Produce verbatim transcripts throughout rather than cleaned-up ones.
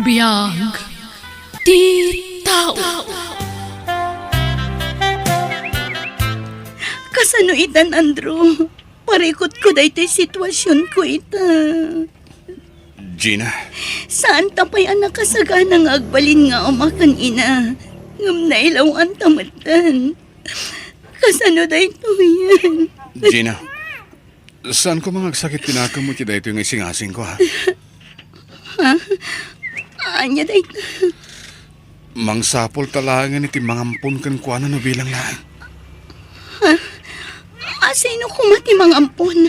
Biag ti tao. Kasano itan, Andrew? Parikutko daytoy situasionko ita. Gina. Saanta pay a nakasagana nga agbalin nga ama ken ina, ngem nailaw-anta metten. Kasano daytoyen? Gina, saanko nga agsakit ti nakemmo iti daytoy nga isingasingko, ha? Ha? Ania dayta? Mangsapulta laengen iti mangampon kenkuana no bilang laeng. Ha? Asino koma ti mangampon?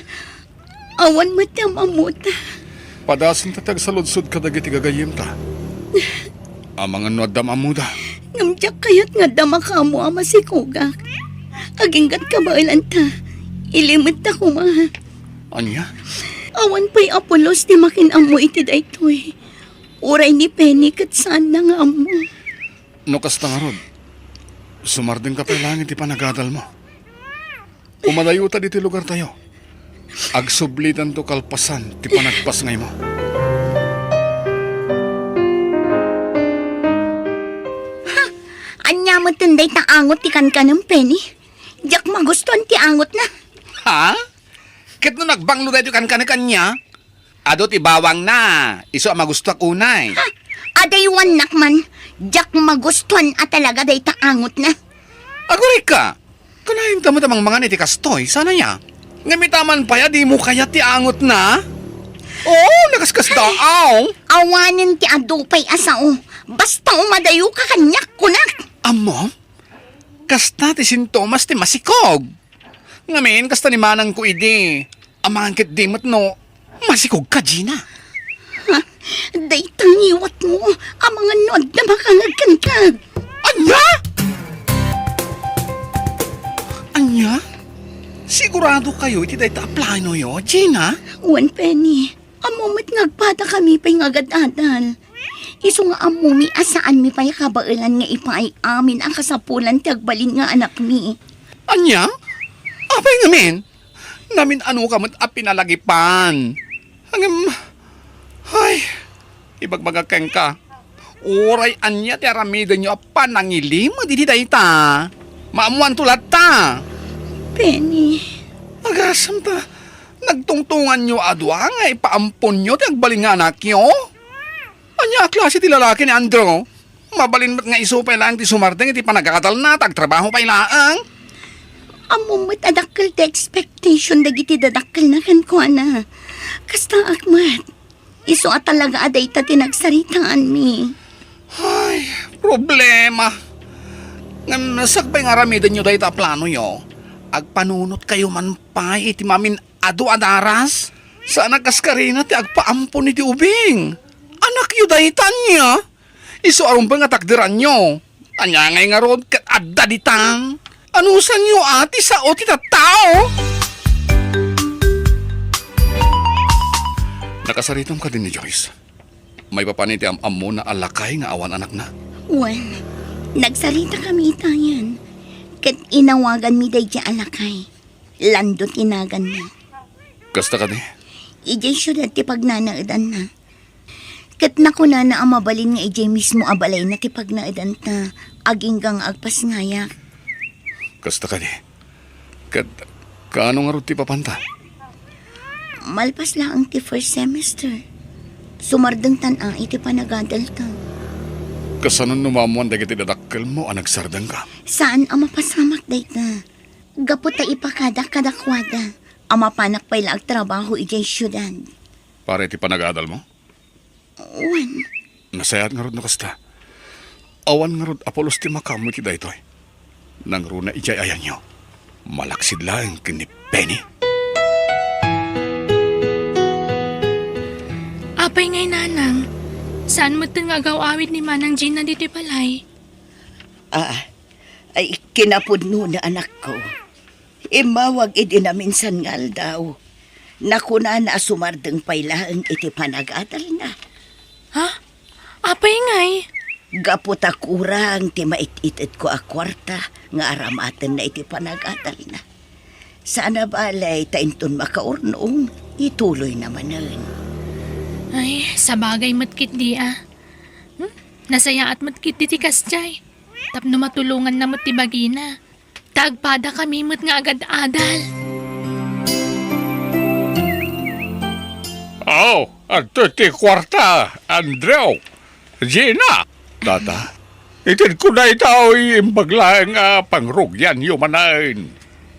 Awan met ti am-ammota. Padasenta ti agsaludsod kadagiti gagayyemta. Amangan no adda am-ammoda. Ngem diak kayat nga adda makaammo a masikogak. Agingga't kabaelanta, ilimedta koma. Ania? Awan pay a pulos ti makin-ammo iti daytoy. Uray ni Penny ket saanna nga ammo. No kasta ngarud, sumardengka pay laeng iti panagadalmo. Umadayota ditoy lugartayo. Agsublitanto kalpasan ti panagpasngaymo. Ha? Ania metten dayta angot ti kankanem, Penny? Diak magustuan ti angotna. Ha? Ket no nagbanglo daytoy kankanek ania? Adu ti bawangna, isu a magustuak unay. Ha? Adaywannak man, diak magustuan a talaga dayta angotna. Agurayka, kanayonta met a mangmangan iti kastoy, saan aya? Ngem ita man pay a dimo kayat ti angotna? Oo, nakaskasdaaw. Awanen ti adu pay a sao. Basta umadayoka kaniak, kunak. Ammom? Kasta ti sintomas ti masikog. Ngamin, kasta ni manangko idi. Amangan ket di met no masikogka, Gina. Ha? Dayta ngiwatmo, amangan no adda makangagkantag. Ania? Ania? Sigurado kayo iti dayta a planoyo, Gina? Wen, Penny. Ammo met nga agpadakami pay nga agad-adal. Isu nga ammomi a saanmi pay a kabaelan nga ipaay amin a kasapulan ti agbalin nga anakmi. Ania? Apay ngamin? Namin-anoka met a pinalagipan. Ngem, ay, ibagbagak kenka. Uray ania ti aramidenyo a panangilimed iti dayta, maammoanto latta. Penny. Agasem ta, nagtungtonganyo a dua nga ipaamponyo ti agbalin nga anakyo? Ania a klase ti lalaki ni Andrew? Mabalin met nga isu pay laeng ti sumardeng iti panagadalna ta agtrabaho pay laeng. Ammom met a dakkel ti expectation dagiti dadakkelna kenkuana. Kastaak met. Isu a talaga a dayta ti nagsaritaanmi. Ay, problema. Ngem sakbay nga aramidenyo dayta a planoyo, agpanunotkayo man pay iti mamin-adu a daras. Saan a kas karina ti agpaampon iti ubing. Anakyo dayta ania? Isu a rumbeng a takderanyo. Ania ngay ngarud ket adda ditan? Anusanyo a ti sao ti tattao? Nakasaritam kadi ni Joyce? Maipapan iti am-ammona a lakay nga awan anakna? Wen, nagsaritakami itayen, ket inawaganmi daydiay a lakay. Lando ti naganna. Kasta kadi? Idiay siudad ti pagnanaedanna. Ket nakunana a mabalin nga idiay mismo a balayna ti pagnaedanta, agingga nga agpasngayak. Kasta kadi? Ket kaano ngarud ti ipapanta? Malpas laeng ti first semester, sumardengtan a iti panagadalta. Kasano no maammoan dagiti dadakkelmo a nagsardengka? Saan a mapasamak dayta. Gapu ta ipakadak kadakuada a mapanak pay la agtrabaho idiay siudad. Para iti panagadalmo? Wen. Nasayaat ngarud no kasta. Awan ngarud a pulos ti makaammo iti daytoy. Nangruna idiay ayanyo. Malaksid laeng ken ni Penny. Apay ngay, nanang? Saan metten nga agaw-awid ni Manang Gina ditoy balay? Ah, ay, kinapudnona, anakko. Immawag idi naminsan nga aldaw. Nakunana a sumardeng pay laeng iti panagadalna. Ha? Apay ngay? Gapu ta kurang ti mait-itedko a kuarta nga aramatenna iti panagadalna. Saan a balay ta inton makaurnong, ituloyna manen. Ay, sabagay met ketdi a. Hmm? Nasayaat met ketdi ti kasdiay. Tapno matulonganna met ti bagina. Ta agpadakami met nga agad-adal. Oh, adtoy ti kuarta, Andrew. Gina. Tata, itedko daytoy imbag laeng a pangrugianyo manen.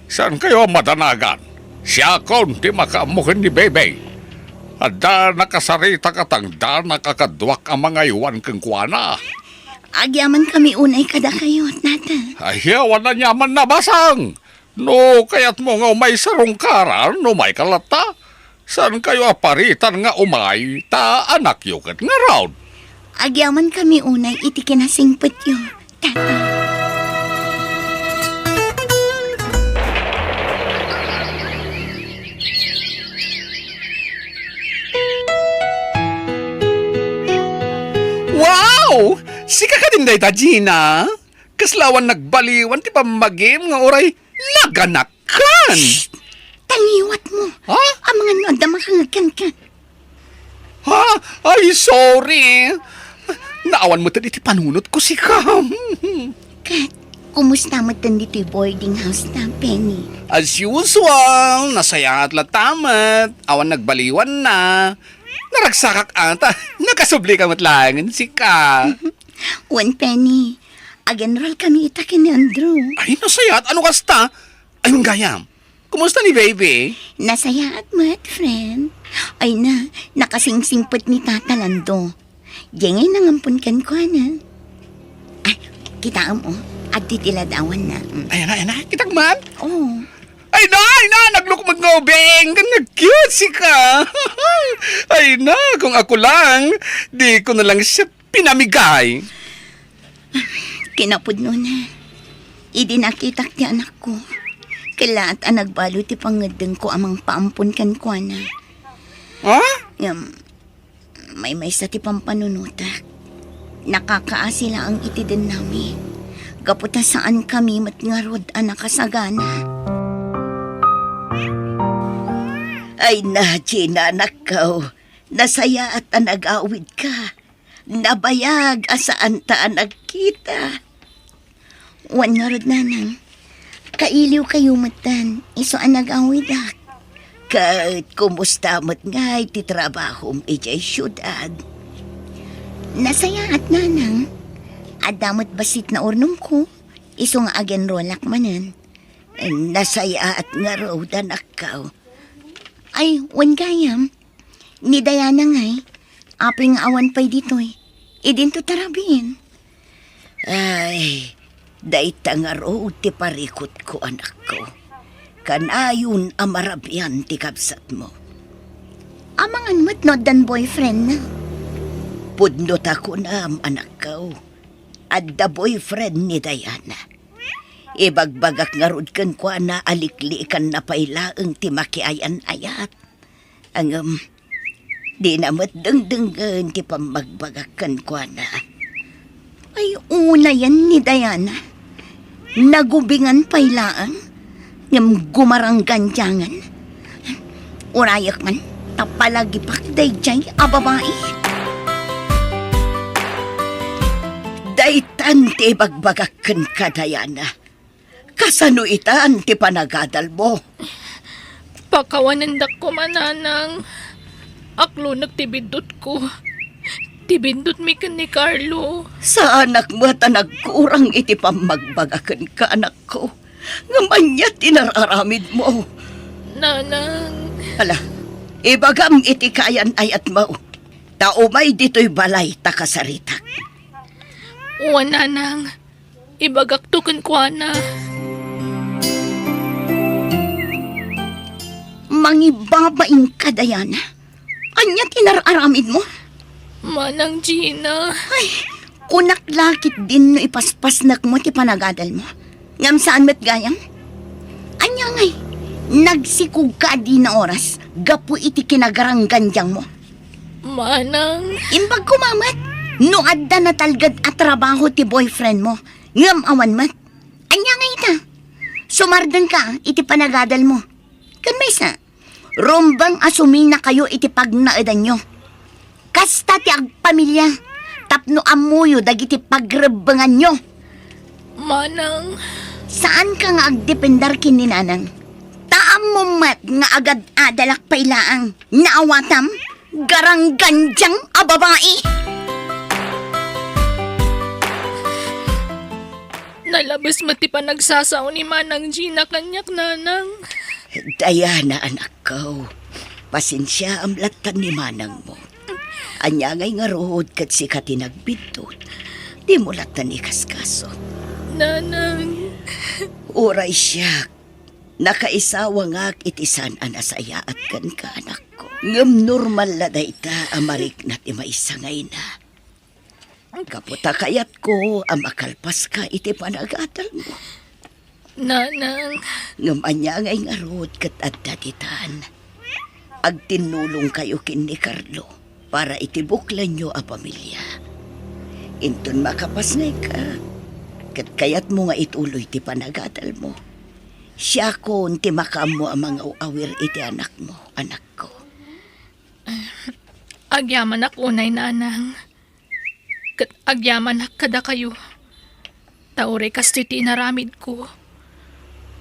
Saankayo a madanagan. Siakon ti makaammo ken ni Bebe. Adda nakasaritak a tangdanak a kaduak a mangaywan kenkuana. Agyamankami unay kadakayo, Tata. Ay, awan aniaman a basang. No kayatmo nga umay sarungkaran, umayka latta. Saankayo a paritan nga umay, ta anakyo ket ngarud. Agyamankami unay iti kinasingpetyo, Tata. Wow! Sika kadin dayta, Gina? Kasla awan nagbaliwan ti pammagim nga uray naganakan. Shh! Tangiwat mo. Ha? Amangan no adda makangagkan ka. Ha? Ay, sorry. Naawan metten iti panunotko sika. Ket, kumusta metten ditoy boarding house na, Penny? As usual, nasayaat latta met. Awan nagbaliwanna. Naragsakak ata. Nakasubli ka met laengen sika. Wen, Penny, ag-enroll kami ita ken ni Andrew. Ay, nasayaat. Ano kasta? Ay, gayam. Kumusta ni Baby? Nasayaat met, friend. Ay na, nakasingsingpet ni Tata Lando. Diay ngay nangampon kenkuana. Ay, kitaem, oh. Adtoy ti ladawanna. Mm. Ay, ana, ana, kitak man? Oh. Ay na, ay na, naglukmeg nga ubing. Nag-cute sika. Ay na, kung ako lang, di ko na lang siya pinamigay. Kinapudnona, idi nakitak ti anakko, kellaat a nagbalo ti pangngeddengko a mangpaampon kenkuana. Ha? Ngem, maymaysa ti pampanunotak. Nakakaasi laeng iti dennami. Gapu ta saankami met ngarud a nakasagana. Ay na, Gina, anakko. Nasayaat a nag-awidka. Nabayag a saanta a nagkita. Wen ngarud, nanang, kailiwkayo metten, isu a nag-awidak. Ket kumusta met ngay ti trabahom idiay siudad? Nasayaat, nanang. Adda met bassit naurnongko, isu nga ag-enrollak manen. Nasayaat ngarud, anakko. Ay, wen gayam. Ni Diana ngay, apay nga awan pay ditoy? Idinto ta rabiin. Ay, dayta ngarud ti parikutko, anakko. Kanayon a marabian ti kabsatmo. Amangan met no addan boyfriend na. Pudno ta kunam, anakko. Adda boyfriend ni Diana. Ibagbagak ngarud kenkuana a likliikanna pay laeng ti makiayan-ayat. Ngem, dina met dengdengen ti pammagbagak kenkuana. Ay, unayen ni Diana. Nagubingan pay laeng, ngem gumaranggandiangen. Urayek man, ta palagipak daydiay a babai. Daytan ti ibagbagak kenka, Diana. Kasano itan ti panagadalmo? Pakawanendak koma, nanang. Aklonek ti biddutko. Ti biddutmi ken ni Carlo. Saanak met a nagkurang iti pammagbagak kenka, anakko. Ngem ania ti nar-aramidmo? Nanang. Ala, ibagam iti kaayan-ayatmo. Ta umay ditoy balay ta kasaritak. Wen, nanang. Ibagakto kenkuana. Mangibabainka, Diana. Ania ti nar-aramidmo? Manang Gina. Ay, kunak la ketdin no ipaspasnekmo ti panagadalmo. Ngem saan met gayam? Ania ngay, nagsikogka a dina oras gapu iti kinagaranggandiangmo? Manang. Imbag koma met, no adda natalged a trabaho ti boyfriendmo, ngem awan met. Ania ngay ita? Sumardengka iti panagadalmo. Ken maysa, rumbeng a suminakayo iti pagnaedanyo. Kasta ti agpamilia, ta no ammoyo dagiti pagrebbenganyo. Manang. Saanka nga agdepender ken ni Nanang. Ta ammom met nga agad-adalak pay laeng. Naawatam? Garanggandiang a babai! Nalabes met ti panagsasao ni Manang Gina kaniak, Nanang. Diana, anakko, pasensiaam lattan ni manangmo. Ania ngay ngarud ket sika ti nagbiddut? Dimo lattan ikaskaso. Nanang. Uray siak, nakaisawangak iti saan a nasayaat kenka, anakko. Ngem normal la dayta a marikna ti maysa nga ina. Gapu ta kayatko a makalpaska iti panagadalmo. Nanang. Ngem ania ngay ngarud ket adda ditan? Agtinnulongkayo ken ni Carlo para iti buklanyo a pamilia. Inton makapasngayka, ket kayatmo nga ituloy ti panagadalmo, siakon ti makaammo a mangaw-awir iti anakmo, anakko. Agyamanak unay, Nanang. Ket agyamanak kadakayo. Ta uray kastoy ti inaramidko,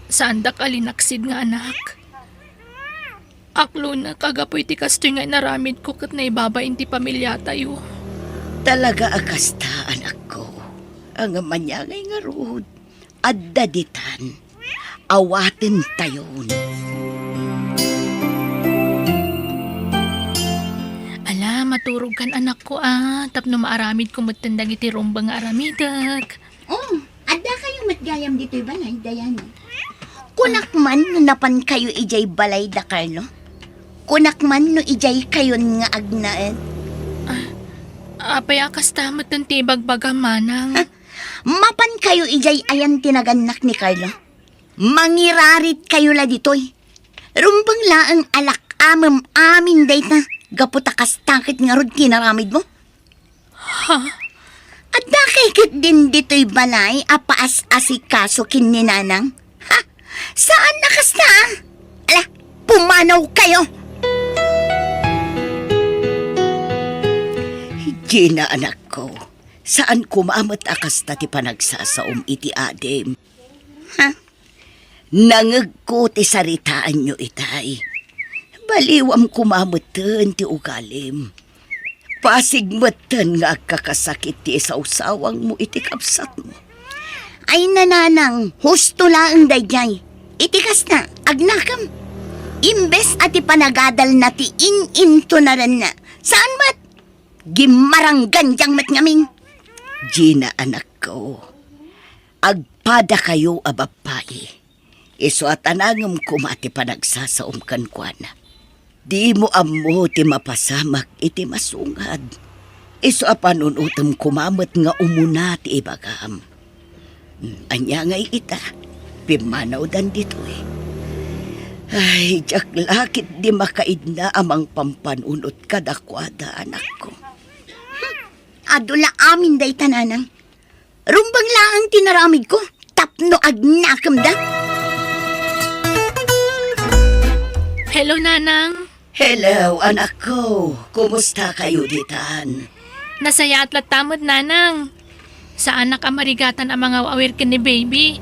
saandak a linaksid nga anak. Aklonek a gapu iti kastoy nga inaramidko ket naibabain ti pamiliatayo. Talaga a kasta, anakko. Ngem ania ngay ngarud, adda ditan. Awatentayon. Ala, maturogkan, anakko, a, tapno maaramidko metten dagiti rumbeng nga aramidek. Oh, adda kayo met gayam ditoy balay, Diana? Kunak man no napan kayo idiay balay da Carlo? Kunak man no idiay kayon nga agnaed? Ah, apay a kasta metten ti ibagbagam, manang? Ha? Mapan kayo idiay ayan ti nagannak ni Carlo? Mangirarit kayo la ditoy. Rumbeng laeng a lak-amem amin dayta, gapu ta kasta ket ngarud ti inaramidmo. Ha? Adda kay ketdin ditoy balay a paas-asikaso ken ni Nanang? Ha? Saan a kasta, a? Ala, pumanaw kayo! Gina, anakko, saan koma met a kasta ti panagsasaom iti adim. Ha? Nangegko ti saritaanyo itay. Baliwam koma metten ti ugalim. Pasig metten nga agkakasakit ti isawsawangmo iti kabsatmo. Ay, nanang, husto laeng daydiay. Iti kasta, agnakem. Imbes a ti panagadalna ti in-intunarenna, saan met? Gimmaranggandiang met ngamin. Gina, anakko, agpadakayo a babbai. Isu a tanangem koma ti panagsasaom kenkuana. Dimo ammo ti mapasamak iti masungad. Isu a panunotem koma met nga umuna ti ibagam. Hmm, ania ngay ita? Pimmanawdan ditoy. Ay, diak la ketdi makaidna a mangpampanunot kadakuada, anakko. Hmm, adu la amin dayta, nanang. Rumbeng laeng ti naramidko tapno agnakemda. Hello, nanang. Hello, anakko. Kumusta kayo ditan? Nasayaat latta met, nanang. Saanak a marigatan a mangaw-awir ken ni baby.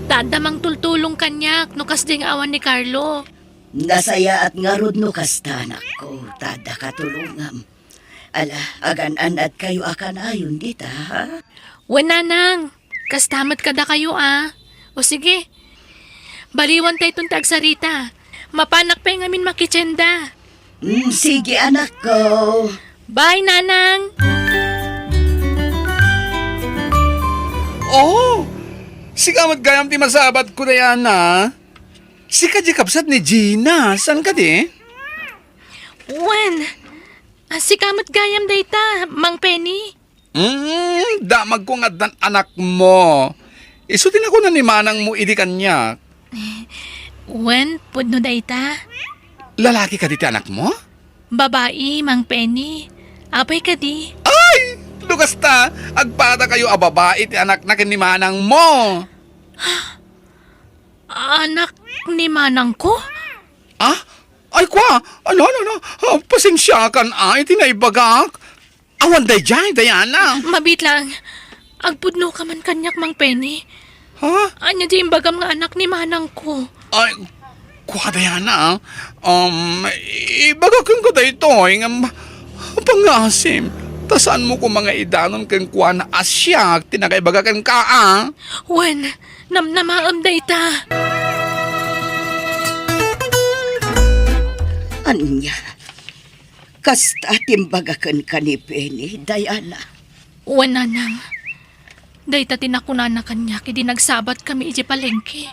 Ta adda mangtultulong kaniak no kasdi nga awan ni Carlo. Nasayaat ngarud no kasta, anakko. Ta adda katulongam. Ala, agan-anadkayo a kanayon dita, ha? Wen, nanang. Kasta met kadakayo, a. O sige. Baliwantayton ti agsarita. Mapanak pay ngamin makitenda. Mm, sige, anakko. Bye, nanang. Oh, sika met gayam ti masabatko, Diana. Sika di kabsat ni Gina. Saan kadi? Wen, ah, sika met gayam dayta, Mang Penny. Mm, damagko nga addan anakmo. Isu ti nakuna ni manangmo idi kaniak. Wen, pudno dayta. Lalaki kadi ti anakmo? Babai, Mang Penny. Apay kadi? Ay! No kasta, agpadakayo a babai ti anakna ken ni manangmo. Anak ni manangko? Ah? Ay, kwa! Ano, ano, ano? Ah, pasensiakan, a, iti naibagak. Awan daydiay, Diana. Mabiit lang. Agpudnoka man kaniak, Mang Penny. Ha? Ania di imbagam nga anak ni manangko? Ay, kua, Diana, ah. Um, ibaga kenka daytoy, ngem pangngaasim, ta saanmo koma nga idanon kenkuana a siak ti nakaibaga kenka, a? Wen, namnamaem dayta. Ania? Kasta ti imbaga kenka ni Penny, Diana? Wen, nanang. Dayta ti nakunana kaniak idi nagsabatkami idiay palengke.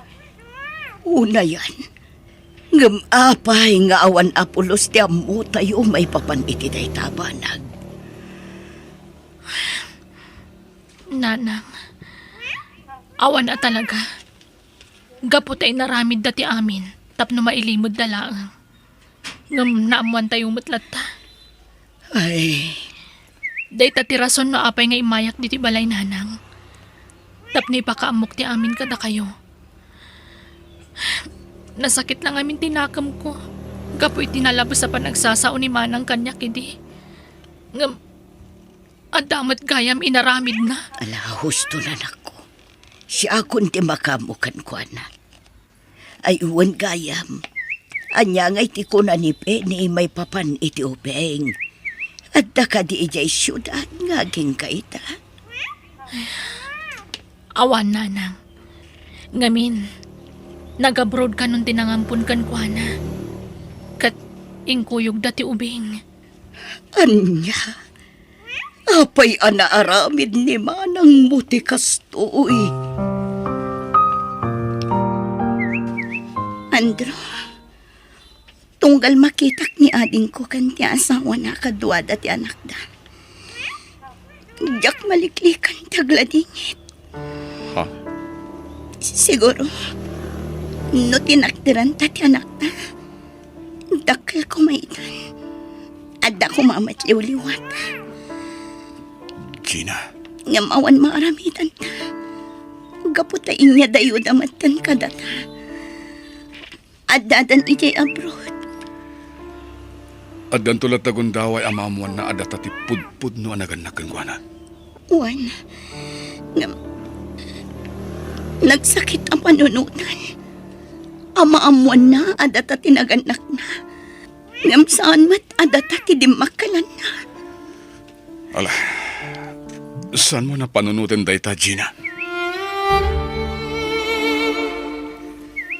Unayan, ngem apay nga awan a pulos ti ammotayo maipapan iti dayta a banag? Nanang, awan a talaga. Gapu ta inaramidda ti amin tapno mailimedda laeng. Ngem naammoantayo met latta. Ay. Dayta ti rason no apay nga immayak ditoy balay, nanang. Tapno ipakaammok ti amin kadakayo. Nasakit la ngamin ti nakemko gapu iti nalabes a panagsasao ni manang kaniak idi. Ngem adda met gayam inaramidna. Ala, husto, anakko. Siakon ti makaammo kenkuana. Ay, wen gayam. Ania ngay ti kuna ni Penny maipapan iti ubing? Adda kadi idiay siudad nga agingga ita? Awan, nanang. Ngamin, nag-abroad kanon ti nangampon kenkuana. Ket inkuyogda ti ubing. Ania? Apay a naaramid ni manangmo ti kastoy? Andrew, tunggal makitak ni adingko ken ti asawana, kaduada ti anakda, diak maliklikan ti agladingit. Ha? Siguro, no tinakderanta ti anakta, dakkel koma itan. Adda koma met liwliwat. Gina. Ngem awan maaramidanta. Gapu ta inyadayuda metten kadata. Addadan idiay abroad. Addanto latta gundaway a maammoanna a data ti pudpudno a nagannak kenkuana. Wen, ngem nagsakit a panunotan a maammoanna a data ti nagannakna, ngem saan met a data ti dimmakkelanna. Ala, saanmo a panunoten dayta, Gina?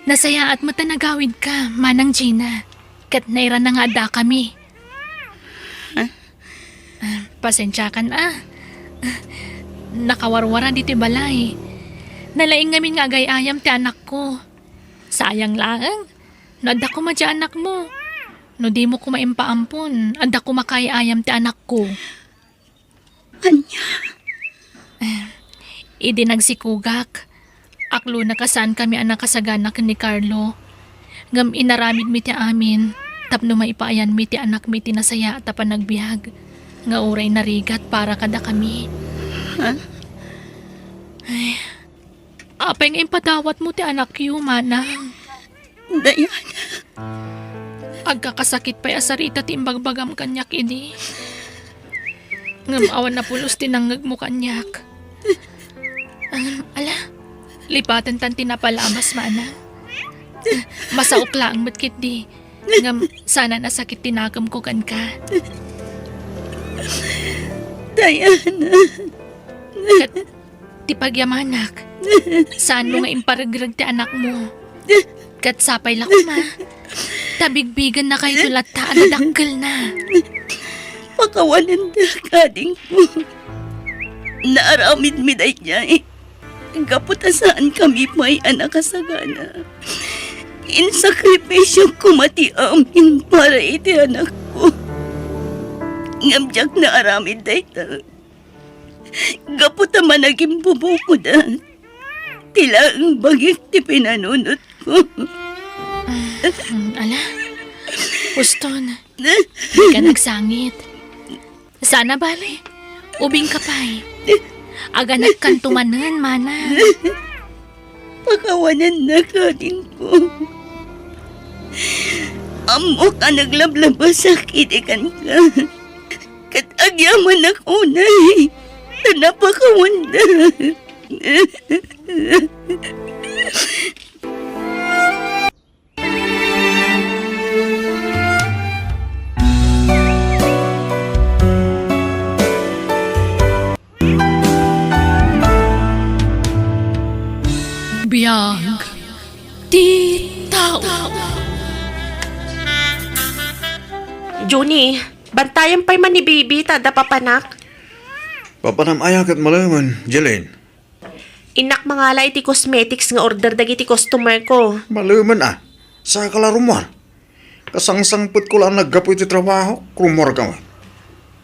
Nasayaat met a nagawidka, Manang Gina, ket nairana nga addakami. Ah, pasensiakan a. Nakawarwara ditoy balay. Nalaing ngamin nga agay-ayam ti anakko. Sayang laeng, no adda koma diay anakmo. No dimo koma impaampon, adda koma kaay-ayam ti anakko. Ania? Eh, idi nagsikogak, aklonak a saankami a nakasagana ken ni Carlo. Ngem inaramidmi ti amin tapno maipaayanmi ti anakmi iti nasayaat a panagbiag nga uray narigat para kadakami. Ha? Ay, apay nga impadawatmo ti anakyo, Manang? Diana. Agkakasakit pay a sarita ti imbagbagam kaniak idi. Ngem awan a pulos ti nangngegmo kaniak. Ngem, ala, lipatentan ti napalabas, Manang. Masaok laeng met ketdi. Ngem saanan a sakit ti nakemko kenka. Diana. Ket ti pagyamanak, saanmo nga imparegreg ti anakmo. Ket sapay la koma, ta bigbigennakayto latta a nadakkelna. Pakawanendak, adingko. Naaramidmi daydiay gapu ta saankami pay a nakasagana. Insakripisiok koma ti amin para iti anakko. Ngem diak naaramid dayta. Gapu ta managimbubukodak, ti laeng bagik ti pinanunotko. Ah, mm, ala. Uston, dika nagsangit. Saan a bale, ubingka pay. Aganakkanto manen, Manang. Pakawanennak, adingko. Ammok a naglablabasak idi kenka. Ket agyamanak unay, ta napakawandak. Biag ti tao. Junie, bantayan pay man ni Bibi ta adda papanak. Papanam aya ket malemen, Jeline? Innak mangala iti cosmetics nga order dagiti customer ko. Malemen a. Saka la rummuar. Kasangsangpetko la a naggapu iti trabaho, rummuarka met.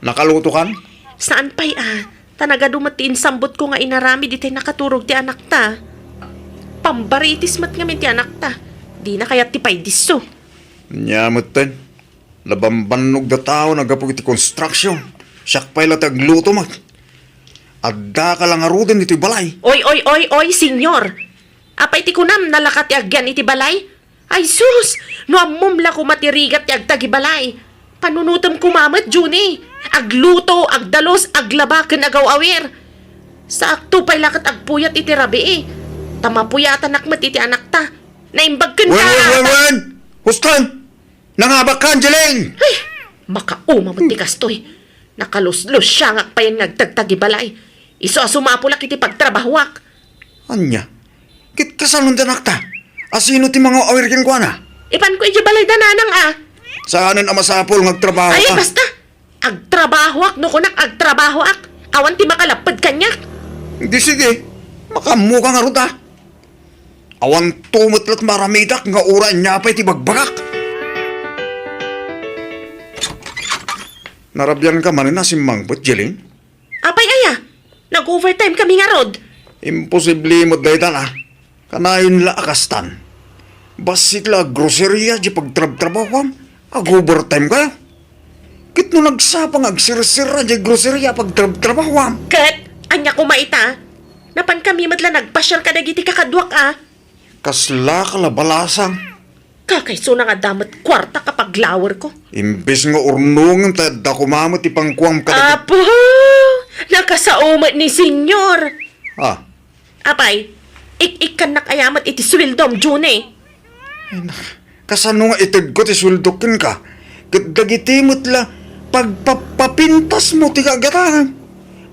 Nakalutokan? Saan pay a. Ta nagadu met ti insambotko nga inaramid itay nakaturog ti anakta. Pambaritis met ngamin ti anakta. Dina kayat ti paydisso. Ania metten? Nabambannog da tao naggapu iti construction. Siak pay la ti agluto met. Addaka la ngaruden iti balay. Oy, oy, oy, oy, senyor! Apay ti kunam, nalaka ti agyan iti balay? Ay sus! No ammom la koma ti rigat ti agtagibalay. Panunotem koma met, Junie. Agluto, agdalus, aglaba, ken agaw-awir. Saakto pay la ket agpuyat iti rabii. Ta mapuyatanak met iti anakta. Naimbag kenka. Wen, wen, wen, wen! Huston! Nangabak ka, Angeline! Ay, makauma met ti kastoy. Nakaluslusiangak payen nga agtagtagibalay. Isu a sumapulak iti pagtrabahoak. Ania? Ket kasano ti anakta? Asino ti mangaw-awir kenkuana? Ipanko idiay balay da nanang a. Saanen a masapul nga agtrabaho ka. Ay, basta! Agtrabahoak no kunak agtrabahoak. Awan ti makalapped kaniak. Di sige, makaammoka ngarud a. Awanto met la't maaramidak nga uray ania pay ti bagbagak. Narabianka manen a simmangbet, Jeline? Apay aya? Nag-overtime kami ngarud. Imposible met dayta a. Kanayon la a kastan. Bassit la a groceria di pagtrabtrabahuam, ag-overtime kayo. Ket no nagsapa nga agsirsira di groceria pagtrabtrabahuam. Ket, ania koma ita? Napan kami met la nagpasiar kadagiti kakaduak a. Kasla ka la balasang. Kakaisuna nga adda met kuarta kapaglawer ko. Imbes nga urnongen ta adda koma met ti pangkuam kadagiti. Apo! Nakasao met ni Senyor. Ah. Apay, ik-ikkannak aya met iti sueldom, Junie. Ay, nak-, kasano nga itedko ti sueldok kenka? Ket dagiti met la pagpapapintasmo ti kagatanem.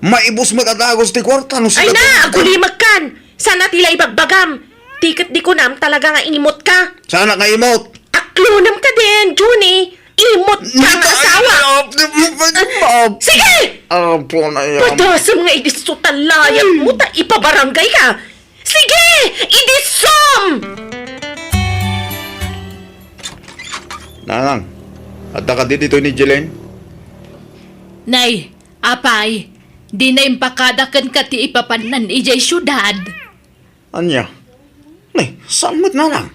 Maibus met a dagus ti kuarta no sika. Ay na, agulimekkan! Sana ti la ibagbagam. Ti ket di kunam talaga nga imot ka. Saanak nga imot? Aklonem ka din, Junie. Imot ka nga asawa. Sige! Apo na yan. Padasem nga idisso ta layat mo ta ipabarangay ka. Sige! Idisso! Nanang, adda kadi ditoy ni Jeline? Nay, apay, dina impakada kenka ti ipapannan idiay siudad. Ania? Nay, saan met nanang?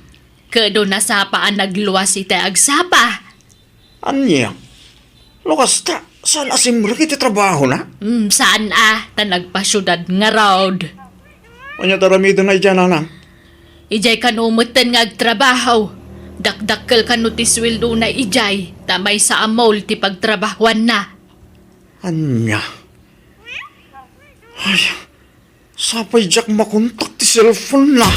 Kedo nasapa a nagluas itay agsapa. Ania? No kasta, saan a simrek iti trabahona? Hmm, saan a, ta nagpasiudad ngarud. Ania ti aramidena idiay, nanang? Idiay kano metten nga agtrabaho. Dakdakkel kano ti sueldona idiay, ta maysa a mall ti pagtrabahoanna. Ania? Ay, sapay diak makontak ti cellphone na.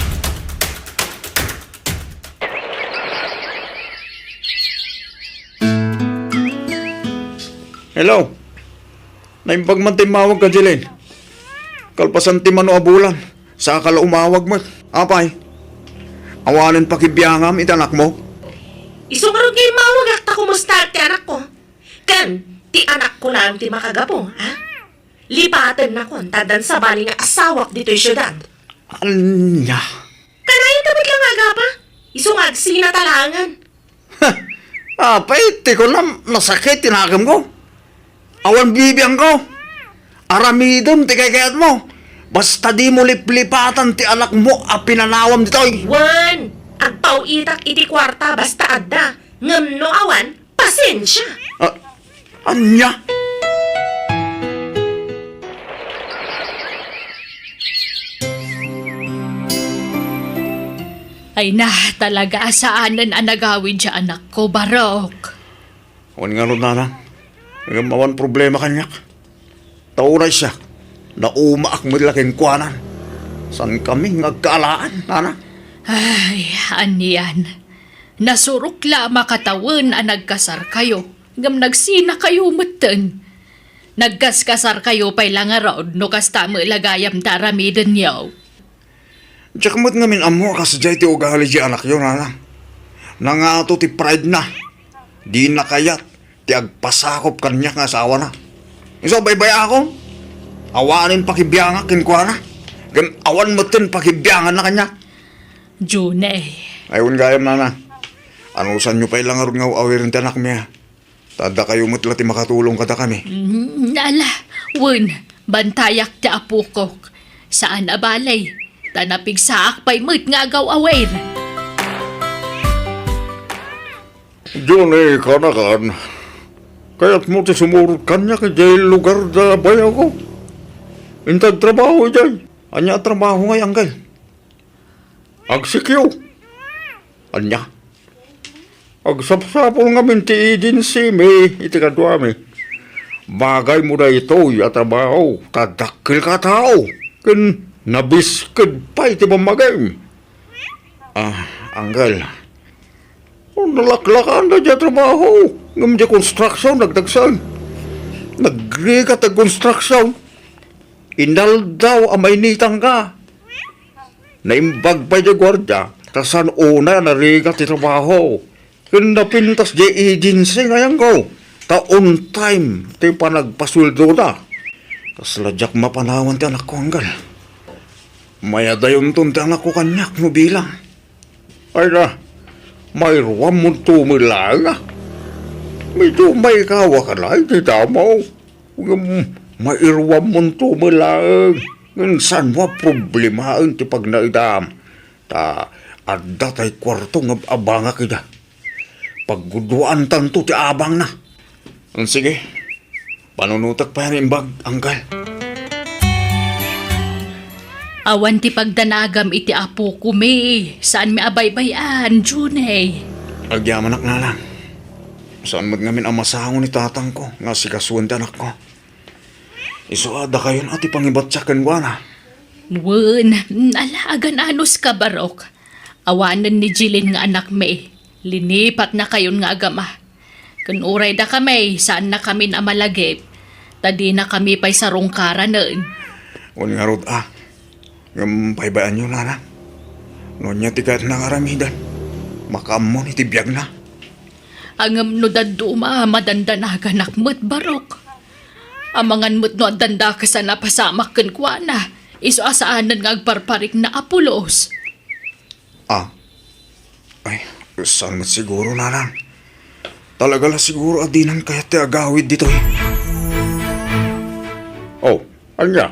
Hello? Naimbag man ti immawagka, Jeline. Kalpasan ti mano a bulan, saka la umawag met. Apay, awanen pakibiangam iti anakmo? Isu ngarud nga immawagak ta kumusta ti anakko. Ken, ti anakko laeng ti makagapu, ha? Lipatennakon ta addan sabali nga asawak ditoy siudad. Ania? Kanayon ta met la nga agapa. Isu nga agsina ta laengen. Apay, ti kunam, nasakit ti nakemko. Awan bibiangko. Aramidem ti kaykayatmo. Basta dimo liplipatan ti anakmo a pinanawam ditoy. Wen, agpaw-itak iti kuarta basta adda. Ngem no awan, pasensia. Ah, ania? Ay na, talaga a saanen a nagawid ti anakko, Barok. Wen ngarud, nanang. Ngem awan problema kaniak. Ta unay siak, naumaak met la kenkuana. Saan kami nga agkaalaan, nana? Ay, anian. Nasurok la a makatawen a nagkasarkayo, ngem nagsinakayo metten. Nagkaskasarkayo pay la ngarud no kasta met la gayam ti aramidenyo. Diak met ngamin ammo a kasdiay ti ugali ti anakyo, nana. Nangato ti pride na. Dina kayat ti agpasakop kaniak nga asawana. Isu a baybay-akon, awanen pakibiangak kenkuana. Ngem awan metten pakibianganna kaniak. June. Ay, wen gayam, nana. Anusanyo pay la ngarud nga aw-awiren ti anakmi, a? Ta dakayo met la ti makatulong kadakami. Mm, ala, wen, bantayak ti apokok. Saan a bale, ta napigsaak pay met nga agaw-awir. Johnny, kanakan, kayatmo ti sumurot kaniak idiay lugar da bayawko? Inted trabaho idiay. Ania a trabaho ngay, Anggal? Agsikyo. Ania? Agsapsapul ngamin ti agency mi iti kaduami. Bagaymo daytoy a trabaho, ta dakkelka a tao, ken nabisked pay ti pammagim. Ah, Anggal. Oh, nalaklakan da dia trabaho. Ngem dia construction, nagdagsan. Nagrigat a construction. Inaldaw a mainitan ka. Naimbag pay dia guardia, ta saan unay a narigat ti trabaho. Ken napintas dia agency nga ayangko, ta on time ti panagpasueldoda. Kasla diak mapanawan ti anakko, Anggal. Mayadayonton ti anakko kaniak no bilang. Ay na, mairuammonto met laeng, a. Medyo maikawa ka la iti damo. Ngem mairuammonto met laeng. Ngem saanmo a problemaen ti pagnaedam. Ta adda tay kuarto nga ab-abangak ida. Pagguduantanto ti abangna. Sige. Panunotek pay a naimbag, Anggal. Awan ti pagdanagam iti apokon, saanmi a baybay-an, June. Agyamanak, nanang. Saan met ngamin a masango ni tatangko nga asikasuen ti anakko. Isu a dakayon a ti pangibatiak kenkuana. Wen, ala, agan-anos ka, Barok. Awanen ni Jilin nga anakmi, linipatnakayon nga agama. Ken uray dakami, saannakamin a malagip, ta dinakami pay sarungkaranen. Wen ngarud a, ngem paybayanyo, nanang. No ania ti kayatna nga aramiden, makaammon iti biagna. Ngem no dadduma, madandanaganak met, Barok. Amangan met no addan dakes a napasamak kenkuana, isu a saanen nga agparparikna a pulos. Ah. Ay, saan met siguro, nanang? Talaga la siguro a dinan kayat ti agawid ditoy. Oh, ania?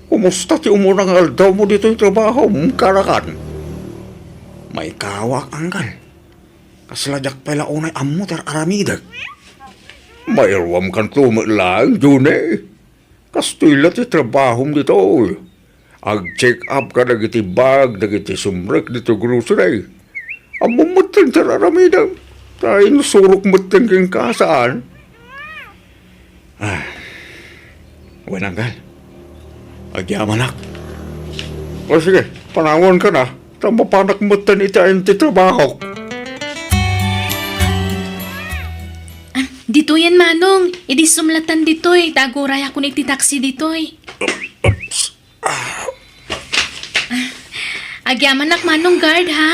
Kumusta ti umuna nga aldawmo ditoy trabahom, kanakan? Maikawak, Anggal. Kasla diak pay la unay ammo ti ar-aramidek. Mairuamkanto met laeng, June. Kastoy la ti trabahom ditoy. Ag-check up ka dagiti bag, dagiti sumrek ditoy grocery. Ammom metten ti ar-aramidem. Ta insurok metten kenka, saan? Ah. Wen, Anggal. Agyamanak. O sige, panawanka na. Ta mapanak metten iti ayan ti trabahok. Ah, ditoyen, Manong. Idi sumlatan ditoy, ta agurayakon iti taxi ditoy. Oops. Ah, agyamanak, Manong Guard, ha?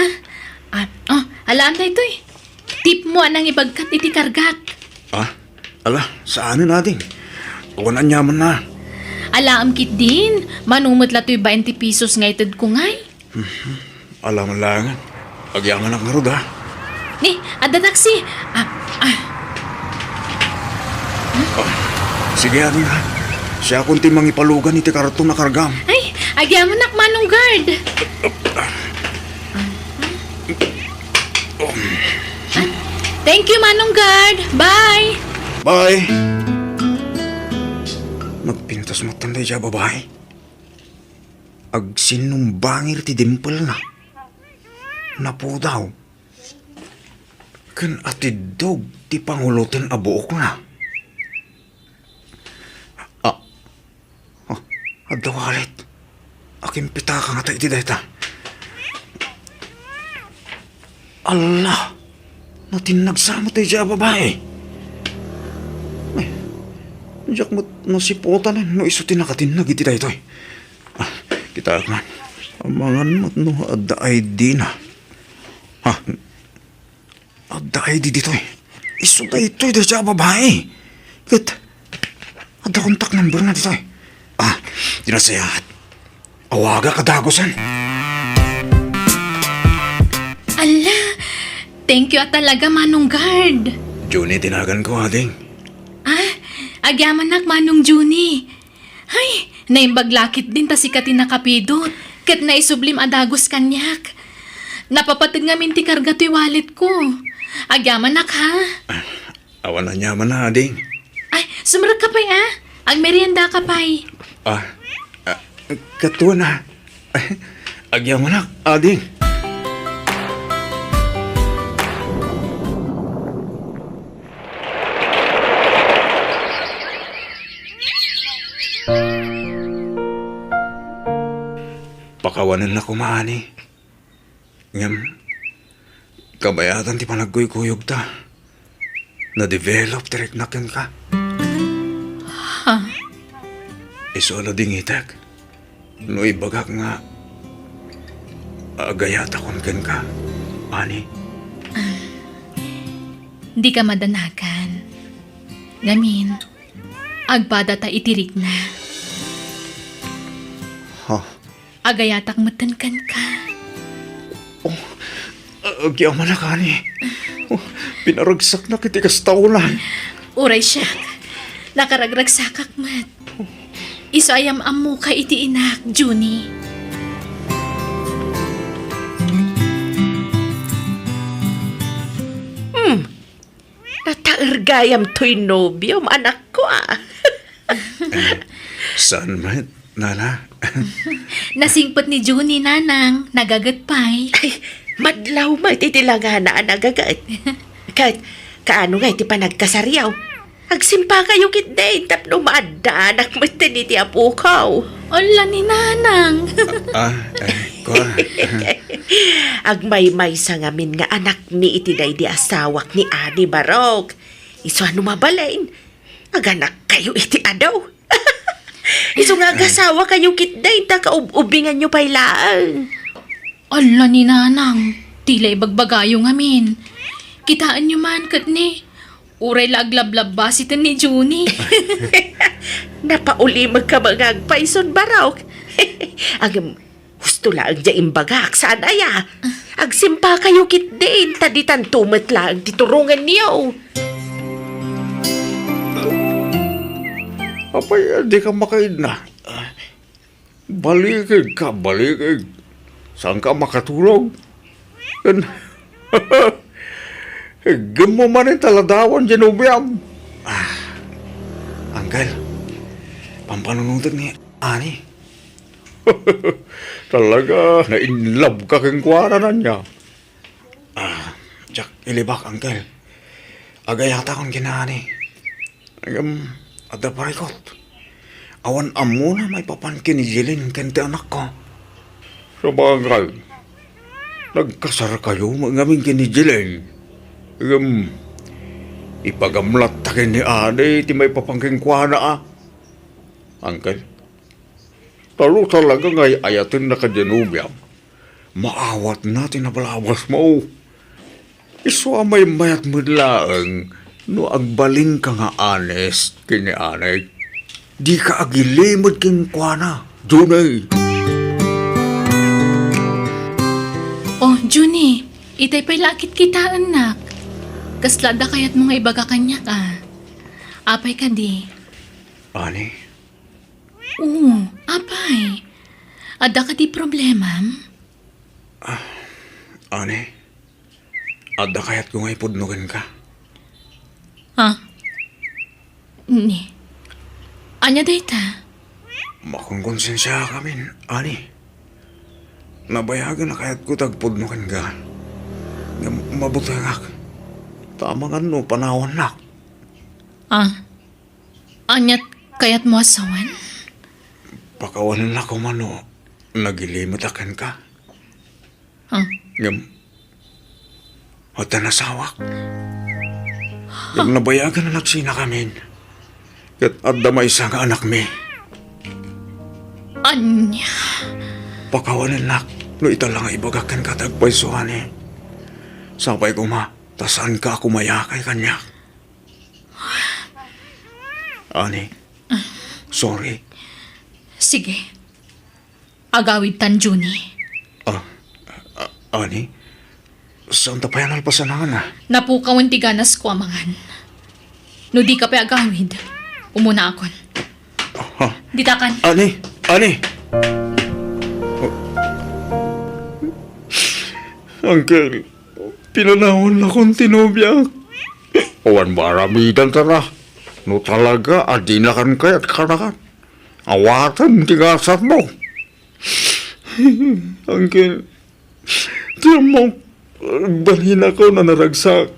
Ah, oh, alaam daytoy. Tipmo a nangibagkat iti kargak. Ah, ala, saanen, ading. Awan aniamanna. Alaam ketdin, mano met la toy bainte pesos nga itedko ngay? Mhm. Ala man laengen. Agyamanak ngarud, ha? Ni, adda taxi. Ah, ah. Ah, sige, ading, ha? Siakon ti mangipalugan iti karton a kargam. Ay, agyamanak, Manong Guard. Ah, thank you, Manong Guard. Bye. Bye. Nagpintas met daydiay a babai. Agsinnumbangir ti dimpelna. Napudaw. Ken atiddog ti panguloten a buokna. Iti wallet. Akimpitaka ngata iti dayta. Alla! Natinnag sa met daydiay a babai. Ay, diak met masiputan no isu ti nakatinnag iti daytoy. Ah, kitaek man. Amangan met no adda I D na. Ha? Adda I D ditoy. Isu daytoy daydiay a babai. Ket adda contact number na ditoy. Ah, ti nasayaat. Awagak a dagusen. Alla! Thank you a talaga, Manong Guard. Junie ti naganko, ading. Ah, agyamanak, Manong Junie. Hay, naimbag la ketdin ta sika ti nakapidot, ket naisublim a dagus kaniak. Napapateg ngamin ti karga toy walletko. Agyamanak, ha? Ah, awan aniamanna, ading. Ay, sumrekka pay, a. Agmeriendaka pay. Ah, ah, katuan a. Agyamanak, ading. Pakawanenna koma, ani. Ngem, kabayatan ti panagkuykuyogta. Na-develop ti riknak kenka. Ha? Isu a la dingitek no ibagak nga agayatakon kenka, ani. Dika madanagan. Ngamin, agpadata iti rikna. Ha? Agayatak metten kenka. Oh, agyamanak, ani. Oh, pinaragsaknak iti kasta ulan. Uray siak, nakaragragsakak met. Isu a yam-ammoka iti inak, Junie. Hmm, nataer gayam toy nobiom, anakko, a. Eh, saan met, nana? Nasingpet ni Junie, nanang, nagaget pay. Ay, madlaw met iti langana a nagaget. Ket, kaano ngay ti panagkasaryo? Agsimpakayo ketdin tapno maaddanak metten iti apokaw. Ala ni nanang. Ah, eh, kua. Agmaymaysa ngamin nga anakmi iti daydi asawak ni Ani Barok. Isu a no mabalin, aganakkayo iti adu. Isu nga agasawakayo ketdin ta kaub-ubinganyo pay laeng. Ala ni nanang, ti la ibagbagayo ngamin. Kitaenyo man ket ni, uray la aglablabasiten ni Junie. Napaulimekka nga agpayson, Barok. Ngem, husto laeng diay imbagak, saan aya? Agsimpakayo ketdin, ta ditanto met laeng ti turongenyo. Apay, dika makaidna? Balikigka, balikig. Saanka a makatulog? Ken, iggemmo manen ta ladawan diay nobiam. Ah, Uncle, pampanunotek ni Ani. Talaga, na-in love ka kenkuana, ania? Ah, diak ilibak, Uncle. Agayatakon ken ni Ani. Ngem, adda parikut. Awan ammona maipapan ken ni Jelen ken ti anakko. Sabagay, nagkasarkayo met ngamin ken ni Jelen. Ngem, ipagamlatta ken ni Ani ti maipapan kenkuana, a. Uncle, ta no talaga nga ay-ayatenna ka diay nobiam, maawatna ti nabalabasmo. Isu a maymayat met laeng no agbalinka nga honest ken ni Ani. Dika agilimed kenkuana, Junie. Oh, Junie, itay pay la a kitkitaennak. Kasla adda kayatmo nga ibaga kaniak, a. Apay kadi? Ani? Oo, apay. Adda kadi problemam? Ah, Ani, adda kayatko nga ipudno kenka. Ah? Ni? Ania dayta? Makonkonsensiaak amin, Ani. Nabayagen a kayatko ti agpudno kenka. Ngem mabutengak. Ta amangan no panawannak. Ah? Ania ti kayatmo a sawen? Pakawanennak koma no nagilimedak kenka. Hmm. Ngem, adda nasawak. Ngem nabayagen a nagsinakamin. Ket adda maysa nga anakmi. Ania? Pakawanennak no ita la nga ibagak kenka ti agpaysuani. Sapay koma, ta saanka a kumayakay kaniak. Ani, sorry. Sige. Agawidtan, Junie. Ah, ah, ani? Saanta pay a nalpasan a? Napukawen ti ganasko a mangan. No dika pay agawid, umunaakon. Ha? Ditakan. Ani? Ani? Uncle, pinanawannakon ti nobiak. Awan maaramidanta. No talaga a dinakan kayat kanakan, awatem ti gasatmo. Uncle, ti ammok, balinakon a naragsak.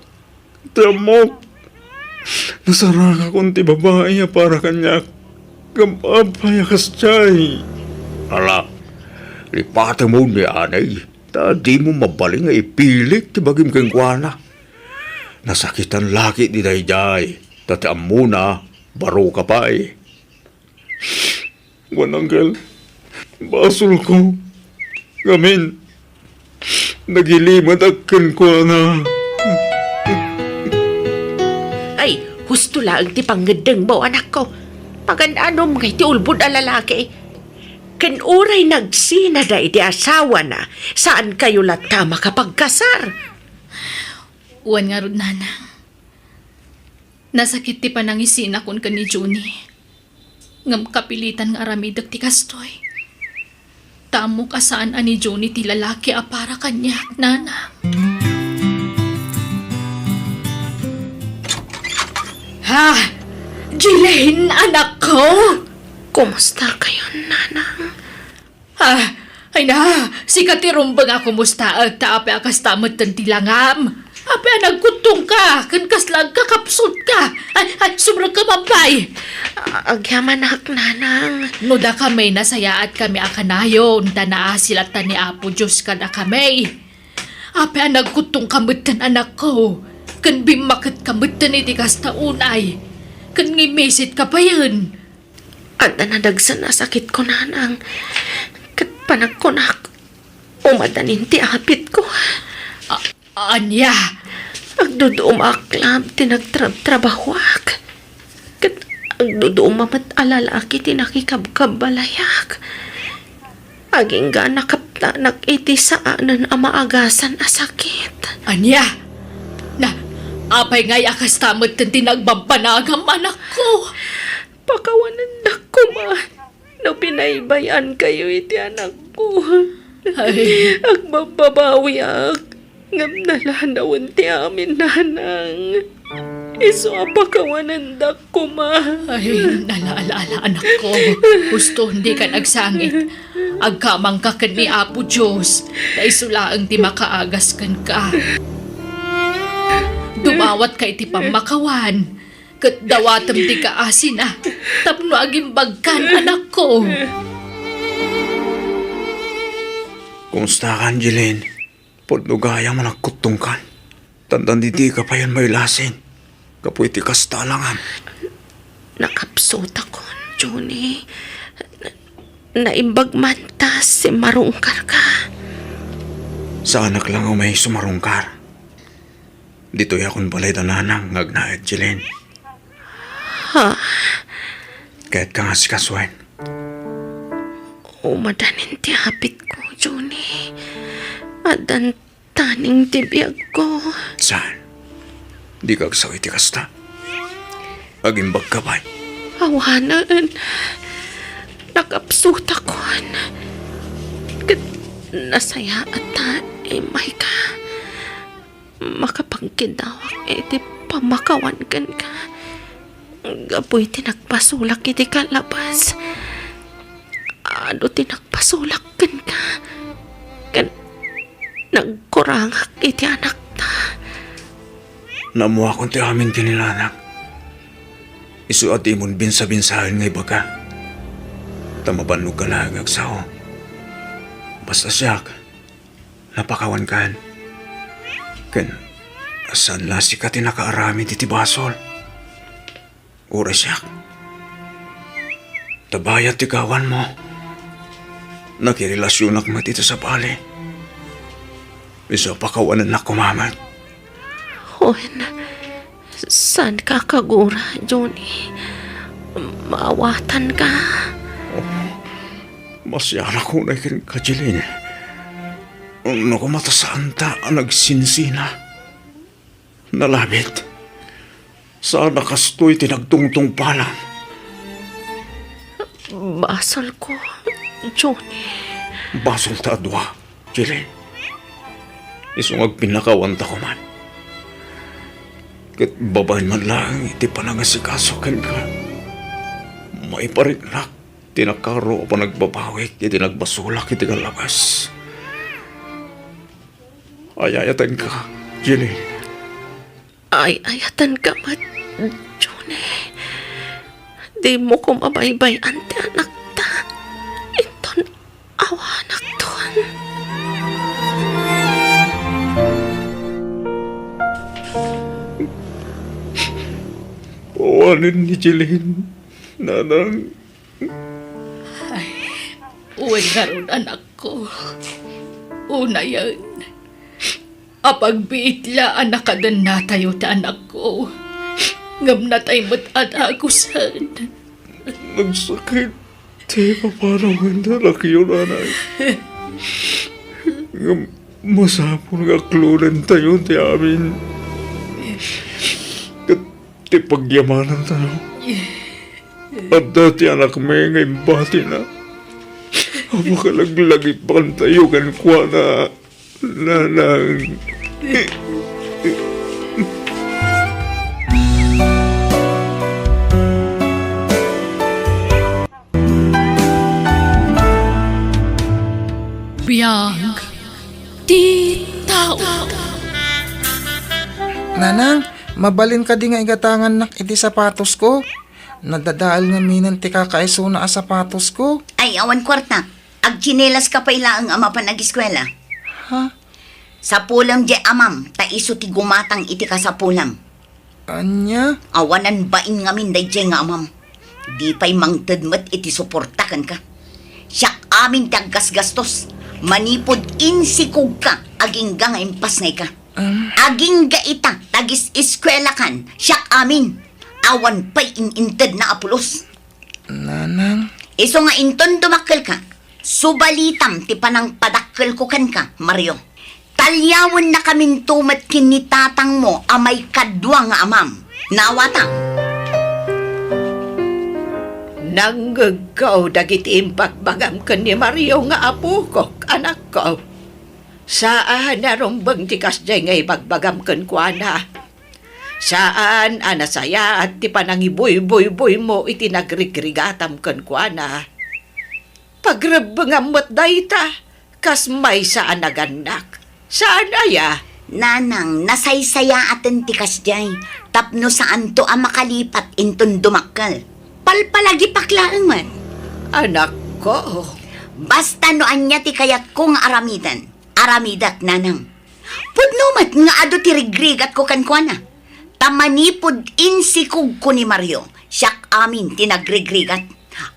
Ti ammok, nasarangakon ti babai a para kaniak. Ngem apay a kasdiay? Ala, lipatemon ni anay, ta dimo mabalin nga ipilik ti bagim kenkuana. Nasakitan la ketdi daydiay, ta ti ammona, baroka pay. Wen, Uncle, basolko. Ngamin, nagilimedak kenkuana. Ay, husto laeng ti pangngeddengmo, anakko. Pagan-anom nga iti ulbod a lalaki. Ken uray nagsinada iti asawana, saankayo latta makapagkasar. Wen ngarud, nanang. Nasakit ti panangisinakon ken ni Junie. Ngem kapilitan nga aramidek ti kastoy. Ta ammok a saan a ni Junie ti lalaki a para kaniak, nanang. Ha? Jelaine, anakko? Kumusta kayon, nanang? Ah, ay na, sika ti rumbeng a kumustaek ta apay a kasta metten ti langam. Apay a nagkuttongka, ken kasla agkakapsutka. Ay, ay, sumrekka, mabbay. A-, agyamanak, nanang. No dakami, nasayaatkami a kanayon, ta naasi latta ni Apo Dios kadakami. Apay a nagkuttongka metten, anakko, ken bimmaketka metten iti kasta unay, ken ngimisitka payen. Adda nadagsen a sakitko, nanang. Ket panagkunak, umadanin ti apitko. A-, ania? Agduduma a club ti nagtrabtrabahoak. Ket agduduma met a lalaki ti nakikabkabalayak. Agingga a nakaptanak iti saanen a maagasan a sakit. Ania? Na, apay ngay a kasta met ti nagbabbanagam, anakko? Pakawanendak koma no binaybay-ankayo iti anakko. Ay. Agbabbabawiak, ngem nalanawen ti amin, nanang. Isu a pakawanendak koma. Ay, nala, ala, ala, anakko. Husto, dika agsangit. Agkamangka ken ni Apo Dios, ta isu laeng ti makaagas kenka. Dumawatka iti pammakawan. Ket dawatem ti kaasina tapno agimbagkan, anakko. Kumustakan, Jelaine? Pudno gayam a nagkuttongkan. Tantan, dika payen mailasin gapu iti kasta a langam. Nakapsutakon, Junie. Na-, naimbag man ta simmarungkarka. Saanak la nga umay sumarungkar. Ditoyakon balay da nanang nga agnaed, Jelaine. Ha? Kayatka nga asikasuen? Umadanin ti apitko, Junie. Addan taning ti biagko. Saan? Dika agsao iti kasta? Agimbagka pay? Awanen. Nakapsutakon. Ket nasayaat ta immayka. Makapangkidawak iti pammakawan kenka. Gapu iti nagpasulak iti kalabas, adu ti nagpasulak kenka, ken nagkurangak iti anakta. Naammoakon ti amin ken ni nanang. Isu a dimon binsabinsaen nga ibaga. Ta mabannog ka laeng nga agsao. Basta siak, napakawankan. Ken saan la sika ti nakaaramid iti basol. Uray siak. Ta bayat ti kawanmo, nakirelasionak met iti sabali. Isu a pakawanennak koma met. Wen, saanka a kagura, Johnny. Maawatanka. Masiarak unay kenka, Jeline. No koma ta saanta a nagsinsina. Nalabit. Saan a kastoy ti nagtungtungpalan. Basolko, Johnny. Basolta a dua, Jeline. Isu nga agpinnakawantako man. Ket babaen man laeng iti panangasikaso kenka, maiparitnak ti nakaro a panagbabawik iti nagbasolak iti kallabas. Ay-ayatenka, Jeline. Ay-ayatenka met, Johnny. Dimo koma baybay-an ti anakta. Inton awanakton. Pawanen ni Jeline, nanang. Ay, wen ngarud, anakko. Unayen, apagbiit la a nakadennatayo ti anakko. Ngem natay met a dagusen. Nagsakit ti ipapanawen ti anakyo, nanay. Ngem masapul nga aklonentayo ti amin. Ket ti pagyamanentayo. Adda ti anakmi nga imbatina a makalaglagipantayo kenkuana, nanang. Biag ti tao. Nanang, mabalin kadi nga igatangannak iti sapatosko? Nadadael ngaminen ti kakaisuna a sapatosko. Ay, awan kuarta. Agtsinelas ka pay laeng a mapan agiskuela. Ha? Sapulem diay amam, ta isu ti gumatang iti kasapulem. Ania? Awanan bain ngamin daydiay nga amam. Di pay mangted met iti suporta kenka. Siak amin ti aggasgastos. Manipud insikogka, agingga nga impasngayka. Um. Agingga ita, tagis-iskuelakan, siak amin. Awan pay in-intedna a pulos. Nanang. Isu nga inton dumakkelka, subalitam ti panangpadakkelko kenka, Mario. Taliawennakaminto met ken ni tatangmo a maikadua nga amam. Naawatam. Nangngegko dagiti impagbagam ken ni Mario nga apokok, anakko. Saan a rumbeng ti kasdiay nga ibagbagam kenkuana. Saan a nasayaat ti panangibuybuybuymo iti nagrigrigatam kenkuana. Pagrebbengam met dayta, kas maysa a nagannak. Saan aya? Nanang, nasaysayaaten ti kasdiay, tapno saanto a makalipat inton dumakkel. Palpalagipak laeng met. Anakko. Basta no ania ti kayatko nga aramiden, aramidak, nanang. Pudno met nga adu ti rigrigatko kenkuana. Ta manipud insikogko ni Mario, siak amin ti nagrigrigat.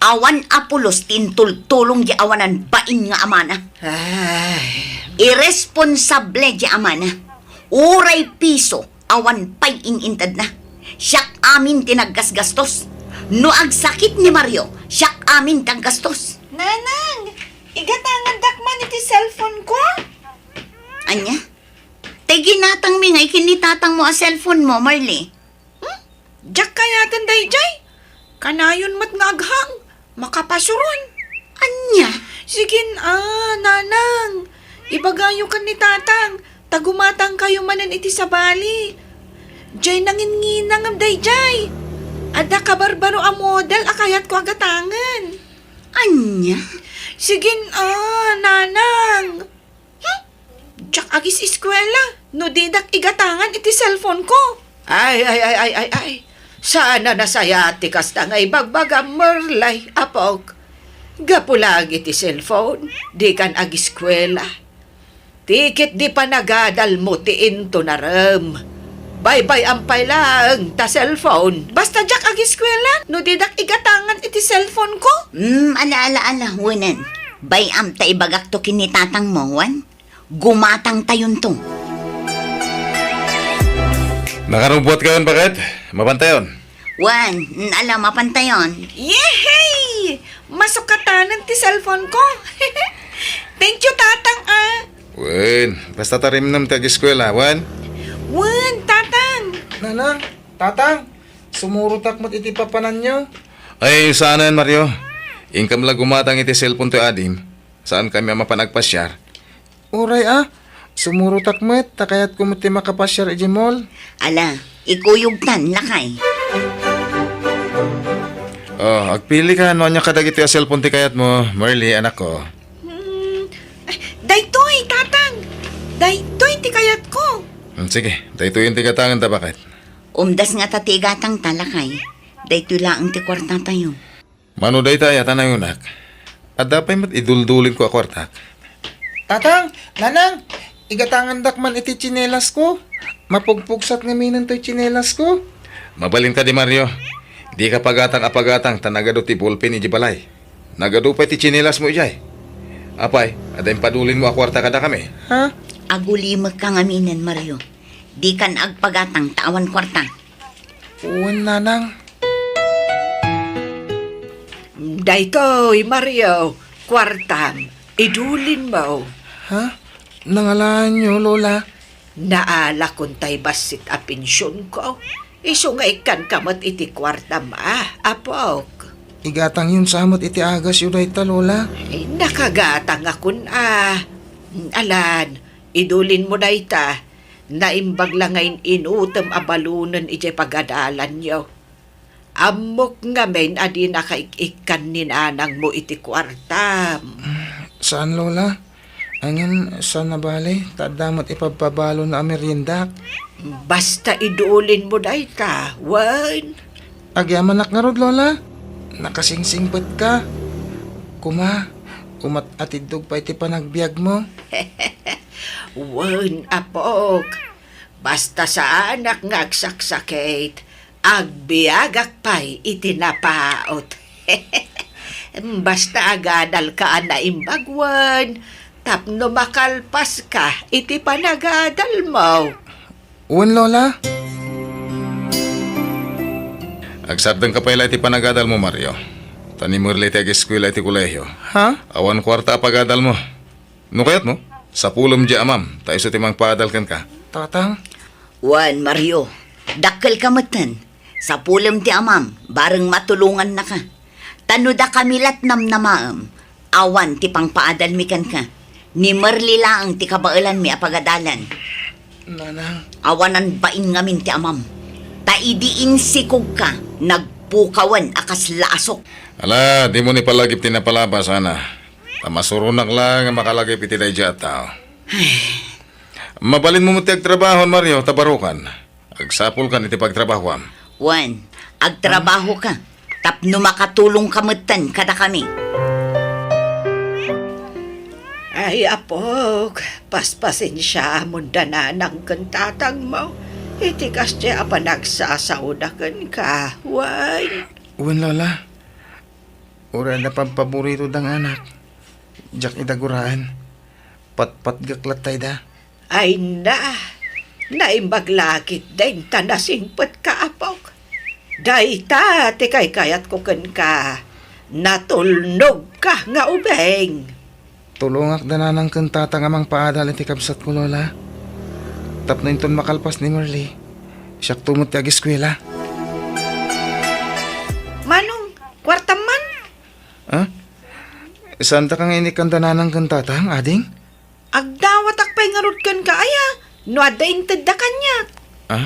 Awan a pulos ti intultulong di awanan bain nga amana. Ay. Iresponsable di amana. Uray piso, awan pay in-intedna. Siak amin ti naggasgastos. No agsakit ni Mario, siak amin ti aggastos. Nanang, igatangandak man iti cellphone ko? Ania? Tay ginatangmi nga ikin ni tatangmo a cellphone mo, Marley. Hmm? Diak kayaten daydiay. Kanayon met nga aghang. Makapasuron. Ania? Sigin, ah, nanang. Ibagayo ken ni tatang, ta gumatangkayo manen iti sabali. Diay nanginnginangam daydiay. Adda kabarbaro a model a kayatko a gatangen. Ania? Sigin, ah, nanang. Hmm? Diak agis-eskuela no didak igatangan iti cellphone ko. Ay, ay, ay, ay, ay, ay. Saan a nasayaat ti kasta nga ibagbagam, Merlay, apok. Gapu laeng iti cellphone, dikan agiskuela. Ti ket di panagadalmo ti intunarem. Baybay-am pay laeng ta cellphone. Basta diak agiskuela, no didak igatangan iti cellphone ko. Hmm, ala, ala, ala, wenen. Bay-am ta ibagakto ken ni tatangmo, wen? Gumatangtayonto. Nakarubbuat kayon, baket? Mapantayon? Wen, ala, mapantayon. Yehey! Masukatanen ti cellphone ko. Thank you, Tatang, ah. Wen, basta tarimnem ti agiskuela, wen? Wen, Tatang. Nanang, Tatang, sumurotak met iti papananyo. Ay, saanen, Mario. Inkam la gumatang iti cellphone toy adim. Saankami a mapan agpasiar. Uray a, sumurotak met, ta kayatko met ti makapasiar idiay mall. Ala, ikuyogtan, lakay. Oh, agpilika no ania kadagitoy a cellphone ti kayatmo, Merly, anakko. Hmm, ay, daytoy, Tatang. Daytoy ti kayatko. Hmm, sige, daytoyen ti gatangen ta, baket? Umdas ngata ti igatangta, lakay. Daytoy laeng ti kuartatayo. Mano dayta aya ta nayonak? Adda pay met iduldulinko a kuartak. Tatang, Nanang, igatangandak man iti tsinelasko. Mapugpugsat ngamin toy tsinelasko. Mabalin kadi, Mario. Dika pagatang a pagatang ta nagadu ti ballpen idiay balay. Nagadu pay ti tsinelasmo idiay. Apay, adda impadulinmo a kuarta kadakami? Ha? Agulimekka ngamin, Mario. Dikan agpagatang ta awan kuarta. Wen, Nanang. Daytoy, Mario, kuartam, idulinmo. Ha? Nangalaanyo, Lola? Naalakon tay bassit a pensionko. Isu nga ikkanka met iti kuartam, a, apok. Igatangyon sa met iti agasyo dayta, Lola. Ay, nakagatangakon, a. Alan, idulinmo dayta. Naimbag la nga in-inutem a balunen idiay pagadalanyo. Ammok ngamin a dinaka ik-ikkan ni nanangmo iti kuartam. Saan, Lola. Anian, saan a bale, ta adda met ipabpabalona a meriendak. Basta idulinmo dayta, wen. Agyamanak ngarud, Lola. Nakasingsingpetka. Kuma, kumat atiddog pay ti panagbiagmo. Wen, apok. Basta saanak nga agsaksakit, agbiagak pay iti napaut. Basta agadalka a naimbag wen, tapno makalpaska iti panagadalmo. Wen, Lola. Agsardengka pay la iti panagadalmo, Mario. Ta ni Merly ti agiskuela iti kolehio. Ha? Awan kuarta a pagadalmo. No kayatmo, sapulem diay amam, ta isu ti mangpaadal kenka. Tatang? Wen, Mario, dakkelka metten. Sapulem ti amam, bareng matulongannaka. Ta no dakami lat namnamaem, awan ti pangpaadalmi kenka. Ni Merly laeng ti kabaelanmi a pagadalan. Nanang. Awanan bain ngamin ti amam. Ta idi insikogka, nagpukawen a kasla asok. Ala, dimo ni palagip ti napalabas, Ana. Ta masuronak la nga makalagip iti daydiay a tao. Mabalinmo met ti agtrabaho, Mario, ta barokan. Agsapulkan iti pagtrabahoam. Wen, agtrabahoka, tapno makatulongka metten kadakami. Ay, apok, paspasensiaamon da nanang ken tatangmo iti kasdiay a panagsasaoda kenka, wen. Wen, Lola. Uray adda pabpaborito dang anak. Diak ida guraen. Patpatgek latta ida. Ay na, naimbag la ketdin ta nasingpetka, apok. Dayta ti kaykayatko kenka. Natulnogka nga ubing. Tulongak da nanang ken tatang a mangpaadal iti kabsatko, Lola. Tapno inton makalpas ni Merly, siakto met ti agiskuela. Manong, kuartam man? Ha? Saantak nga inikkan da nanang ken tatang, ading? Agdawatak pay ngarud kenka aya, no adda intedda kaniak. Ha?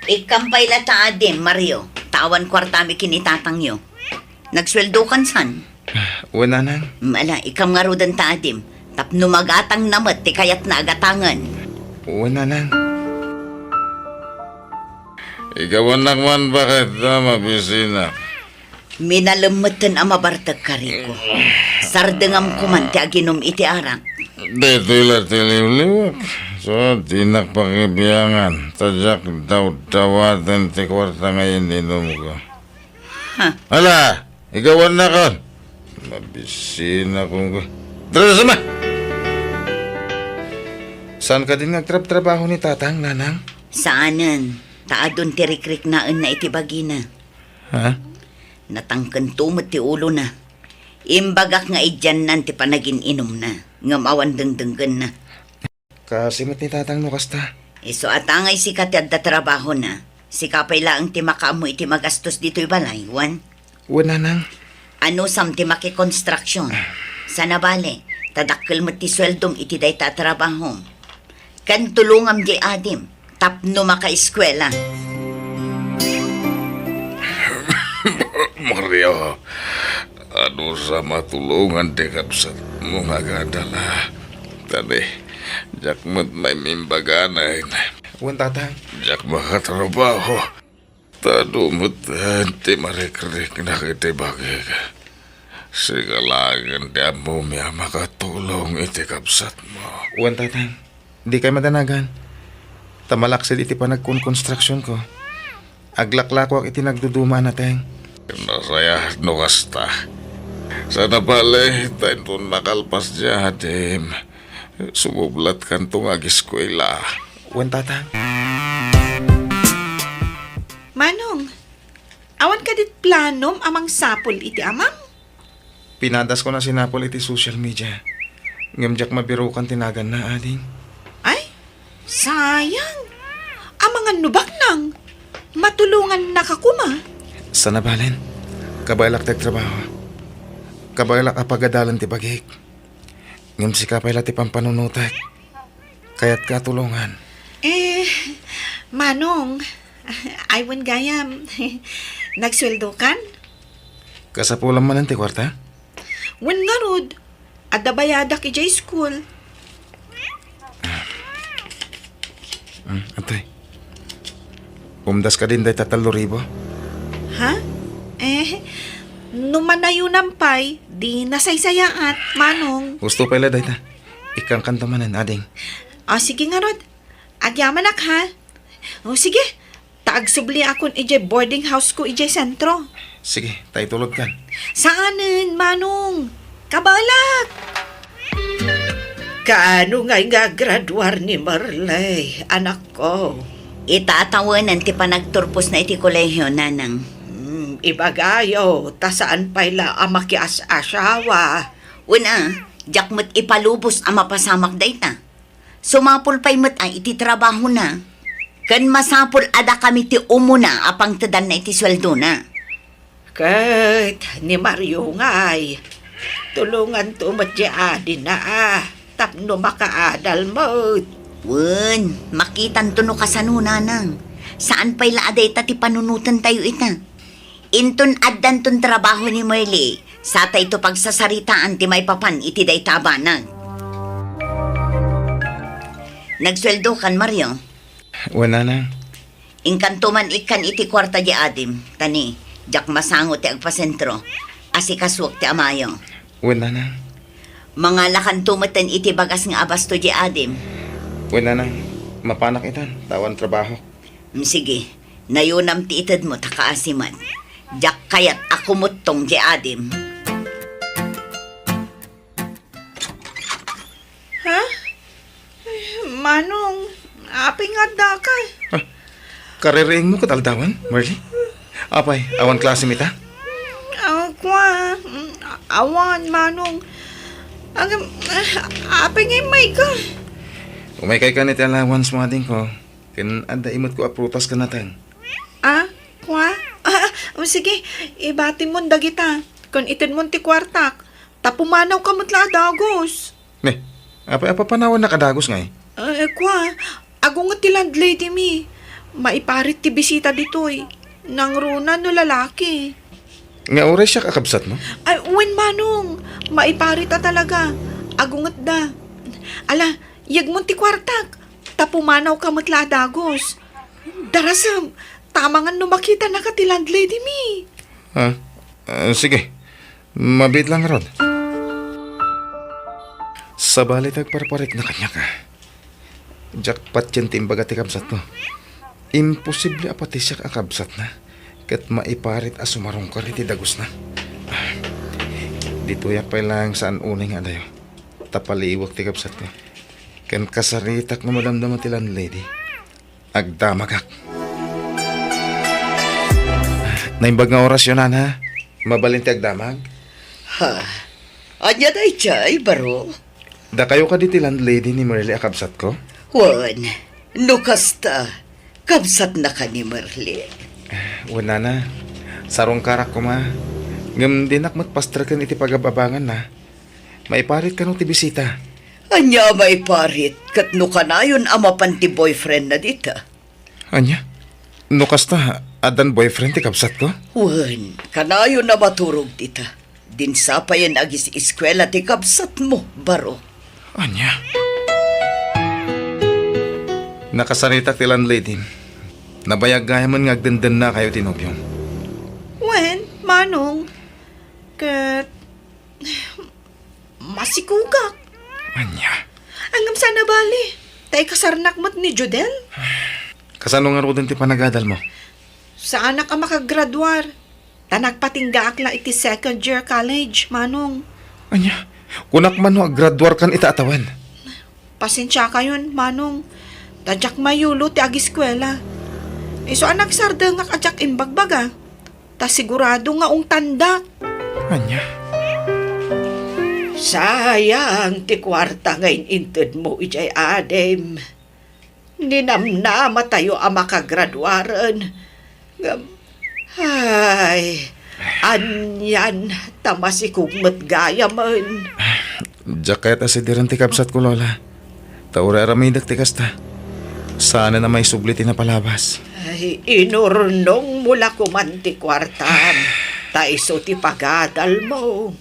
Ikkam pay la ta adim, Mario, ta awan kuartami ken ni tatangyo. Nagsueldokan san? Wen, nanang. Mm, ala, ikkam ngaruden ta adim, tapno magatangna met ti kayatna a gatangen. Wen, nanang. Igawannak man baket ta mabisinak. Minalem metten a mabartek, Kariko. Sardengam koman ti aginum iti arak. Daytoy la ti liwliwek. So, dinak pakibiangan. Ta diak dawdawaten ti kuarta nga ininumko. Ha? Ala, igawannakon. Mabisinak. Tara, sama! Saan kadin nga agtrabtrabaho ni Tatang, Nanang? Saanen. Ta adun ti rikriknaenna iti bagina. Ha? Natangkento met ti ulona. Imbagak nga idiannan ti panagin-inumna, ngem awan dengdenggenna. Kaasi met ni Tatang no kasta. Isu a ta ngay sika ti adda trabahona. Sika pay laeng ti makaammo iti magastos ditoy balay, wen? Wen, Nanang. Anusam ti makikonstruksyon? Sana bale, ta dakkel met ti sueldom iti dayta a trabahom. Ken tulongam diay adim tapno makaeskuela. Maria, anusam a tulongan ti kabsatmo nga agadal a? Tani, diak met maimbaga nay. Wen, Tatang. Diak makatrabaho. Ta dumeten ti marikriknak iti bagik. Sika laengen ti ammomi a makatulong iti kabsatmo. Wen, Tatang. Dikay madanagan. Ta malaksid iti panagkonkonstruksionko, aglaklakoak iti nagduduma a nateng. Nasayaat no kasta. Sana bale, ta inton makalpas diay adim, sumublatkanto nga ageskuela. Wen, Tatang. Manong, awan kadit planom a mangsapul iti amam? Pinadasko a sinapul iti social media. Ngem diak mabirukan ti naganna, ading. Ay, sayang. Amangan no baknang. Matulongannaka koma. Sana balen. Kabaelak ti agtrabaho. Kabaelak a pagadalen ti bagik. Ngem sika pay la ti pampanunotek. Kayatka a tulongan. Eh, Manong, ay, wen gayam, nagsueldokan? Kasapulam manen ti kuarta? Wen ngarud, adda bayadak idiay school. Hmm, atoy. Umdas kadin dayta tallo ribu? Ha? Eh, no manayonam pay, di nasaysayaat, Manong. Husto pay la dayta. Ikkankanto manen, ading. O, sige ngarud. Agyamanak, ha? O, sige. Ta agsubliakon idiay boarding house ko idiay sentro. Sige, ta itulodkan. Saanen, Manong. Kabaelak! Kaano ngay nga agraduar ni Merle, anakko? Ita a tawenan ti panagturposna iti kolehio, Nanang. Hmm, ibagayo, ta saan pay la a makias-asawa. Wen a, diak met ipalubos a mapasamak dayta. Sumapul pay met a iti trabahona. Ken masapul a dakami ti umuna a pangtedanna iti sueldona. Ket ni Mario ngay, tulonganto met diay adina a tapno makaadal met. Wen, makitanto no kasano, Nanang. Saan pay la a dayta ti panunotentayo ita. Inton addanton trabaho ni Merle, satayto pagsasaritaan ti maipapan iti dayta a banag. Nagsueldokan, Mario? Wen, Nanang. Inkanto man ikkan iti kuarta diay adim, ta ni, diak masango ti agpasentro, asikasuek ti amayo. Wen, Nanang. Mangalakanto metten iti bagas nga abasto diay adim. Wen, Nanang. Mapanak itan, ta awan trabaho. Mm, sige. Nayonam ti itedmo ta kaasi met. Diak kayat a kumuttong diay adim. Ha? Manong, apay nga addaka? Ah, kaririingmo ket aldawen, Merle? Apay, awan klasem ita? Ah, kua, mm, awan, Manong. Agam, ah, apay nga immayka? Umaykaykan iti allowance mo, adingko. Ken adda imutko a prutas ken nateng. Ah, kua? Ah, o sige, ibatimon dagita. Ken itedmon ti kuartak. Ta pumanawka met la a dagus. Ne, apay a papanawannak a dagus ngay? Eh, kua, agunget ti landlady mi. Maiparit ti bisita ditoy. Nangruna no lalaki. Nga uray siak a kabsatmo? Ay, wen, Manong. Maiparit a talaga. Agungetda. Ala, yegmon ti kuartak. Ta pumanawka met la a dagus. Darasem, ta amangan no makitanaka ti landlady mi. Ha? Ah, sige. Mabiit lang, Rod. Sabali ti agparparikna kaniak, a. Diak patien ti imbaga ti kabsatko. Imposible a pati siak a kabsatna ket maiparit a sumarungkar iti dagusna. Ditoyak pay laeng saan unay nga adayo. Ta paliiwek ti kabsatko. Ken kasaritak no madamdama ti landlady. Agdamagak. Naimbag nga orasyo, nana. Mabalin ti agdamag? Ha? Ania daydiay, baro? Dakayo kadi ti landlady ni Merly a kabsatko? Wen, no kasta, kabsatnaka ni Merly. Wen, nana. Sarungkarak koma. Ngem dinak met pastreken iti pagab-abanganna. Maiparit kano ti bisita? Ania a maiparit ket no kanayon a mapan ti boyfriendna dita? Ania? No kasta, addan boyfriend ti kabsatko? Wen, kanayon a maturog dita. Dinsapayen agis-eskuela ti kabsatmo, baro. Ania? Nakasaritak ti landlady. Nabayag gayamen nga agdendennakayo ti nobiom. Wen, Manong, ket masikugak. Ania? Ngem saan a bali, ta ikasarnak met ni Judel. Kasano ngaruden ti panagadalmo? Saanak a makagraduar, ta nagpatinggaak la iti second year college, Manong. Ania? Kunak man no aggraduarkan ita a tawen? Pasensiakayon, Manong, ta diak mayulo ti agiskuela. Isu a nagsardengak a diak imbagbaga. Ta sigurado nga ungtandak. Ania? Sayang ti kuarta nga in-intedmo idiay adim. Ninamnamatayo a makagraduaren. Ngem, ay, anian ta masikog met gayamen. Diak kayat a sidiren ti kabsatko, Lola. Ta uray aramidek ti kasta, saanen a maisubli ti napalabas. Ay, inurnongmo la koman ti kuartam, ta isu ti pagadalmo.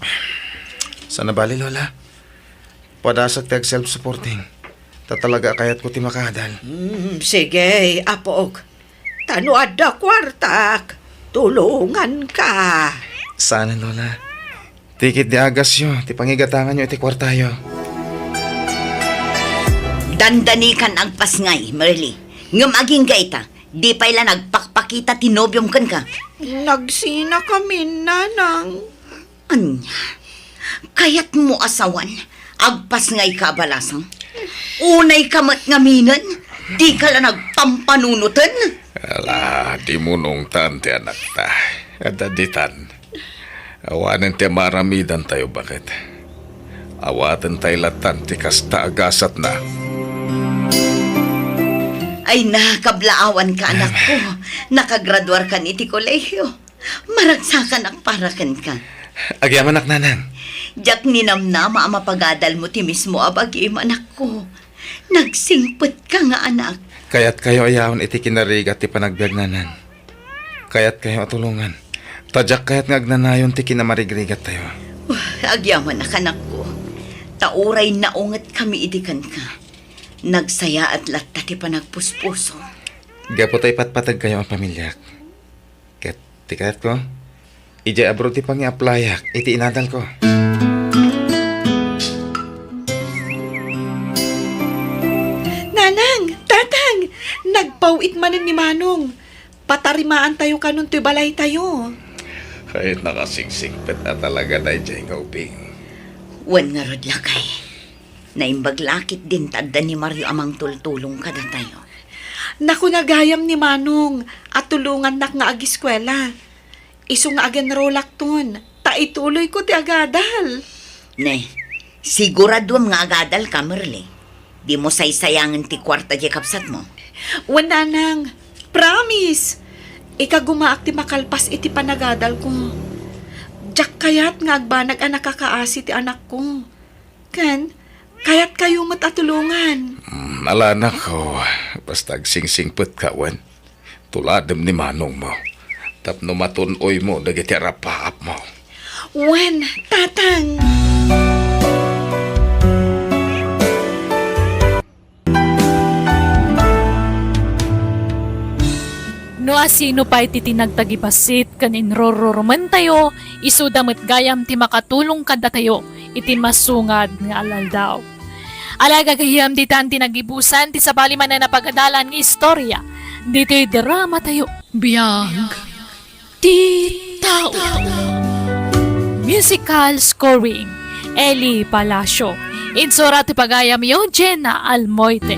Saan a bali, Lola. Padasek ti ag-self-supporting. Ta talaga a kayatko ti makaadal. Hmm, sige, apok. Ta no adda kuartak, tulonganka. Saan, Lola. Ti ketdi agasyo ti pangigatanganyo iti kuartayo. Dandanikan agpasngay, Merly. Ngem agingga ita, di pay la nagpakpakita ti nobiom kenka. Nagsinakamin, Nanang. Ania? Kayatmo a sawen, agpasngayka a balasang? Unayka met ngaminen, dika la nagpampanunoten? Ala, di munongtan ti anakta. Adda ditan. Awanen ti maaramidantayo, baket. Awatentay latan ti kasta a gasatna. Ay, nakablaawanka, anakko. Nakagraduarkan iti kolehiyo. Maragsakanak para kenka. Agyamanak, Nanang. Diak ninamnama a mapagadalmo ti mismo a bagim, anakko. Nagsingpetka nga anak. Kayatkayo a yaon iti kinarigat ti panagbiag, Nanang. Kayatkayo a tulongan. Ta diak kayat nga agnanayon ti kinamarigrigattayo. Uh, agyamanak, anakko. Ta uray naungetkami idi kenka, nagsayaat latta ti panagpuspuso. Gapu ta ipatpategkayo a pamiliak. Ket ti kayatko, idiay abroad ti pangi-applyak iti inadalko. Nanang, Tatang, nagpaw-it manen ni Manong. Patarimaantayo kanon toy balaytayo. Ay, nakasingsingpet a talaga daydiay nga ubing. Wen ngarud, lakay. Naimbag la ketdin ta adda ni Mario a mangtultulong kadatayo. Nakuna gayam ni Manong a tulongannak nga agiskuela. Isu nga ag-enrollakton, ta ituloyko ti agadal. Ne, siguraduem nga agadalka, Merly. Dimo saysayangen ti kuarta diay kabsatmo. Wen, Nanang, promise! Ikagumaak ti makalpas iti panagadalko. Diak kayat nga agbanag a nakakaasi ti anakko. Ken, kayatkayo met a tulongan. Mm, ala, anakko, basta agsingsingpetka, wen. Tuladem ni manongmo tapno matun-oymo dagiti arapaapmo. Wen, Tatang. No A sino pay ti tinagtagibassit ken inrururumentayo, isuda met gayam ti makatulong kadatayo iti masungad nga al-aldaw. Ala, gagayyem, ditan ti nagibusan ti sabali manen a pagadalan nga istorya ditoy drama tayo. Biag ti tao. Musical scoring, Eli Palacio. Insura ti pagayamyo, Jenna Almoite.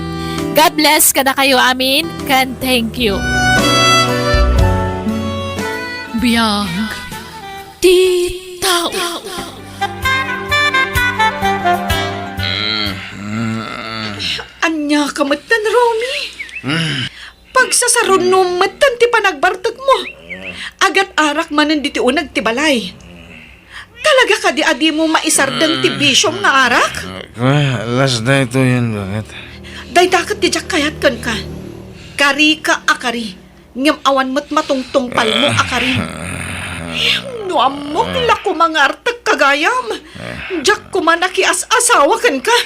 God bless kadakayo amin, ken thank you. Biag ti tao. Ania ka metten, Romy? Pagsasarunnom metten ti panagbartekmo. Agat-arak manen ditoy uneg ti balay. Talaga kadi a dimo maisardeng ti bisiom nga arak? Ah, las daytoyen, baket. Dayta ket ti diak kayat kenka. Karika a kari, ngem awan met matungtungpalmo a kari. No ammok la koma nga artek ka gayam, diak koma nakias-asawa kenka.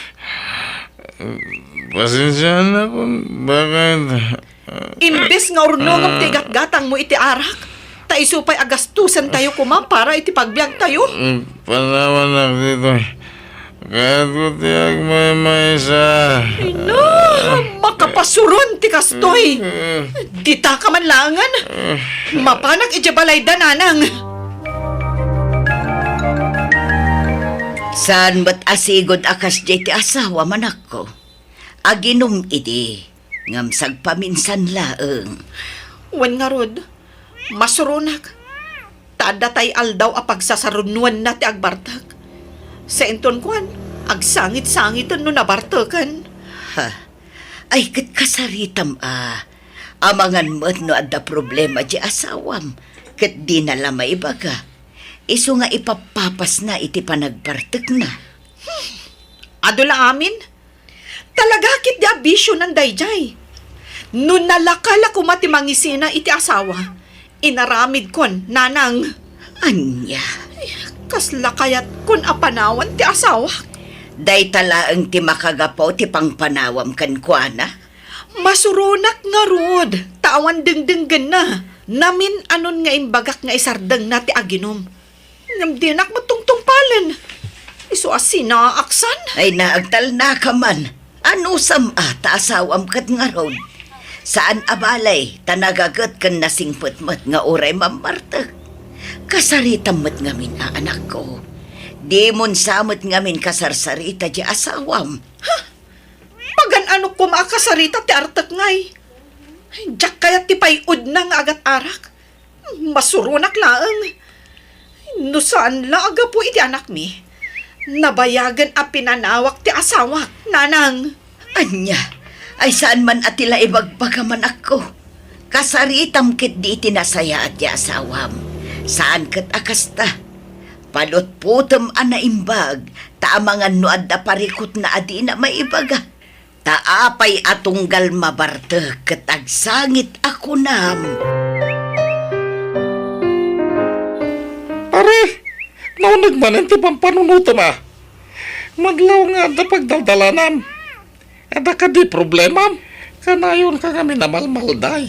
Pasensiaanakon, baket. Imbes nga urnongem ti gatgatangmo iti arak, ta isu pay a gastusantayo koma para iti pagbiagtayo. Panawanak ditoy. Kayatko ti agmaymaysa. Ay na, makapasuron ti kastoy. Dita ka man laengen. Mapanak idiay balayda, nanang. Saan met a sigud a kasdiay ti asawam, anakko. Aginum idi, ngem sagpaminsan laeng. Wen ngarud, masuronak. Ta adda tay aldaw a pagsasarunnoenna ti agbartek. Sainton kuan, agsangit-sangiten no nabarteken. Ha? Ay, ket kasaritam a. Amangan met no adda problema ti asawam, ket dina la maibaga. Isu nga ipappapasna iti panagbartekna. Adu la amin? Talaga ket di a bisionan daydiay. No nalaka la koma ti mangisina iti asawa, inaramidkon, nanang. Ania? Ay, kasla kayatkon a panawan ti asawak. Dayta laeng ti makagapu ti pangpanawam kenkuana? Masuronak ngarud, ta awan dengdenggenna. Namin-anon nga imbagak nga isardengna ti aginum. Ngem dinak met tungtungpalen. Isu a sinaaksan. Ay, naagtalnaka man. Anusam a ta asawam ket ngarud? Saan a balay, ta nagaget ken nasingpet met nga uray mammartek. Kasaritam met ngamin a anakko. Dimon sa met ngamin kasarsarita di asawam. Ha? Pagan-anok koma a kasarita ti artek ngay. Ay, diak kayat ti pay-udna nga agat-arak. Masuronak laeng. No saan la a gapu iti anakmi, nabayagen a pinanawak ti asawak, nanang. Ania? Ay, saan man a ti la ibagbagam, anakko. Kasaritam ketdi iti nasayaat ti asawam. Saan ket a kasta. Palutpotem a naimbag, ta amangan no adda parikutna a dina maibaga. Ta apay a tunggal mabartek ket agsangit a kunam. Pare, nauneg manen ti pampanunotem a. Madlaw nga adda pagdaldalanam. Adda kadi problemam? Kanayonka ngamin a malmalday.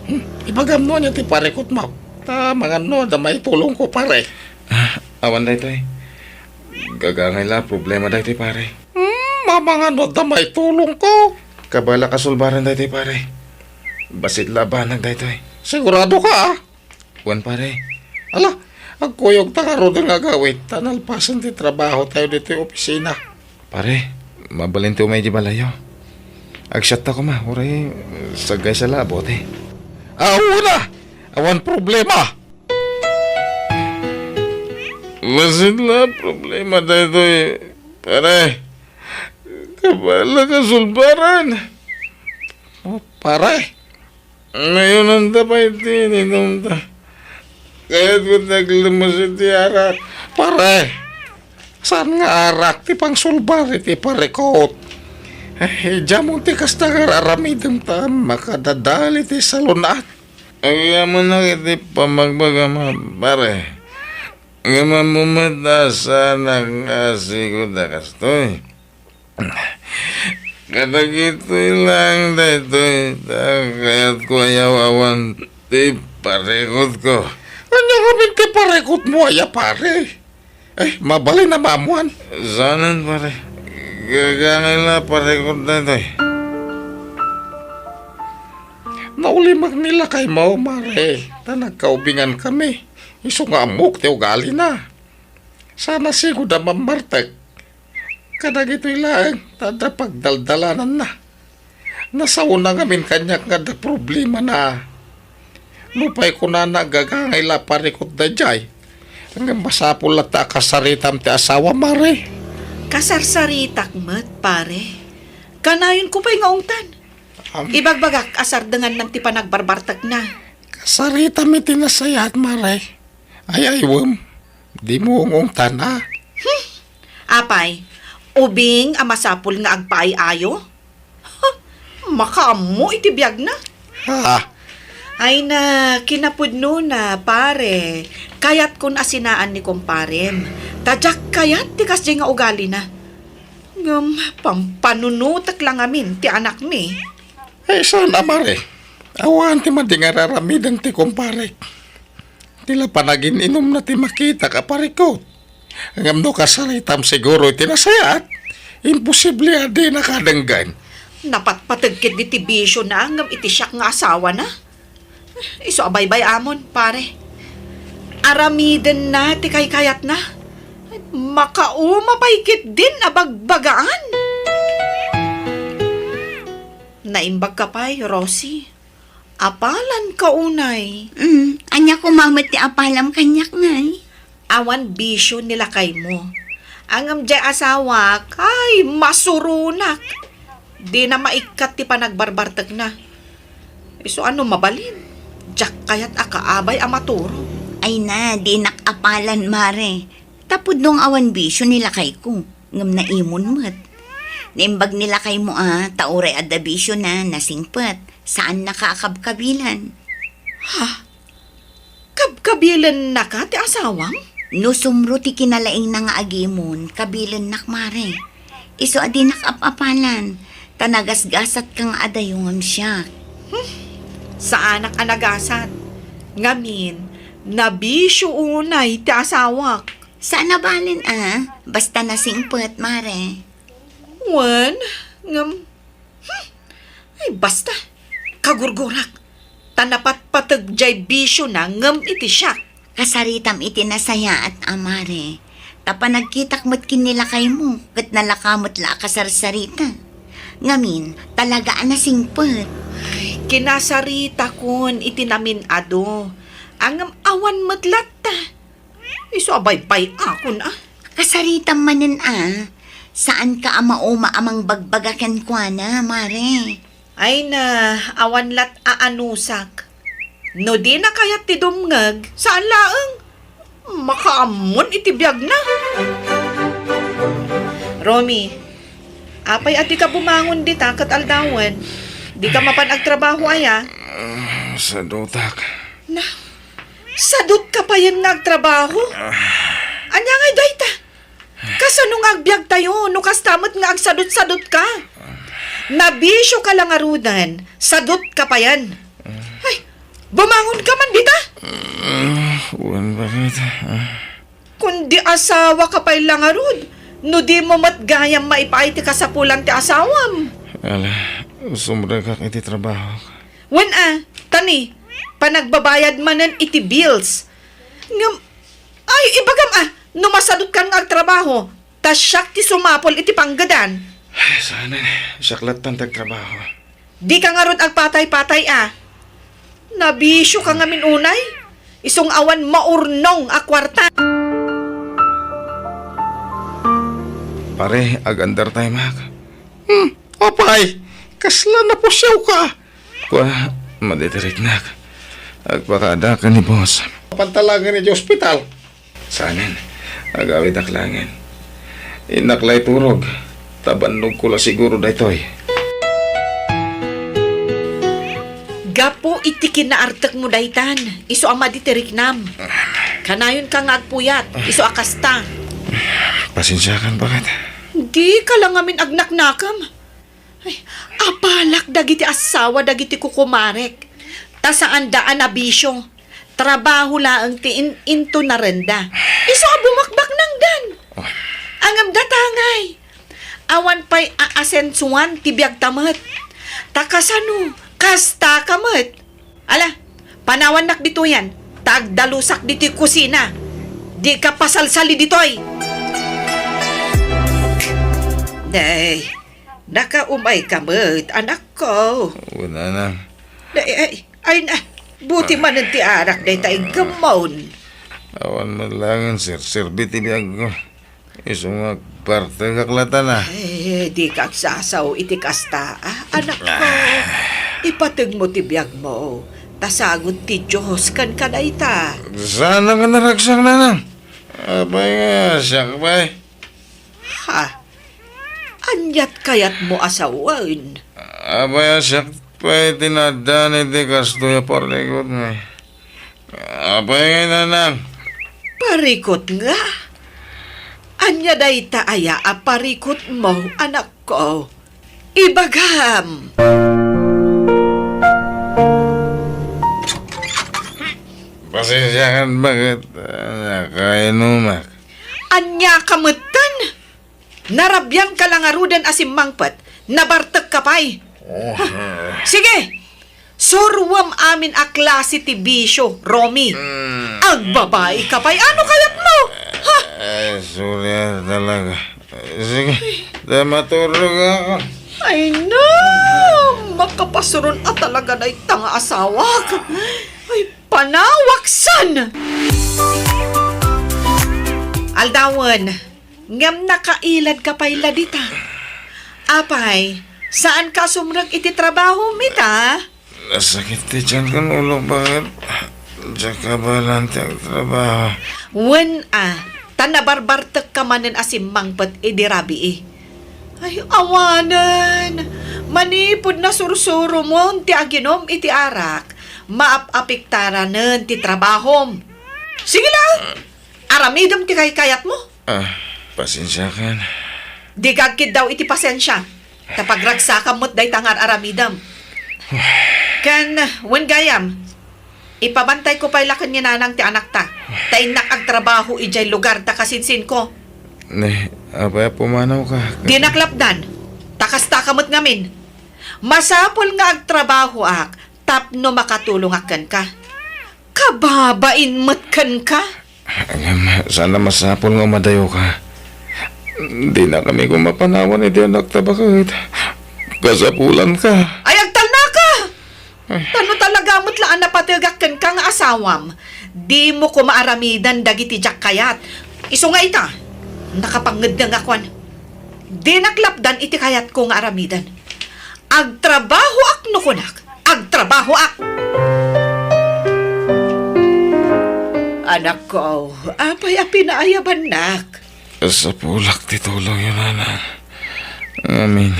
Hmm, ibagam no ania ti parikutmo. Ta amangan no adda maitulongko, pare. Ah, awan daytoy. Gagangay la a problema daytoy, pare. Hmm, amangan no adda maitulongko. Kabalak a sulbaren daytoy, pare. Bassit la a banag daytoy. Sigurado ka, a? Wen, pare. Ala, agkuyogta ngaruden nga agawid, ta nalpasen ti trabahotayo ditoy opisina. Pare, mabalin ti umay di balayyo. Agsiatta koma, uray sagaysa la a bote. Awan a! Awan problema! Bassit la a problema daytoy, pare. Kabalak a sulbaren. Oh, pare. Nayonanta pay ti ininumta. Kayatko ti aglemes iti arak. Pare, saan nga arak ti pangsulbar iti parikut? Ay, idiamon ti kasta nga ar-aramidem ta makadadal iti salun-at. Agyamanak iti pammagbagam, pare. Ngem ammom met a saanak nga sigud a kastoy. Kadagitoy laeng daytoy, ta kayatko a yaw-awan Ti parikutko. Ania ngamin ti parikutmo aya, pare? Ay, mabalin a maammuan. Saanen, pare. Gagangay la parikut daytoy. Naulimek ni lakaymo, mare, ta nagkaubingankami. Isu nga ammok ti ugalina. Saan a sigud a mammartek kadagitoy laeng ta adda pagdaldalananna. Nasaona ngamin kaniak nga adda problemana. Nupay kunana, gagangay la parikut daydiay, ngem masapul latta a kasaritam ti asawam, mare. Kasarsaritak met, pare. Kanayonko pay nga ungtan. Am- Ibagbagak a sardengannan ti panagbarbartekna. Kasaritam iti nasayaat, mare. Ay-aywem, dimo ung-ungtan, a? Hmm. Apay, ubing a masapul nga agpaay-ayo? Ha, makaammo iti biagna. Ha? Ay na, kinapudnona, pare. Kayatkon a sinaan ni kumparem. Ta diak kayat ti kasdiay nga ugalina. Ngem, pampanunotek la ngamin ti anakmi. Ay, saan a, mare. Awan ti madi nga ar-aramiden ti kumparek. Ti la panagin-inumna ti makitak a parikut. Ngem no kasaritam siguro iti nasayaat, imposible a dinaka denggen. Napatpateg ketdi ti bisiona ngem iti siak nga asawana. Isu a baybay-amon, pare. Aramidenna ti kaykayatna. Makauma pay ketdin a bagbagaan. Naimbagka pay, Rosie. Apalanka unay. Mm, ania koma met ti apalam kaniak, ngay? Awan bisio ni lakaymo. Ngem diay asawak, ay, masuronak. Dina maikkat ti panagbarbartekna. Isu a no mabalin, diak kayat a kaabay a maturog. Ay na, dinak apalan, mare. Ta pudno nga awan bisio ni lakayko, ngem naimon met. Naimbag ni lakaymo a, ta uray adda bisiona, nasingpet, saannaka a kabkabilan. Ha? Kabkabilennaka ti asawam? No sumro ti kinalaingna nga agimon, kabilennak, mare. Isu a dinak ap-apalan, ta nagasgasatka nga adayo ngem siak. Hmm. Saanak a nagasat. Ngamin, nabisio unay ti asawak. Saan a balen a, basta nasingpet, mare. Wen, ngem, hmm, ay, basta, kagurgurak. Ta napatpateg diay bisiona ngem iti siak. Kasaritam iti nasayaat a, mare. Ta panagkitak met ken ni lakaymo, ket nalaka met la a kasarsarita. Ngamin, talaga a nasingpet. Ay, kinasaritakon iti namin-adu. Ngem awan met latta. Isu a baybay-akon a. Kasaritam manen a, saanka a mauma a mangbagbaga kenkuana, mare. Ay na, awan lat a anusak. No dina kayat ti dumngeg, saan laeng. Makaammon iti biagna. Romy, apay a dika bumangon dita ket aldawen? Dika mapan agtrabaho aya? Ah, sadutak. Na, Sadutka payen nga agtrabaho? Ah. Ania ngay dayta? Kasano nga agbiagtayo no kasta met nga agsadut-sadutka? Nabisioka la ngaruden, sadutka payen. Ay, bumangonka man dita? Ah, wen, bakit? Ah. Kundi asawaka pay la ngarud, no dimo met gayam maipaay ti kasapulan ti asawam. Ala, sumrekak iti trabaho. Wen a, tani, panagbabayad manen iti bills. Ngem, ay, ibagam a, no masadutkan nga agtrabaho, ta siak ti sumapul iti panggedan. Ay, saanen, siak lattan ti agtrabaho. Dika ngarud agpatay-patay a. Nabisioka ngamin unay, isu nga awan maurnong a kuarta. Pare, ag-undertime ak. Hmm, apay, kasla napusiawka? Kua, madi ti riknak. Agpakaadak ken ni boss. Pantalangen iti ospital. Saanen, agawidak laengen. Innak la iturog, ta bannogko la siguro daytoy. Gapu iti kinaartekmo daytan, isu a madi ti riknam. Kanayonka nga agpuyat, isu a kasta. Pasensiakan, baket. Dika la ngamin agnaknakam. Ay, apalak dagiti asawa dagiti kukumarek. Ta saanda a nabisio. Trabaho laeng ti in-, intunarenda. Isu a bumakbaknangdan. Ah. Ngem datangay. Awan pay aasensuan ti biagta met. Ta kasano, kastaka met. Ala, panawannak ditoyen, ta agdalusak ditoy kusina. Dika pasalsali ditoy. Nay, nakaumayka met, anakko. Wen, nanang. Nay, ay, ay na, buti manen ti arak dayta iggemmon. Awan met laengen serserbi ti biagko. Isu nga agbartegak latta. Ay, dika agsasao iti kasta, a, anakko. Ah. Ipategmo ti biagmo, ta sagut ti Dios kenka dayta. Saan nga naragsak, nanang? Apay nga, siak pay. Ha? Aniat kayatmo a sawen? Apay a siak pay ti naaddaan iti kastoy a parikut nga. Apay ngay, nanang? Parikut nga? Ania dayta aya a parikutmo, anakko? Ibagam! Pasensiakan baket, nakainumak. Ania ka metten? Narabian ka la ngaruden a simmangpet, nabartek ka pay. Oh. Ha? Sige! Suruem amin a klase ti bisio, Romy. Mm. Agbabai ka pay. Ano kayatmo? Ha? Ay, sorry, ah, talaga. Sige, ta maturog ako. Ay, no! Makapasuron a talaga dayta nga asawak. Ay, panawaksan! Aldawen, ngem nakailad ka pay la dita. Apay, saan ka sumrek iti trabaho, mita? Nasakit ti tiyan ken ulok, baket. Diak kabaelan ti agtrabaho. Wen a, ta nabarbartek ka manen a simmangpet idi rabii. Ay, awanen. Manipud nasursuromon ti aginom iti arak, maap-apektaranen ti trabahom. Sige la, aramidem ti kaykayatmo. Ah, pasensiakan. Dika agkiddaw iti pasensia, ta pagragsakam met dayta nga ar-aramidem. Ken, wen gayam, ipabantayko pay la ken ni nanang ti anakta, ta innak agtrabaho idiay lugar ta kasinsinko. Ne, apay a pumanawka? Dinak lapdan, ta kastaka met ngamin. Masapul nga agtrabahoak tapno makatulongak kenka. Kababain met kenka. Ngem, saan a masapul nga umadayoka. Dinakami koma panawan iti anakta baket. Kasapulanka. Ay, agtalnaka! Ay. Ta no talaga met la a napategak kenka nga asawam, dimo koma aramidan dagiti diak kayat. Isu nga ita, nakapangngeddengak. Dinak lapdan iti kayatko nga aramidan. Agtrabahoak no kunak, agtrabahoak! Anakko, apay a pinaayabannak? Sapulak ti tulongyo, nanang. Ngamin,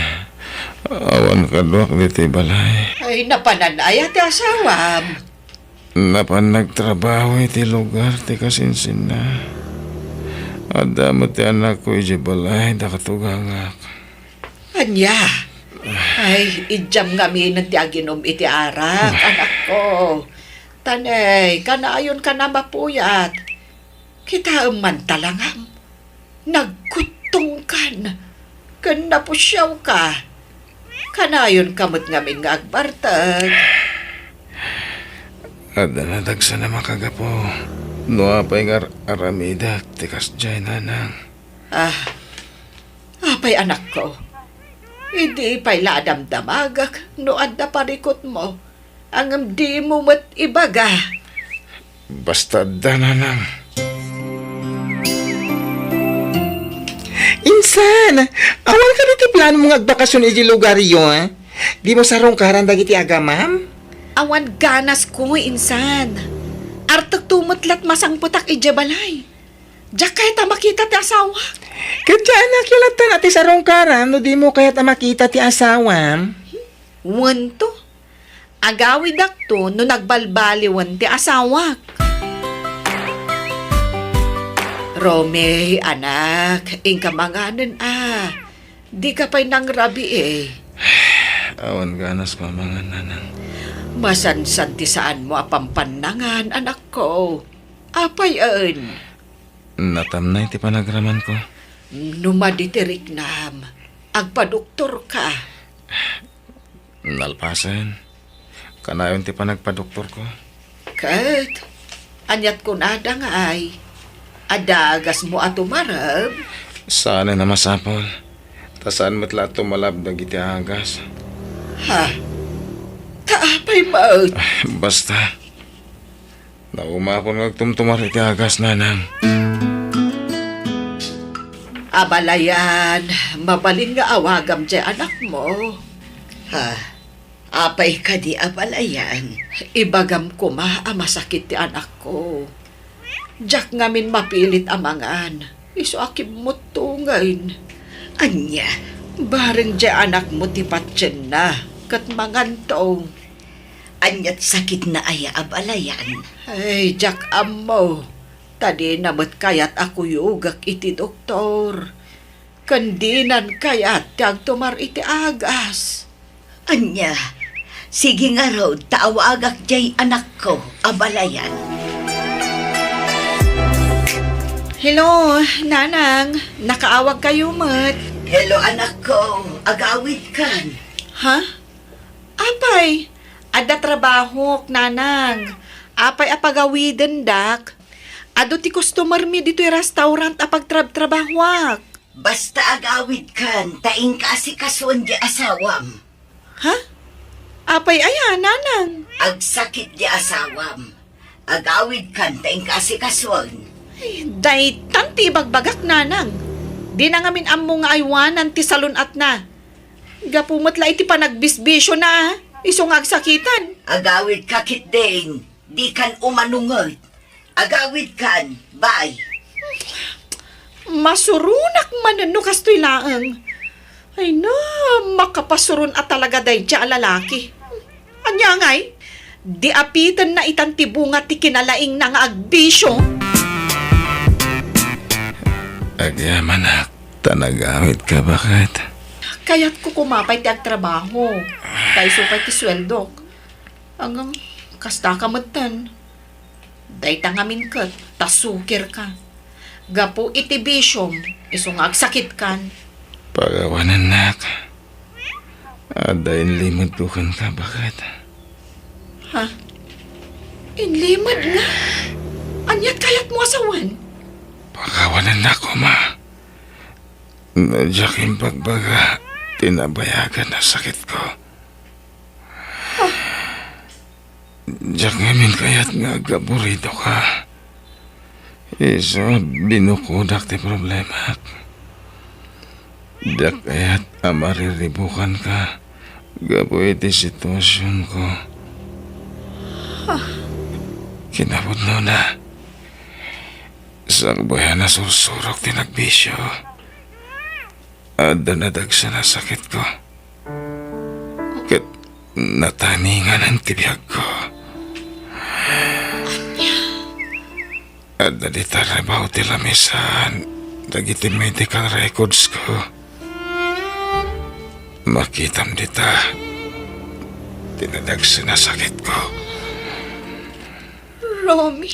awan kaduak ditoy balay. Ay, napanan aya ti asawam? Napan nagtrabaho iti lugar ti kasinsinna. Adda met ti anakko idiay balay, dakatugangak. Ania? Ay, idiam ngaminen ti aginom iti arak, anakko. Ta ne, kanayonkan a mapuyat. Kitaem man talangam. Nagkuttongkan ken napusiawka. Kanayonka met ngamin nga agbartek. Adda nadagsan a makagapu no apay nga ar-, aramidek ti kasdiay, nanang. Ah, apay, anakko? Idi pay la a damdamagek no adda parikutmo, ngem dimo met ibaga. Basta adda, nanang. Insan, awan kadi ti plano mo nga agbakasyon iti lugaryo, a? Dimo sarungkaran dagiti agamam? Awan ganasko, insan. Artekto met la't masangpetak idiay balay. Diak kayat a makita ti asawak. Ket diak a nakilattan a ti sarungkaran no dimo kayat a makita ti asawam. Wento. Agawidakto no nagbalbaliwen ti asawak. Romy, anak, inka manganen a. Dika pay nangrabii. Awan ganas mamangan, nanang. Masansan ti saanmo a pampannangan, anakko. Apayen? Natamnay ti panagramanko. No madi ti riknam, agpadoktorka. Nalpasen. Kanayon ti panagpadoktorko. Ket, aniat kunada nga ay, adda agasmo a tumareb? Saanen a masapul. Ta saan met la a tumalab dagiti agas. Ha? Ta apay met? Basta. Naumapon nga agtumtumar iti agas, nanang. Abalayan, mabalin nga awagam diay anakmo. Ha? Apay kadi, abalayan? Ibagam koma a masakit ti anakko. Diak ngamin mapilit a mangan. Isu a kimmuttongen. Ania? Bareng diay anakmo ti patienna, ket manganto. Aniat sakitna aya, abalayan? Ay, diak ammo. Ta dina met kayat a kuyogek iti doktor. Ken dinan kayat ti agtumar iti agas. Ania? Sige ngarud, ta awagak diay anakko, abalayan. Hello, Nanang. Nakaawagkayo met. Hello, anakko. Agawidkan. Ha? Apay, adda trabahok, Nanang. Apay a pagawidendak? Adu ti customer mi ditoy restaurant a pagtrabtrabahoak. Basta agawidkan ta inka asikasuen di asawam. Ha? Apay aya, Nanang? Agsakit di asawam. Agawidkan ta inka asikasuen. Ay, daytan ti ibagbagak, Nanang. Dina ngamin ammo nga aywanan ti salun-atna. Gapu met la iti panagbisbisiona, a. Isu nga agsakitan. Agawidka ketdin. Dikan umano ngarud. Agawidkan, bay. Masuronak manen no kastoy laeng. Ay na, makapasuron a talaga daydiay a lalaki. Ania ngay? Di apitenna itan ti bunga ti kinalaingna nga agbisio. Agyamanak, ta nagawidka, baket. Kayatko koma pay ti agtrabaho. Ta isu pay ti sueldok. Ngem, kasta ka metten. Dayta ngamin ket, ta sukirka. Gapu iti bisiom, isu nga agsakitkan. Pakawanennak. Adda inlimedko kenka, baket. Ha? Inlimed nga? Aniat kayatmo a sawen? Pakawanennak koma. No diak imbagbaga ti nabayagan a sakitko. Diak ngamin kayat nga agaburidoka. Isu a binukodak ti problemak. Diak kayat a mariribukanka gapu iti situasionko. Kinapudnona, sakbay a nasursurok ti nagbisio, adda nadagsen a sakitko. Ket nataninganan ti biagko. Adda dita rebaw ti lamisaan dagiti medical records ko. Makitam dita ti nadagsen a sakitko. Romy.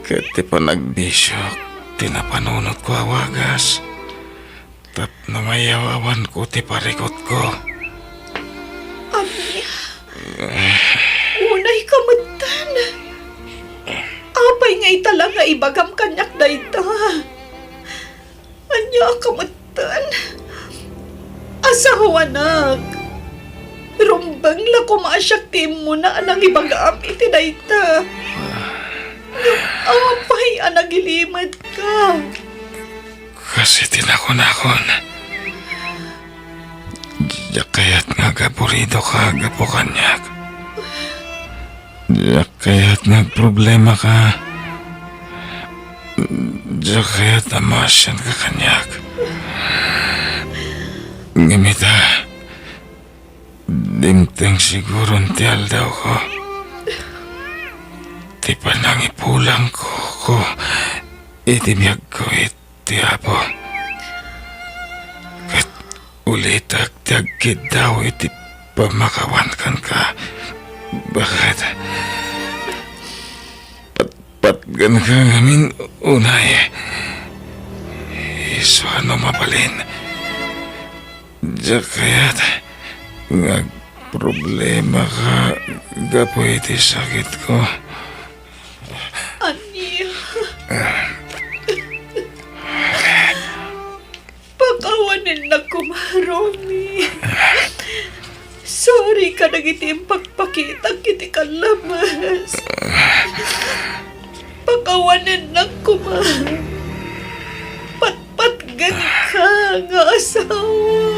Ket ti panagbisiok ti napanunotko a wagas tapno mayawawanko ti parikutko. Ania? Unay ka metten. Apay nga ita la nga ibagam kaniak dayta? Ania ka metten? Asawanak, rumbeng la koma a siak ti immuna a nangibagam iti dayta. Ngem apay a nagilimedka? Kas iti nakunakon, diak kayat nga agaburidoka gapu kaniak. Diak kayat nga agproblemaka. Diak kayat a maasianka kaniak. Ngem ita, dimteng siguron ti aldawko. Ti panangipulangko iti biagko iti Apo. Ket ulitek ti agkiddaw iti Pamakawan kenka. Baket? Patpatgenka ngamin unay. Isu a no mabalin, diak kayat nga agproblemaka gapu iti sakitko. Ania? Pakawanennak koma, Romy. Sorry kadagiti impakpakitak iti kallames. Pakawanennak koma. Patpatgenka nga asawa.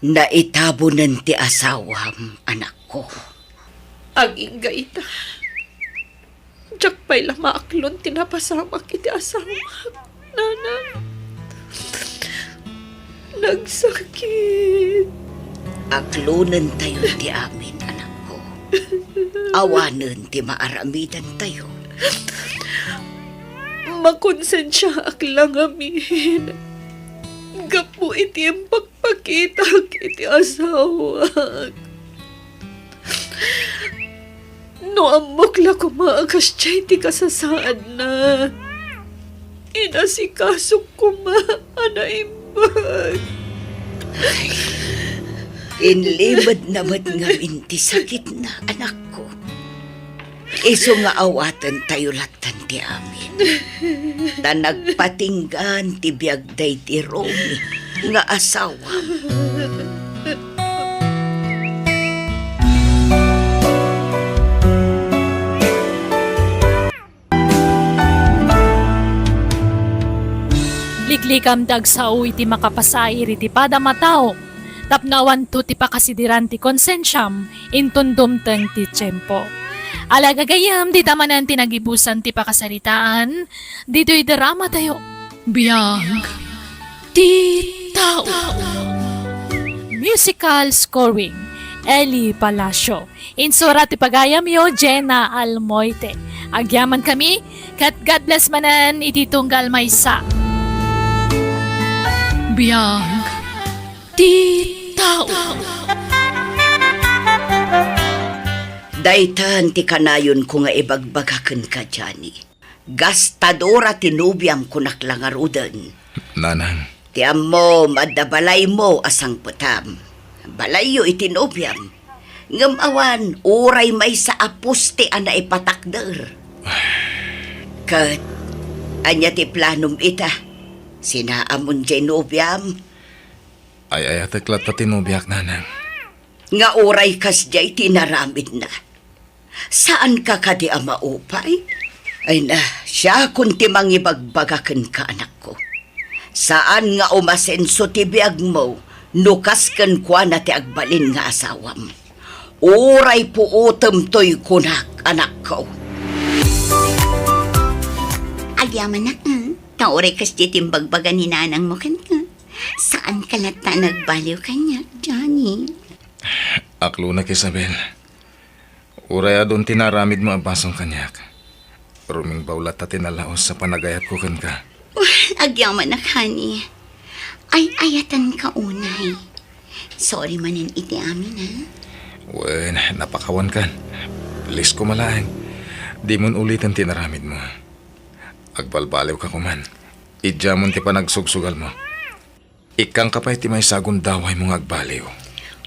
Naitabunen ti asawam, anakko. Agingga ita. Diak pay la maaklon ti napasamak iti asamak, nanang. Nagsakit. Aklonentayo ti amin, anakko. Awanen ti maaramidantayo. Makonsensiaak la ngamin gapu iti impakpakitak iti asawak. No ammok la koma a kasdiay ti kasasaadna, inasikasok koma a naimbag. Ay, inlimedna met ngamin ti sakitna, anakko. Isu nga awatentayo latta ti amin. Ta nagpatinggaan ti biag daydi Romy nga asawam. Liklikam ti agsao iti makapasair iti padam a tao, tapno awanto ti pakasidiran ti konsensiam inton dumteng ti tiempo. Ala gagayyem, dita manen ti nagibusan ti pakasaritaan ditoy dramatayo. Biag ti tao. Musical scoring, Eli Palacio. Insura ti pagayamyo, Jenna Almoite. Agyamankami, ket God bless manen iti tunggal maysa. Biag ti tao. Daytan ti kanayonko nga ibagbaga kenka, Johnny. Gastadora ti nobiam, kunak la ngaruden. Nanang. Ti ammom, adda balaymo a sangpetam. Balayyo iti nobiam. Ngem awan, uray maysa a poste a naipatakder. Ket, ania ti planom ita? Sinaamon diay nobiam? Ay-ayatek latta ti nobiak, nanang. Nga uray kasdiay ti inaramidna. Saanka kadi a maupay? Ay na, siakon ti mangibagbaga kenka, anakko. Saan nga umasenso ti biagmo no kas kenkuana ti agbalin nga asawam. Uray puotem toy kunak, anakko. Agyamanak, ah. Ta uray kasdiay ti imbagbaga ni nanangmo kenka. Saanka latta a nagbaliw kaniak, Johnny. Aklonak, Isabel. Uray adun ti naaramidmo a basol kaniak, rumingbaw latta ti nalaus a panagayatko kenka. Agyamanak, honey. Ay-ayatenka unay. Sorry manen iti amin, ha? Wen, napakawankan. Please koma laeng. Dimon uliten ti inaramidmo. Agbalbaliwka koman. Idiamon ti panagsugsugalmo. Ikkangka pay ti maysa a gundawaymo nga agbaliw.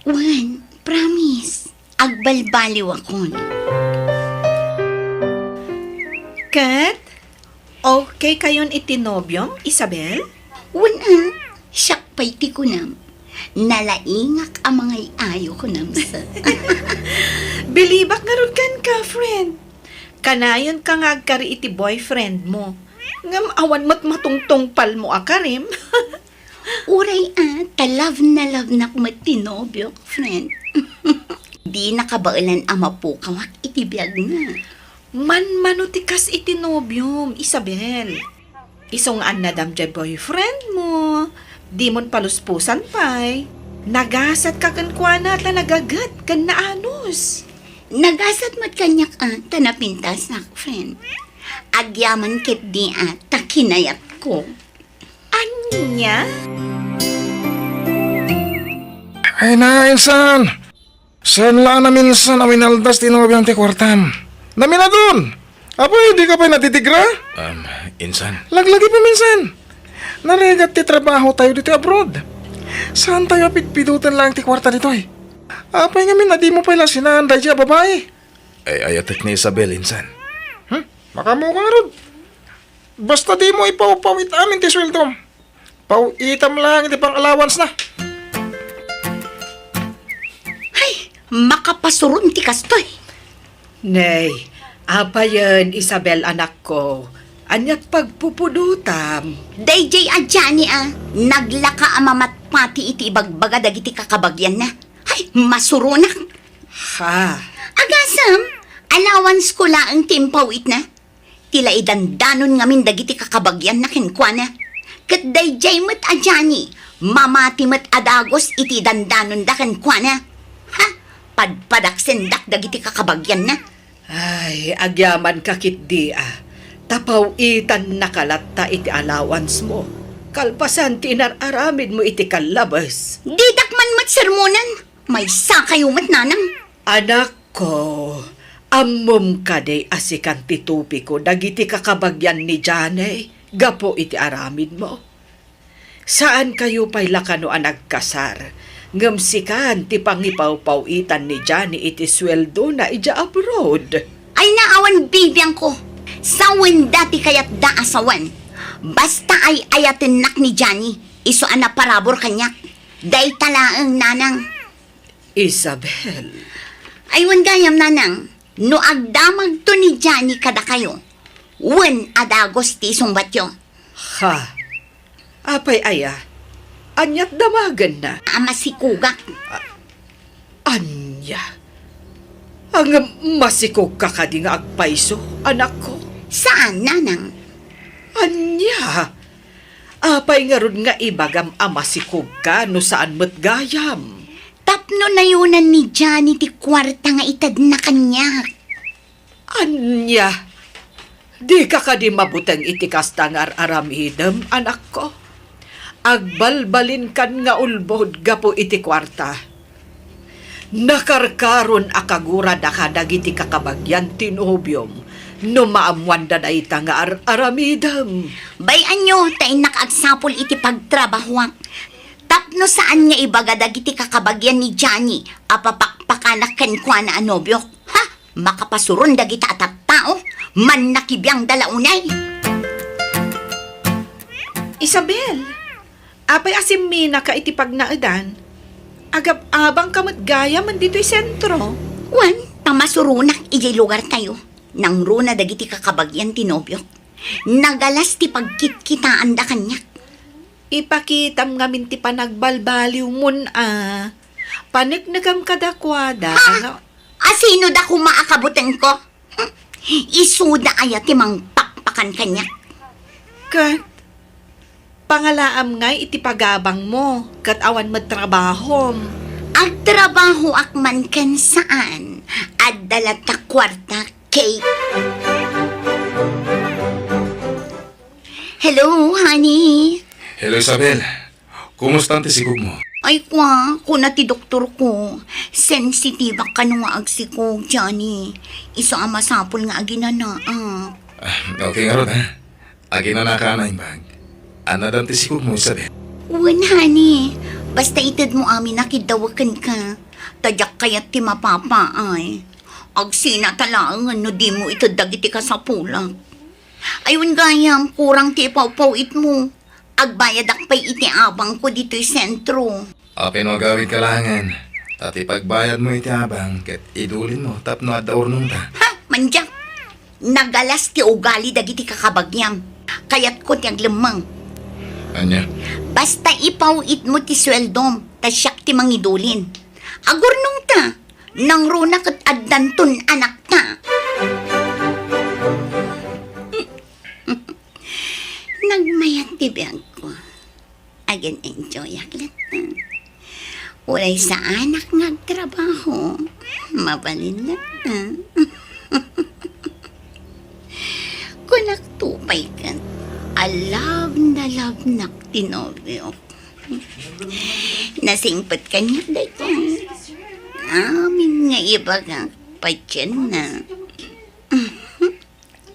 Wen, promise. Agbalbaliwakon. Ket, okay kayon iti nobiom, Isabel? Wen, ah, siak pay ti kunam. Nalaingak a mangay-ayo kunam sa. Bilibak ngarud kenka, friend. Kanayonka nga agkari iti boyfriend mo. Ngem awan met matungtungpalmo a karim. Uray a, ta love na love nak met ti nobiok, friend. Dina kabaelan a mapukawak iti biagna. Manmano ti kas iti nobiom, Isabel. Isu nga annadam diay boyfriend mo, dimon paluspusan pay. Nagasatka kenkuana ta nagaget ken naanus. Nagasat met kaniak a ta napintasak, friend. Agyaman ketdi a ta kinayatko. Nya? Ay na, insan! Saan la a naminsan a winaldas ti nobiam ti kuartam? Naminadun! Apay, di ka pay natitigra? Um, insan. Laglagi pa minsan. Narigat ti trabaho tayo ditoy abroad. Saan tayo a pidpidotan lang ti kuarta ditoy? Apay ngamin a di mo pay la sinaan daydi a babai? Ay, ayatek ni Isabel, insan. Hmm? Makamuka ngarud. Basta di mo ipawpawit amin ti sueldom. Paw-itam lang iti pang-allowance na. Ay, makapasuron ti kastoy. Nay, apayen, Isabel, anakko? Aniat pagpupudotam? Daydiay a Johnny a naglaka a mamatpati iti ibagbaga dagiti kakabagianna. Ay, masuronak. Ha? Agasem, allowance ko laeng ti impaw-itna. Ti la idandanon ngamin dagiti kakabagianna kenkuana. Ket daydiay met a Johnny, mamati met a dagus iti dandanonda kenkuana. Ha? Padpadaksendak dagiti kakabagianna. Ay, agyamanka ketdi a, ta paw-itannaka latta iti allowance mo, kalpasan ti inar-aramidmo iti kallabes. Didak man met sermonan, maysakayo met, nanang. Anakko, ammom kadi a sikan ti tupiko dagiti kakabagian ni Johnny gapu iti aramidmo? Saankayo pay la kano a nagkasar, ngem sikan ti pangipawpaw-itan ni Johnny iti sueldona idiay abroad. Ay, naawan bibiangko. Sawenda ti kayatda a sawen. Basta ay-ayatennak ni Johnny, isu a naparabur kaniak. Dayta laeng, nanang. Isabel. Ay, wen gayam, nanang, no agdamagto ni Johnny kadakayo, wen a dagus ti isungbatyo. Ha? Apay aya? Aniat damagenna? A masikogak. A-, ania? Ngem masikogka kadi nga agpayso, anakko? Saan, nanang. Ania? Apay ngarud nga ibagam a masikogka no saan met gayam? Tapno nayonan ni Johnny ti kuarta nga itedna kaniak. Ania? Dika kadi mabuteng iti kasta nga ar-aramidem, anakko? Agbalbalinkan nga ulbod gapu iti kuarta. Nakarkaron a kaguradaka dagiti kakabagian ti nobiom no maammoanda dayta nga ar-aramidem. Bay-anyo ta innak agsapul iti pagtrabahoak. Tapno saan nga ibaga dagiti kakabagian ni Johnny a papakpakanak kenkuana a nobiok. Ha? Makapasuron dagita a tattao, mannakibiangda la unay. Isabel, apay a simminaka iti pagnaedan? Agab-abangka met gayam ditoy sentro. Wen, pamasuronak idiay lugartayo. Nangruna dagiti kakabagian ti nobiok. Nagalas ti pagkitkitaanda kaniak. Ipakitam ngamin ti panagbalbaliwmon a. Paneknekam kadakuada. Ha? Nga asino da koma a kabutengko? Isuda aya ti mangpakpakan kaniak? Ket pangalaam ngay iti pagabangmo ket awan met trabahom. Agtrabahoak man ken saan, adda latta kuarta, Kate. Hello, honey. Hello, Isabel. Kumusta ti sikogmo? Ay, kua, kuna ti doktorko, sensitibak kano nga agsikog, Johnny. Isu a masapul nga aginanaak. Ah, okay ngarud, ha? Aginanaka a naimbag. Anadan ti sikogmo, Isabel? Wen, honey. Basta itedmo amin a kiddawek kenka. Ta diak kayat ti mapapaay. Agsinata laengen no dimo ited dagiti kasapulak. Ay, wen gayam, kurang ti ipawpaw-itmo. Agbayadak pay iti abangko ditoy sentro. Apay no agawidka laengen, ta ti pagbayadmo iti abang ket idulinmo tapno adda urnongta. Ha? Mandiak! Nagalas ti ugali dagiti kakabagiam. Kayatko ti aglemmeng. Ania? Basta ipaw-itmo ti sueldom, ta siak ti mangidulin. Agurnongta, nangruna ket addanton anakta. Nagmayat ti biagko. Agin-enjoyak latta. Uray saanak nga agtrabaho, mabalin latta. Kunak to pay ket, A love na love nak ti nobiok. Nasingpet kaniak daytoy. Amin nga ibagak padianna.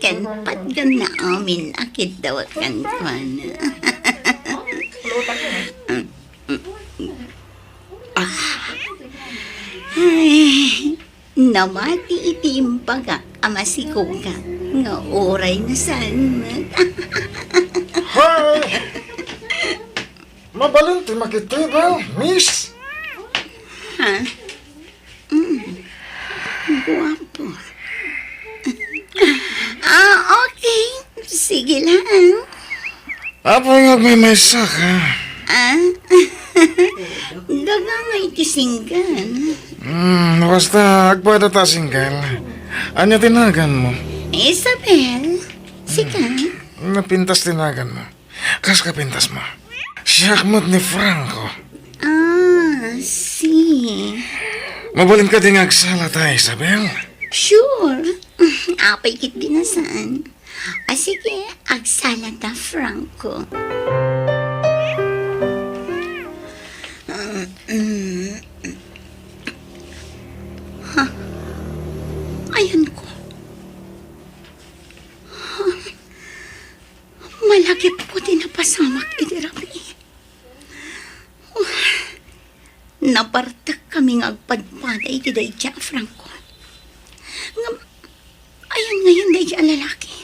Ken patgan na amin a kiddawat kenkuana. Ah. Ay, namati iti imbagak a masigogak nga uray na saan met. Hi! Mabalin ti makitibel, miss? Ha? Mm. Guapo. Ah, okay. Sige lang. Apo nga agmaymaysa ka. Ah? Daga nga iti single. Hmm, basta agpada ta single. Ania ti naganmo? Isabel. Sika? Napintas ti naganmo. Kas kapintasmo. Siak met ni Franco. Ah, si. Mabalin kadi nga agsala ta, Isabel? Sure. Apay ket di na saan. Ah, sige, agsala ta, Franco. Mm, mm. Ha? Ayanko. Ha? Malagipko ti napasamak iti rabii. Nabartekkami nga agpadpada iti daydiay a Franco. Ngem, ayan ngayen daydiay a lalaki?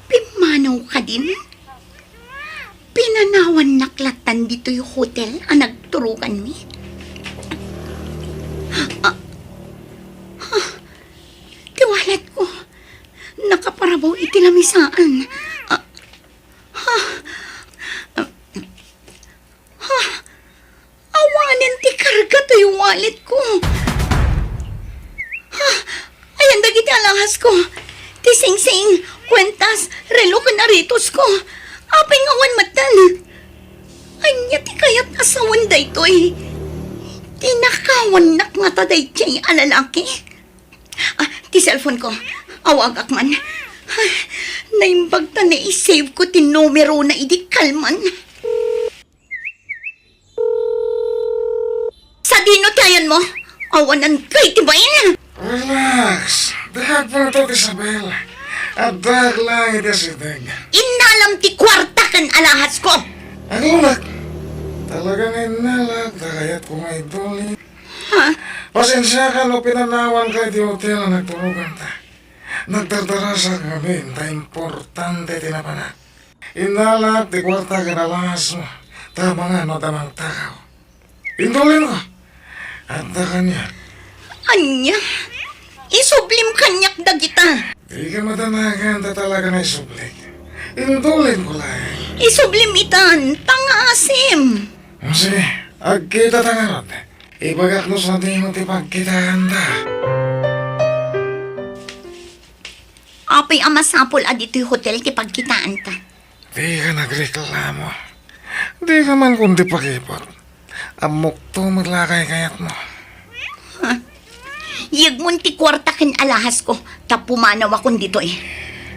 Pimmanaw kadin? Pinanawannak lattan ditoy hotel a nagturoganmi? Ah, ah, ti walletko. Nakaparabaw iti lamisaan. Ah, ha? Ha? Awanen ti karga toy walletko. Ha? Ayan dagiti alhahasko. Ti singsing, kuentas, relo ken aretosko. Apay nga awan metten? Ania ti kayat a sawen daytoy? Tinakawannak ngata daydiay a lalaki? Ah, ti cellphone ko. Awagak man. Ah, naimbag ta naisave ko ti numerona idi kalman. Sadino ti ayanmo? Awanan kay ti bain? Relax. Dagpulto ti Isabel. Addak lang iti asideg. Innalam ti kuarta ken alhahasko. Aglunak. Talaga nga innalak, ta kayatko nga iduli. Ha? Pasensiaka no pinanawanka iti hotel a nagturoganta. Nagdardarasak ngamin ta importante ti napanak. Innalak ti kuarta ken alhasmo, ta amangan no adda mangtakaw. Intulinko, adda kaniak. Ania? Isublim kaniak dagita. Dika madanagan ta talaga nga isublik. Intulinko laeng. Isublim itan, pangaasim. O sige, agkita ta ngarud. Ibagak no sadino ti pagkitaanta. Apay a masapul a ditoy hotel ti pagkitaanta? Dika nagreklamo. Dika man kundi pakipot. Ammokto met la a kaykayatmo. Ha? Yegmon ti kuarta ken alhahasko. Ta pumanawakon ditoy.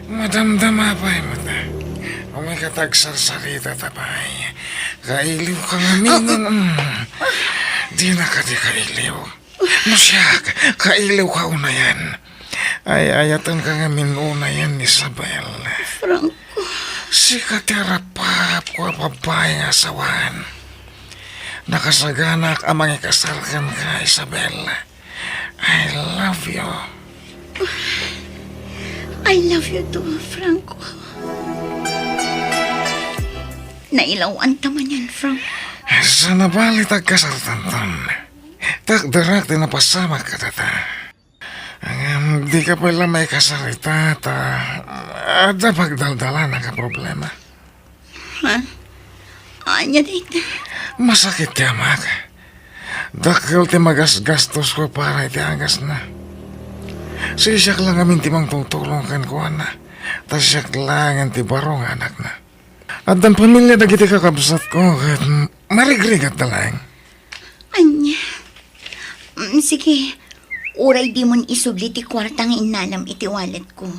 Madamdama pay met. Umay ka ta agsarsarita ta pay. Kailiwka ngamin. Ah, mm. Dina kadi kailiw. No siak, kailiwka unayen. Ay-ayatenka ngamin unayen, Isabel. Franco. Sika ti arapapko a babai nga asawan. Nakasaganak a mangikasar kenka, Isabel. I love you. I love you too, Franco. Nailawan ta manen, Franco. Saan a bali ta agkasartanton? Takderak ti napasamak kadata. Ngem dika pay la maikasar ita, ta adda pagdaldalanak a problema. Ha? Ania dayta? Masakit ti amak. Dakkel ti magasgastosko para iti agasna. Sisiak la ngamin ti mangtultulong kenkuana, ta siak laengen ti baro nga anakna. Addan pamilia dagiti kakabsatko ket marigrigatda laeng. Ania? Mm, sige, uray dimon isubli ti kuarta nga innalam iti walletko.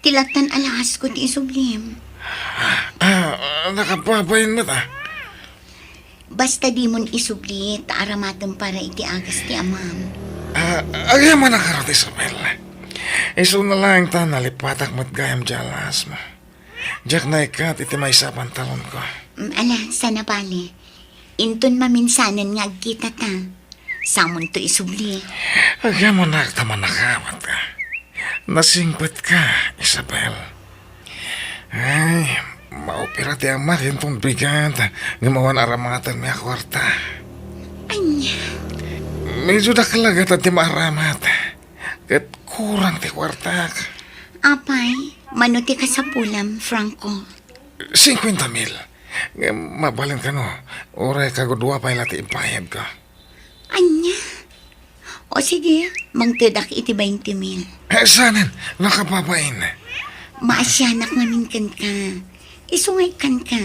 Ti lattan a lahasko ti isublim. Ah, nakababain met, ah. Basta dimon isubli, ta aramatem para iti agas ti amam. Ah, agyamanak ngarud, Isabel. Isuna laeng ta nalipatak met gayam diay alasmo. Diak naikkat iti maysa a pantalonko. Mm, ala, saan a bale. Inton maminsanen nga agkitata, samonto isubli. Agyamanak ta manakawatka. Nasingpetka, Isabel. Ay, maopera ti amak inton bigat, ngem awan aramatenmi a kuarta. Ania? Medyo dakkel a gatad ti maaramat. Ket kurang ti kuartak. Apay, mano ti kasapulam, Franco? Singkuenta mil. Ngem mabalin kano, uray kagudua pay la ti ibayadko. Ania? O sige, mangtedak iti bainte mil. Eh, saanen, nakababain. Maasianak ngamin kenka. Isu nga ikkanka.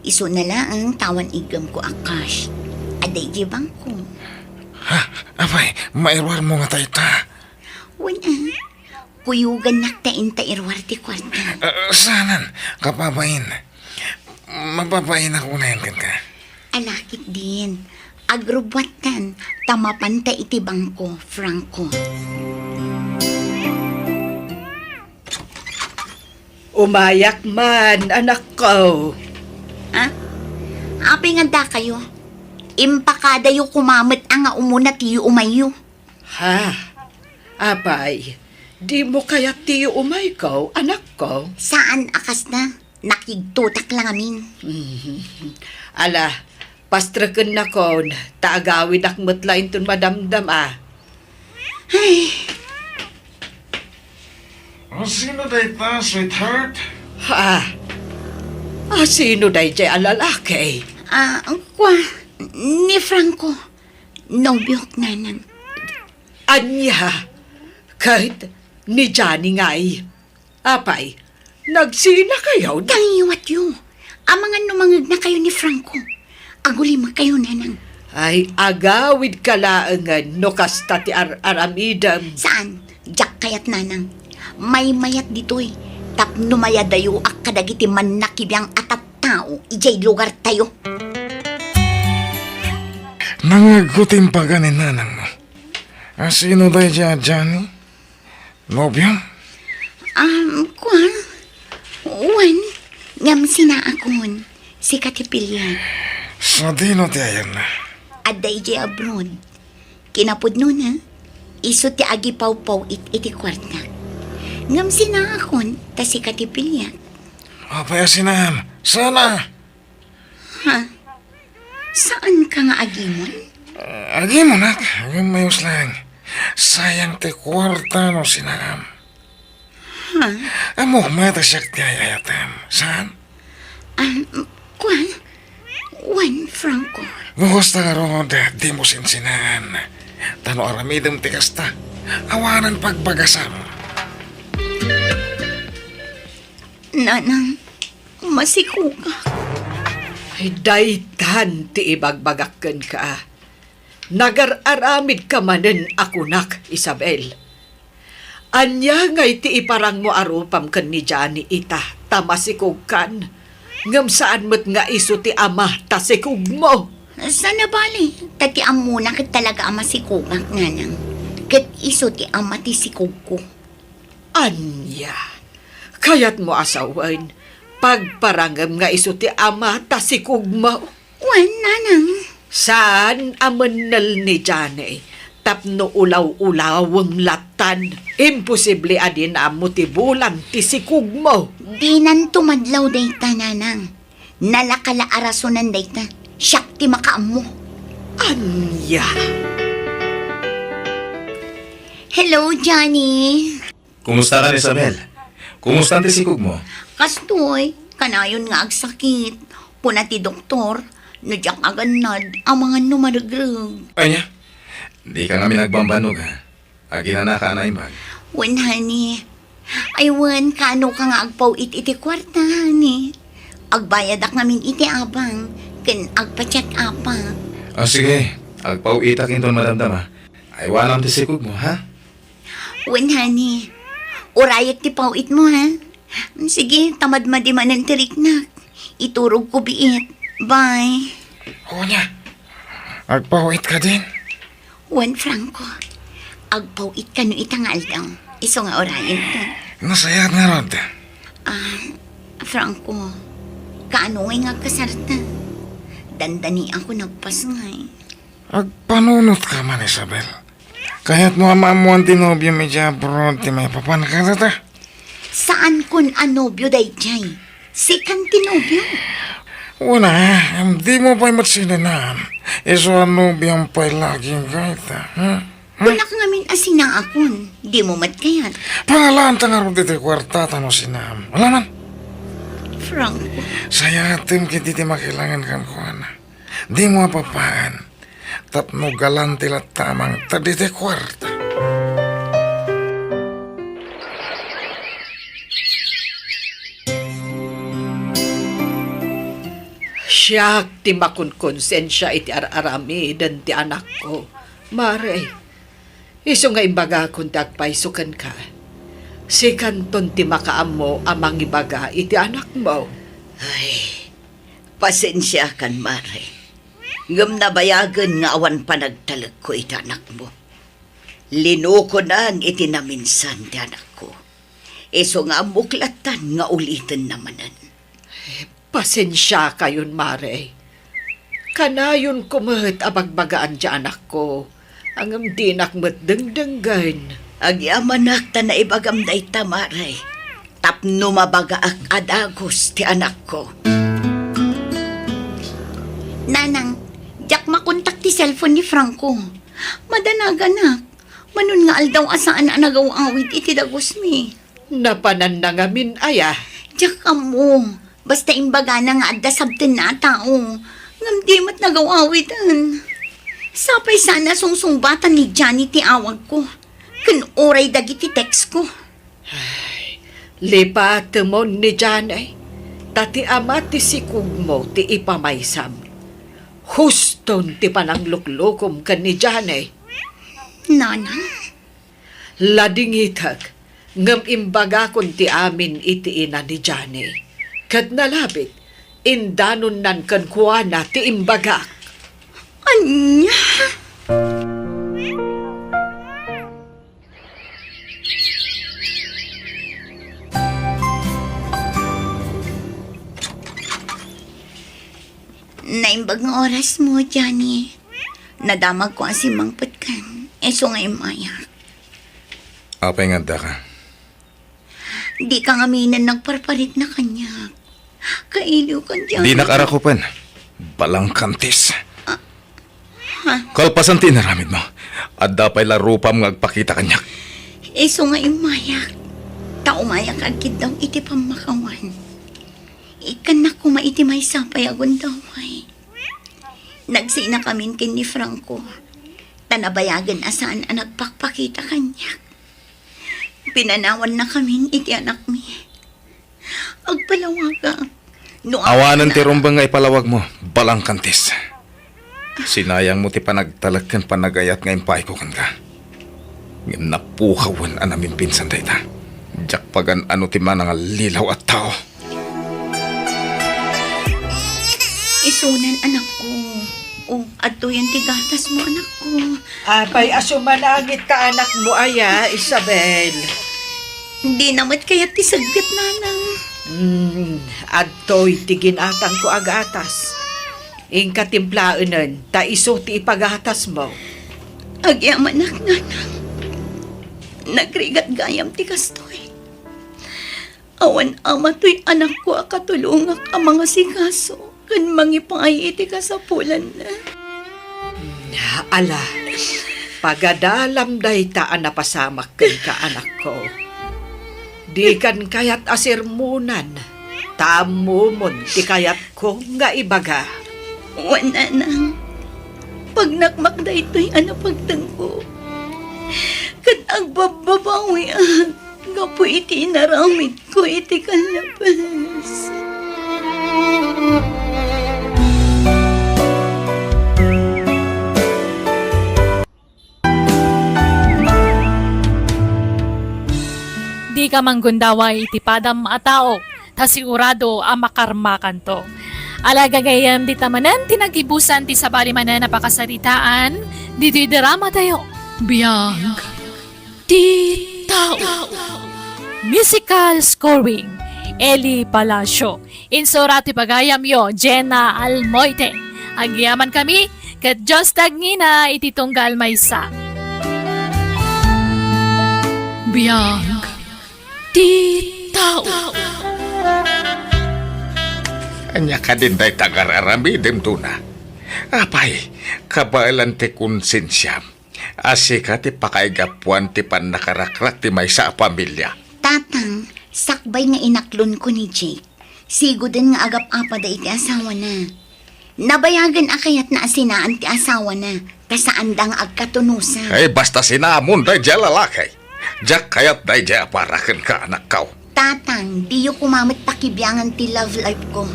Isuna laeng ta awan iggemko a cash. Adda idiay bangko. Ha? Apay, mairuarmo ngata ita? Wen, ah. Kuyogannak ta inta iruar ti kuarta. Ah, saanen, kababain. Mababainak unayen kenka. Ala ketdin. Agrubbuattan, ta mapanta iti bangko, Franco. Umayak man, anakko. Ha? Apay nga addakayo? Impakadayo koma met a nga umuna ti umayyo. Ha? Apay, dimo kayat ti umayko, anakko? Saan a kasta. Nakigtotak la ngamin. Mhm. Ala, pastrekennakon, ta agawidak met la inton madamdama. Ay. O, sino dayta, sweetheart? Ha? A, sino daydiay a lalaki? Ah, kua, ni Franco. Nobiok, nanang. Ania? Ket ni Johnny ngay? Apay, nagsinakayo? Tangiwatyo. Amangan no mangegnakayo ni Franco. Agulimekayo, nanang. Ay, agawidka laengen no kasta ti ar-aramidem. Saan? Diak kayat, nanang. Maymayat ditoy. Tapno mayadayoak kadagiti mannakibiang a tattao idiay lugartayo. Nangngegko ti impaga ni nanangmo. A, sino daydiay a Johnny? Nobio? Um, kua? Wen, ngem sinaakon. Sika ti pilian. Sadino ti ayanna? Adda idiay abroad. Kinapudnona, isu ti agipawpaw-it iti kuarta. Ngem sinaakon, ta sika ti pilian. Apay a sinaam? Sana! Ha? Saanka nga agimon? Ah, agimonak, agimon mayos lang. Sayang ti kuarta no sinaam. Ha? Ammok met a siak ti ay-ayatem. Saan? Ah, kua? Wen, Franco. No kasta ngarud, dimo sinsinaan. Ta no aramidem ti kasta, awanen pagbagasam. Nanang, masikogak. Ay, daytan ti ibagbagak kenka. Nagar-aramidka manen a kunak, Isabel. Ania ngay ti iparangmo a rupam ken ni Johnny ita, ta masikogkan? Ngem saan met nga isu ti ama ta sikogmo. Saan a bale, ta ti ammona ket talaga a masikogak, nanang. Ket isu ti ama ti sikogko. Ania? Kayatmo a sawen, pagparangem nga isu ti ama ta sikogmo? Wen, nanang. Saan a mennel ni Johnny tapno ulaw-ulawem lattan. Imposible a dina ammo ti bulan ti sikogmo. Dinanto madlaw dayta, nanang. Nalaka la a rasonan dayta. Siak ti makaammo. Ania? Hello, Johnny. Kumusta ka, Isabel? Kumusta ti sikogmo? Kastoy, kanayon nga agsakit. Kuna ti doktor, no diak agannad, amangan no maregreg. Ania? Dika ngamin agbambannog, ha? Aginanaka a naimbag? Wen, honey. Ay, wen, kaanoka nga agpaw-it iti kuarta, honey? Agbayadak ngamin iti abang, ken agpa-check up-ak. Ah, sige. Agpaw-itak inton madamdama. Aywanam ti sikogmo, ha? Wen, honey. Urayek ti paw-itmo, ha? Sige, ta madmadi manen ti riknak. Iturogko biit. Bye. O nia, agpawit kadin? Wen, Franco. Agpawit kano ita nga aldaw. Isu nga urayenta. Nasayaat ngarud. Ah, Franco, kaano ngay nga agkasarta? Dandaniakon agpasngay. Agpanunotka man, Isabel. Kayatmo a maammoan ti nobiom idiay abroad ti maipapan kadata? Saankon a nobio daydiay. Sikan ti nobio. Wen a, dimo pay met sinenaan. Isu a nobiom pay lagim dayta, hmm? Hmm? Kunak ngamin a sinaakon. Dimo met kayat. Pangalaanta ngarud iti kuarta ta no sinam. Wala man. Franco. Sayaatem ketdi ti makilangen kenkuana. Dimo a papaen. Tapno galante latta a mangted iti kuarta. Siak ti makonkonsensia iti ar-aramiden ti anakko, Mare. Isu nga imbagakon ti agpayso kenka. Sikanton ti makaammo a mangibaga iti anakmo. Ay, pasensiakan, Mare. Ngem nabayagen nga awan panagtalekko iti anakmo. Linukonan iti naminsan ti anakko. Isu nga ammok lattan nga ulitenna manen. Pasensiakayon, Mare. Kanayonko met a bagbagaan ti anakko, ngem dinak met dengdenggen. Agyamanak ta naibagam dayta, Mare, tapno mabagaak a dagus ti anakko. Nanang, diak makontak ti cellphone ni Franco. Madanaganak. Manon nga aldaw a saan a nagaw-awid iti dagusmi. Napananna ngamin aya? Diak ammo. Basta imbagana nga adda sabtenna a tao. Ngem di met nagaw-awiden. Sapay saan a sungsungbatan ni Johnny ti awagko ken uray dagiti textko. Ay, lipatemon ni Johnny, ta ti ama ti sikogmo ti ipamaysam. Huston ti panangluklukom ken ni Johnny. Nanang? Ladingitek, ngem imbagakon ti amin iti ina ni Johnny. Ket nalabit, indanonnan kenkuana ti imbagak. Ania? Naimbag nga orasmo, Johnny. Nadamagko a simmangpetkan. Isu nga immayak. Apay nga addaka? Dika ngaminen nagparparikna kaniak. Kailiwkan, Johnny. Dinak arakupen. Balangkantis. Ah, ha? Kalpasan ti inaramidmo, adda pay la rupam nga agpakita kaniak. Isu nga immayak. Ta umayak agkiddaw iti pammakawan. Ikkannak koma iti maysa pay a gundaway. Nagsinakamin ken ni Franco, ta nabayagen a saan a nagpakpakita kaniak. Pinanawannakamin iti anakmi. Agpalawagak. No awanen ti rumbeng nga ipalawagmo, balangkantis. Sinayangmo ti panagtalek ken panagayat nga impaayko kenka. Ngem napukawen a namimpinsan dayta. Diak pagan-ano ti manangallilaw a tao. Isunan, anakko. O, adtoyen ti gatasmo, anakko. Apay a sumanangit ka, anakmo aya, Isabel? Dina met kayat ti segget, nanang. Hmm, adtoy ti ginatangko a gatas. Inka timplaenen, ta isu ti ipagatasmo. Agyamanak, nanang. Nagrigat gayam ti kastoy. Awan ama toy anakko a katulongak a mangasikaso ken mangipaay iti kasapulanna. Ala, pagadalam dayta a napasamak kenka, anakko. Dikan kayat a sermonan, ta ammomon ti kayatko nga ibaga. Wen, nanang, pagnakmak daytoy a napagtengko, ket agbabbabawiak gapu iti inaramidko iti kallabes. Dika manggundaway iti padam a tao, ta sigurado a makarmakanto. Ala gagayyem, dita manen ti nagibusan ti sabali manen a pakasaritaan, ditoy drama tayo. Biag ti tao. Musical scoring, Eli Palacio. Insura ti pagayamyo, Jenna Almoite. Agyaman kami, ket Dios tagngina iti tunggal maysa. Biag ti tao. Ania kadin dayta nga ar-aramidem, Dona? Apay, kabaelan ti konsensiam. A sika ti pakaigapuan ti pannakarakrak ti maysa a pamilia. Tatang, sakbay nga inaklonko ni Jake, siguden nga agap-apada iti asawana. Nabayagen a kayatna a sinaan ti asawana, ta saanda nga agkatunosan. Ay, basta sinamon daydiay a lalaki. Diak kayat daydiay a para kenka, anakko. Tatang, diyo koma met pakibiangan ti love life ko.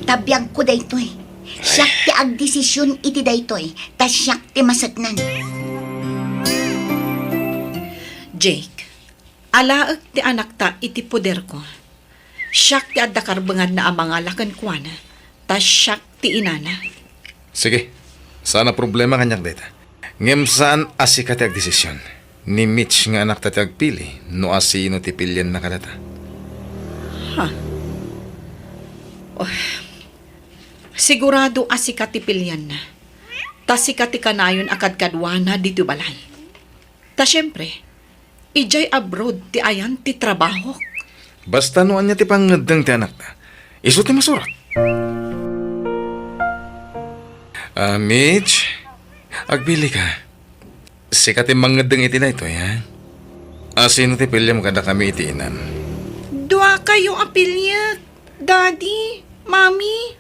Ta biagko daytoy. Siak ti agdesisyon iti daytoy, ta siak ti maseknan. Jake, alaek ti anakta iti poderko. Siak ti adda karbenganna a mangala kenkuana, ta siak ti inana. Sige, saan a problema kaniak dayta. Ngem saan a sika ti agdesisyon. Ni Mitch nga anakta ti agpili no asino ti pilianna kadata. Ha? Oh, sigurado a sika ti pilianna. Ta sika ti kanayon a kadkaduana ditoy balay. Ta siempre, idiay abroad ti ayan ti trabahok. Basta no ania ti pangngeddeng ti anakta, isu ti masurat. Ah, Mitch, agpili ka. Sika ti mangngeddeng iti daytoy, ha? Asino ti piliam kadakami iti inam? Duakayo a piliek, Daddy, Mommy.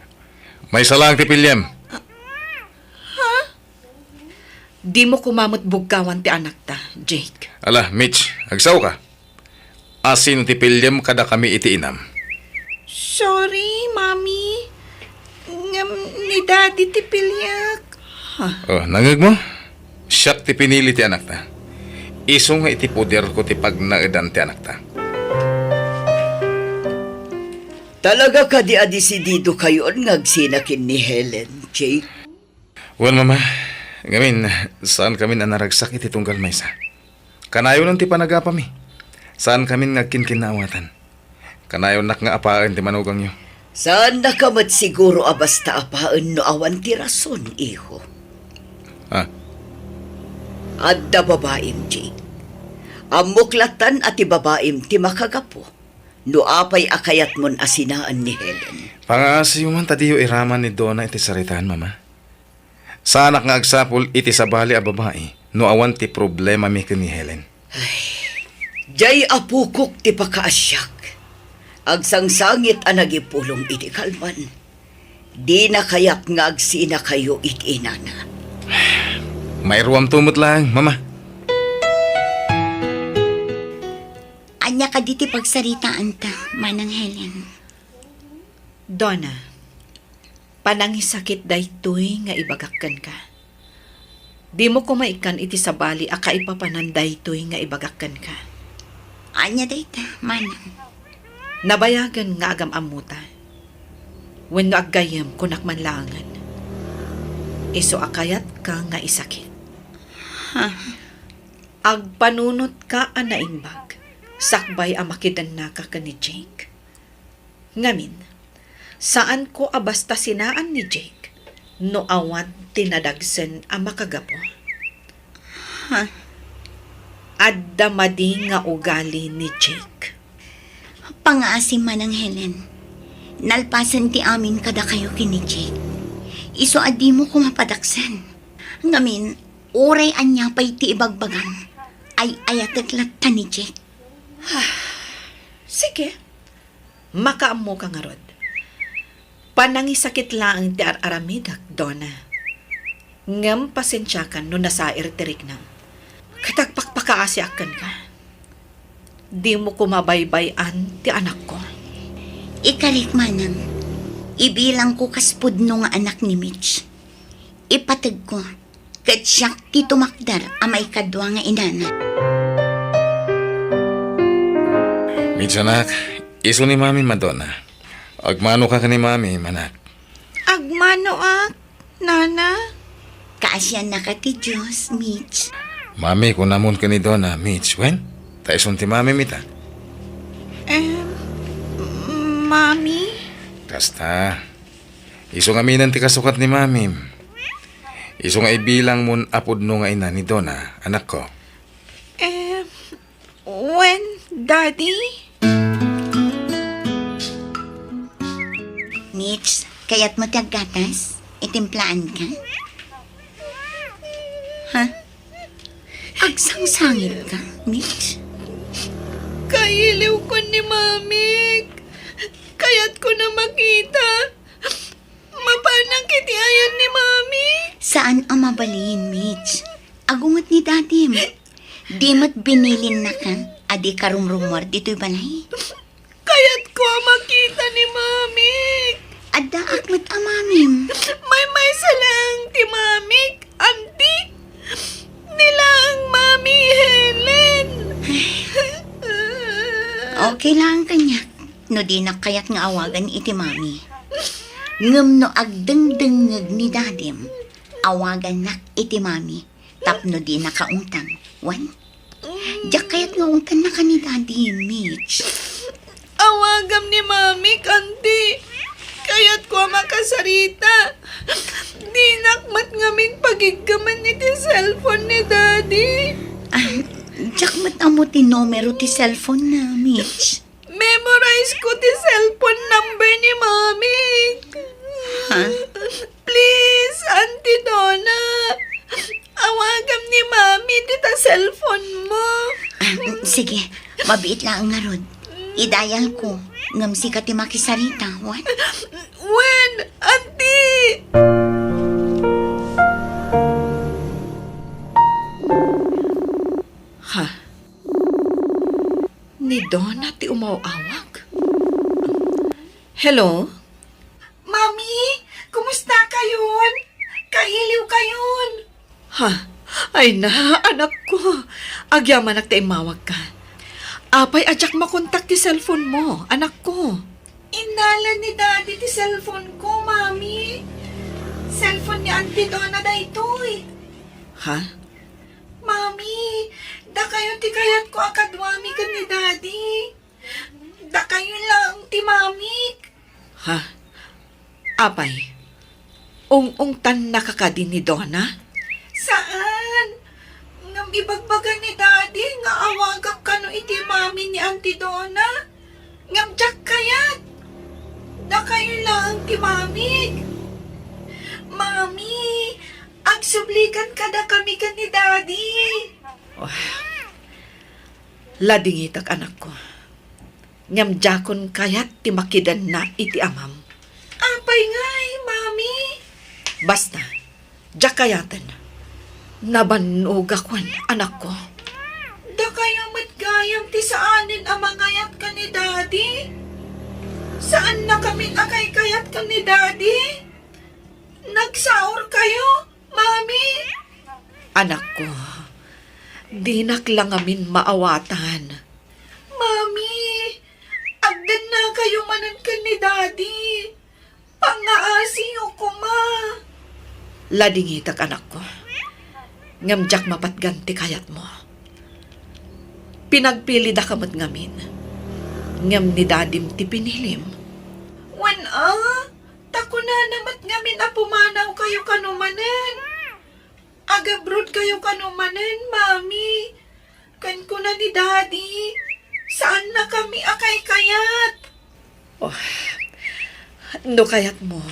Maysa laeng ti piliam. Ha? Dimo koma met bugkawan ti anakta, Jake. Ala, Mitch, agsaoka. Asino ti piliam kadakami iti inam? Sorry, Mommy. Ngem ni Daddy ti piliek. Ha? Oh, nangngegmo? Siak ti pinili ti anakta. Isu nga iti poderko ti pagnaedan ti anakta. Talaga kadi a desididokayon nga agsina ken ni Helen, Jake? Wen, Mama. Ngamin, saankamin a naragsak iti tunggal maysa. Kanayonen ti panagapami. Saankamin nga agkinkinnaawatan. Kanayonnak nga apaen ti manugangyo. Saannaka met siguro a basta apaen no awan ti rason, iho. Ah. Adda babaim, Jake. Ammok lattan a ti babaim ti makagapu no apay a kayatmon a sinaen ni Helen. Pangaasiyo man ta diyo iraman ni Dona iti saritaan, Mama. Saanak nga agsapul iti sabali a babai no awan ti problemami ken ni Helen. Ay, diay apokok ti pakaasiak. Agsangsangit a nagipulong iti kalman. Dina kayat nga agsinakayo iti inana. Mairuamto met laeng, Mama. Ania kadi ti pagsaritaanta, Manang Helen? Dona, panangisakit daytoy nga ibagak kenka. Dimo koma ikkan iti sabali a kaipapanan daytoy nga ibagak kenka. Ania dayta, Manang? Nabayagen nga agam-ammota. Wenno aggayyem, kunak man laengen. Isu a kayatka nga isakit. Ha? Agpanunotka a naimbag, sakbay a makidennaka ken ni Jake. Ngamin, saanko a basta sinaan ni Jake no awan ti nadagsen a makagapu. Ha? Adda madi nga ugali ni Jake. Pangaasi, Manang Helen. Nalpasen ti amin kadakayo ken ni Jake. Isu a dimo koma padaksen. Ngamin, uray ania pay ti ibagbagam, ay-ayatek latta ni Jake. Sige. Makaammoka ngarud. Panangisakit laeng ti ar-aramidek, Dona. Ngem pasensiakan no nasair ti riknam. Ket agpakpakaasiak kenka. Dimo koma baybay-an ti anakko. Ikarik, Manang. Ibilangko kas pudno nga anak ni Mitch. Ipategko, ket siak ti tumakder a maikadua nga inana. Mitch, anak, isu ni Mami a Donna. Agmanoka ken ni Mami, anak. Agmanoak, Nana. Kaasiannaka ti Dios, Mitch. Mami, kunamon ken ni Donna, Mitch, wen? Ta isun ti Mami ita. Em, Mami? Kasta. Isu ngamin ti kasukat ni Mami. Isu nga ibilangmon a pudno nga ina ni Donna, anakko. Em, Wen, Daddy? Mitch, kayatmo ti aggatas? Itimplaanka? Ha? Agsangsangitka, Mitch? Kailiwkon ni Mamik. Kayatko a makita. Mapanak iti ayan ni Mami. Saan a mabalin, Mitch. Agunget ni Dadim. Di met binilinnaka a dika rumrumuar ditoy balay? Kayatko a makita ni Mamik. Addaak met a Mamim. Maymaysa laeng ti Mamik, Auntie. Ni laeng Mami Helen. Okay lang kaniak no dinak kayat nga awagan iti Mami. Ngem no agdengdengngeg ni Dadim, awagannak iti Mami tapno dinaka ungtan. Wen? Diak kayat nga ungtannaka ni Daddy, Mitch. Awagam ni Mamik, Auntie. Kayatko a makasarita. Dinak met ngamin pagiggemen iti cellphone ni Daddy. Ah, diak met ammo ti numero ti cellphone na, Mitch. Memorize ko ti cellphone number ni Mamik. Ha? Please, Auntie Donna. Awagam ni Mami dita cellphone mo. Ah, sige, mabiit laeng ngarud. Idayal ko, ngem sika ti makisarita, wen? Wen, Auntie! Ha? Ni Donna ti umaw-awag? Hello? Mami, kumusta kayon? Kailiw kayon? Ha? Ay na, anakko. Agyamanak ta immawagka. Apay a diak makontak ti cellphone mo, anakko? Innalan ni Daddy ti cellphone ko, Mami. Cellphone ni Auntie Donna daytoy. Ha? Mami, dakayo ti kayatko a kaduami ken ni Daddy. Dakayo laeng ti Mamik. Ha? Apay, ung-ungtannaka kadi ni Donna? Saan. Ngem ibagbaga ni Daddy nga awagak kano iti Mami ni Auntie Donna. Ngem diak kayat. Dakayo laeng ti Mamik. Mami, agsublikan kadakami ken ni Daddy. Oh. Ladingitak, anakko. Ngem diakon kayat ti makidenna iti amam. Apay ngay, Mami? Basta, diak kayaten. Nabannogakon, anakko. Dakayo met gayam ti saanen a mangayat ken ni Daddy. Saannakamin a kaykayat ken ni Daddy. Nagsaor kayo? Mami! Anakko, dinak la ngamin maawatan. Mami, agdennakayo manen ken ni Daddy. Pangngaasiyo koma. Ladingitak, anakko. Ngem diak mapatgan ti kayatmo. Pinagpilidaka met ngamin. Ngem ni Dadim ti pinilim. Wen a, Ta kunana met ngamin a pumanawkayo kano manen. Agabrodkayo kano manen, Mami. Ken kuna ni Daddy, saannakami a kaykayat. Oh, no kayatmo,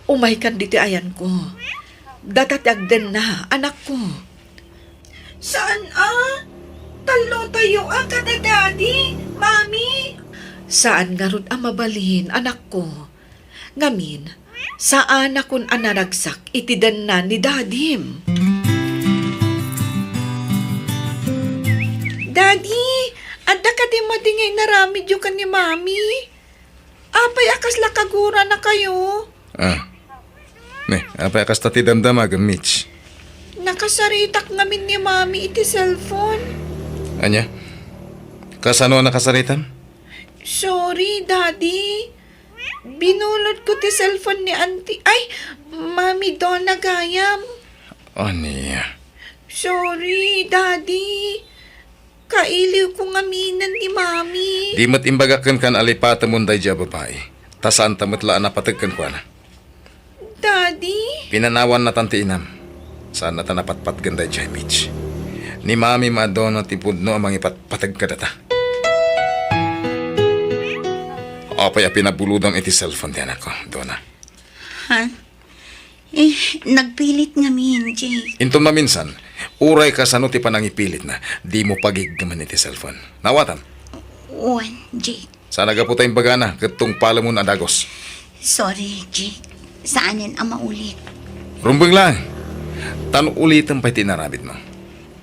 umaykan ditoy ayanko. Data ti agdenna, anakko. Saan a? Tallotayo a kada Daddy, Mami. Saan ngarud a mabalin, anakko. Ngamin, saanakon a naragsak iti denna ni Dadim. Daddy, adda kadi madi nga inaramidyo ken ni Mami? Apay a kasla kaguranakayo? Ah. Ne, apay a kasta ti damdamagem, Mitch? Nakasaritak ngamin ni Mami iti cellphone. Ania? Kasano a nakasaritam? Sorry, Daddy. Binulod ko ti cellphone ni Auntie. Ay, Mami Donna gayam. Ania? Sorry, Daddy. Kailiw ko ngaminen ni Mami. Di met imbagak kenka a lipatemon daydiay a babai. Ta saanta met la a napateg kenkuana. Daddy? Pinanawannatan ti inam. Saannata a napatpatgen daydiay, Mitch. Ni Mami Madonna ti pudno a mangipatpateg kadata. Apay a pinabulodam iti cellphone ti anakko, Donna? Ha? Eh, nagpilit ngamin, Jake. Inton maminsan, uray kasano ti panangipilitna, dimo pagiggemen iti cellphone. Naawatam? Wen, Jake. Saan a gapu ta imbagana ket tungpalemon a dagus. Sorry, Jake. Saanen a maulit. Rumbeng laeng. Ta no ulitem pay ti inaramidmo,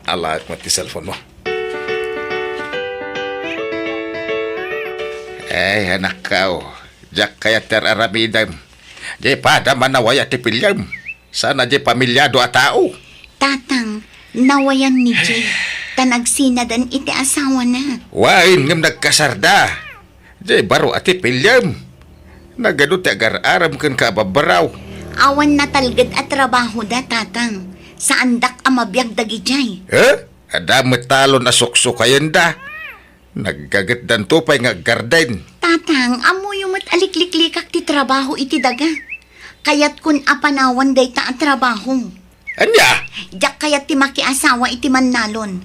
alaek met ti cellphone mo. Ay, anakko, diak kayat ti ar-aramidem. Di pada manawaya ti piliem. Saan a di pamilyado a tao. Tatang, nawayan ni Jake, ta nagsinadan iti asawana. Wen, ngem nagkasarda. Di baro a ti piliem. Nagadu ti agar-arem kenka a babbaraw. Awan natalged a trabahoda, Tatang. Saandak a mabiag dagidiay. Eh? Adda met talon a suksukayenda. Naggagetdanto pay nga aggarden. Tatang, ammoyo met a likliklikak ti trabaho iti daga. Kayatkon a panawan dayta a trabaho. Ania? Diak kayat ti makiasawa iti mannalon.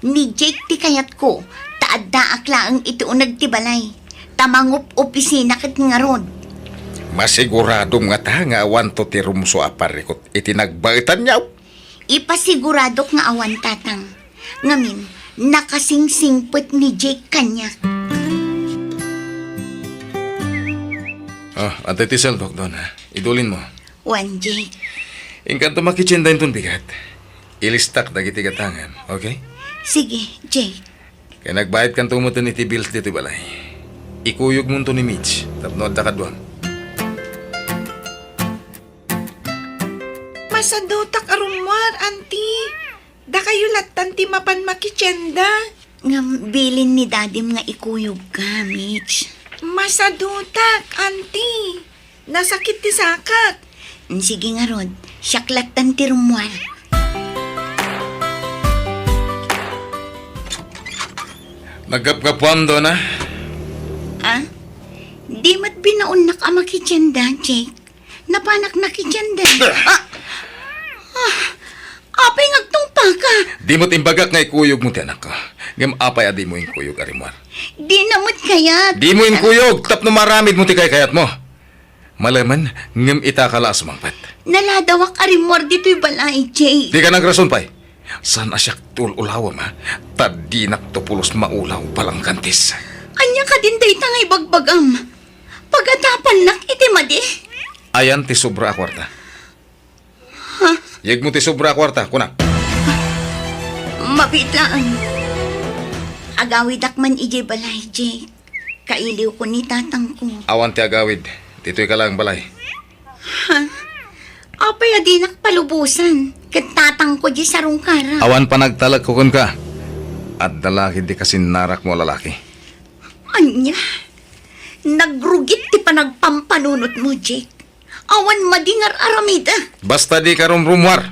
Ni Jake ti kayatko, ta addaak laeng iti uneg ti balay. Ta mangup-opisina ket ngarud. Masiguradom ngata nga awanto ti rumsua a parikut iti nagbaetanyo? Ipasiguradok nga awan, Tatang. Ngamin, nakasingsingpet ni Jake kaniak. Ah, adtoy ti saldok, Donna. Idulinmo. Wen, Jake. Inkanto makitienda inton bigat. Ilistak dagiti gatangem, okay? Sige, Jake. Ket agbayadkanto metten iti bills ditoy balay. Ikuyogmonto ni Mitch tapno adda kaduam. Masadutak a rummuar, Auntie. Dakayo lattan ti mapan makitienda. Ngem bilin ni Dadim nga ikuyogka, Mitch. Masadutak, Auntie. Nasakit ti sakak. Sige ngarud, siak lattan ti rummuar. Naggapgapuam, Donna? Ah? Di met binaonnak a makitienda, Jake. Napanak nakitienda. Ah! Ah! Ah! Apay nga agtungpaka? Di met imbagak nga ikuyogmo ti anakko. Ngem apay a dimo inkuyog a rimmuar? Dina met kayat. Dimo inkuyog tapno maaramidmo ti kaykayatmo. Malemen, ngem ita ka la a sumangpet. Naladawak a rimmuar ditoy balay, Jake. Dika nagrason pay. Saan a siak ti ul-ulawem, ha? Ta dinakto pulos maulaw, balangkantis. Ania kadin dayta nga ibagbagam? Pagatapannak iti madi? Ayan ti sobra a kuarta. Ha? Yegmo ti sobra a kuarta, kunak. Mabiit laeng. Agawidak man idiay balay, Jake. Kailiwko ni tatangko. Awan ti agawid. Ditoy ka laeng balay. Ha? Apay a dinak palubosan ket tatangko diay sarungkaran? Awan panagtalekko kenka. Adda la ketdi kasinnarakmo a lalaki. Ania? Nagrugit ti panagpampanunotmo, Jake. Awan madi nga ar-aramida. Basta dika rumrummuar.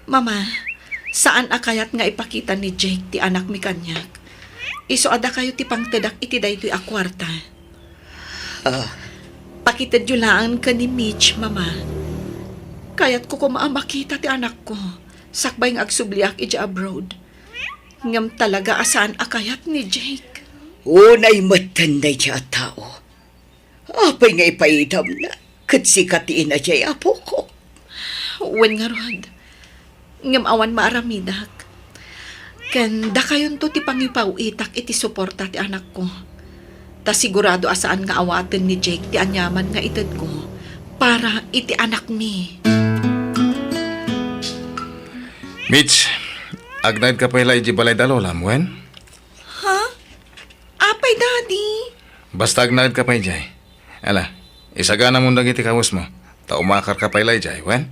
Mama, saan a kayat nga ipakita ni Jake ti anakmi kaniak. Isu a dakayo ti pangtedak iti daytoy a kuarta. Ah. Pakitedyo laeng ken ni Mitch, Mama. Kayatko koma a makita ti anakko sakbay nga agsubliak idiay abroad. Ngem talaga a saan a kayat ni Jake. Unay metten daydiay a tao. Apay nga ipaidamna ket sika ti ina diay apoko? Wen ngarud. Ngem awan maaramidak. Ken dakayonto ti pangipaw-itak iti suporta ti anakko. Ta sigurado a saan nga awaten ni Jake ti aniaman nga itedko para iti anakmi. Mitch, agnaedka pay la idiay balay da lolam, wen? Ha? Apay, Daddy? Basta agnaedka pay idiay. Ala, isaganamon dagiti kawesmo, ta umakarka pay la idiay, wen?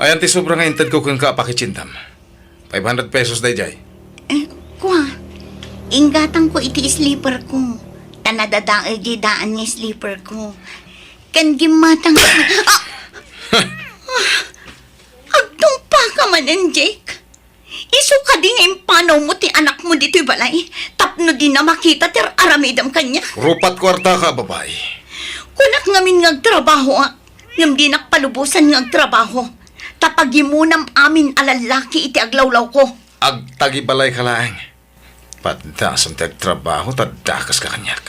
Ayan ti sobra nga intedko kenka a pakitsindam. Five hundred pesos daydiay. Eh, kua, inggatangko iti sleeper ko. Ta nadadael diay daan nga sleeper ko. Ken gimmatang. Ah! Agtungpaka manen, Jake. Isu kadi nga impanawmo ti anakmo ditoy balay tapno dina makita ti ar-aramidem kaniak? Rupat kuartaka a babai. Kunak ngamin nga agtrabahoak, ngem dinak palubosan nga agtrabaho. Ta pagimonam amin a lallaki iti aglawlawko. Agtagibalayka laeng. Paddasam ti agtrabaho ta dakaska kaniak.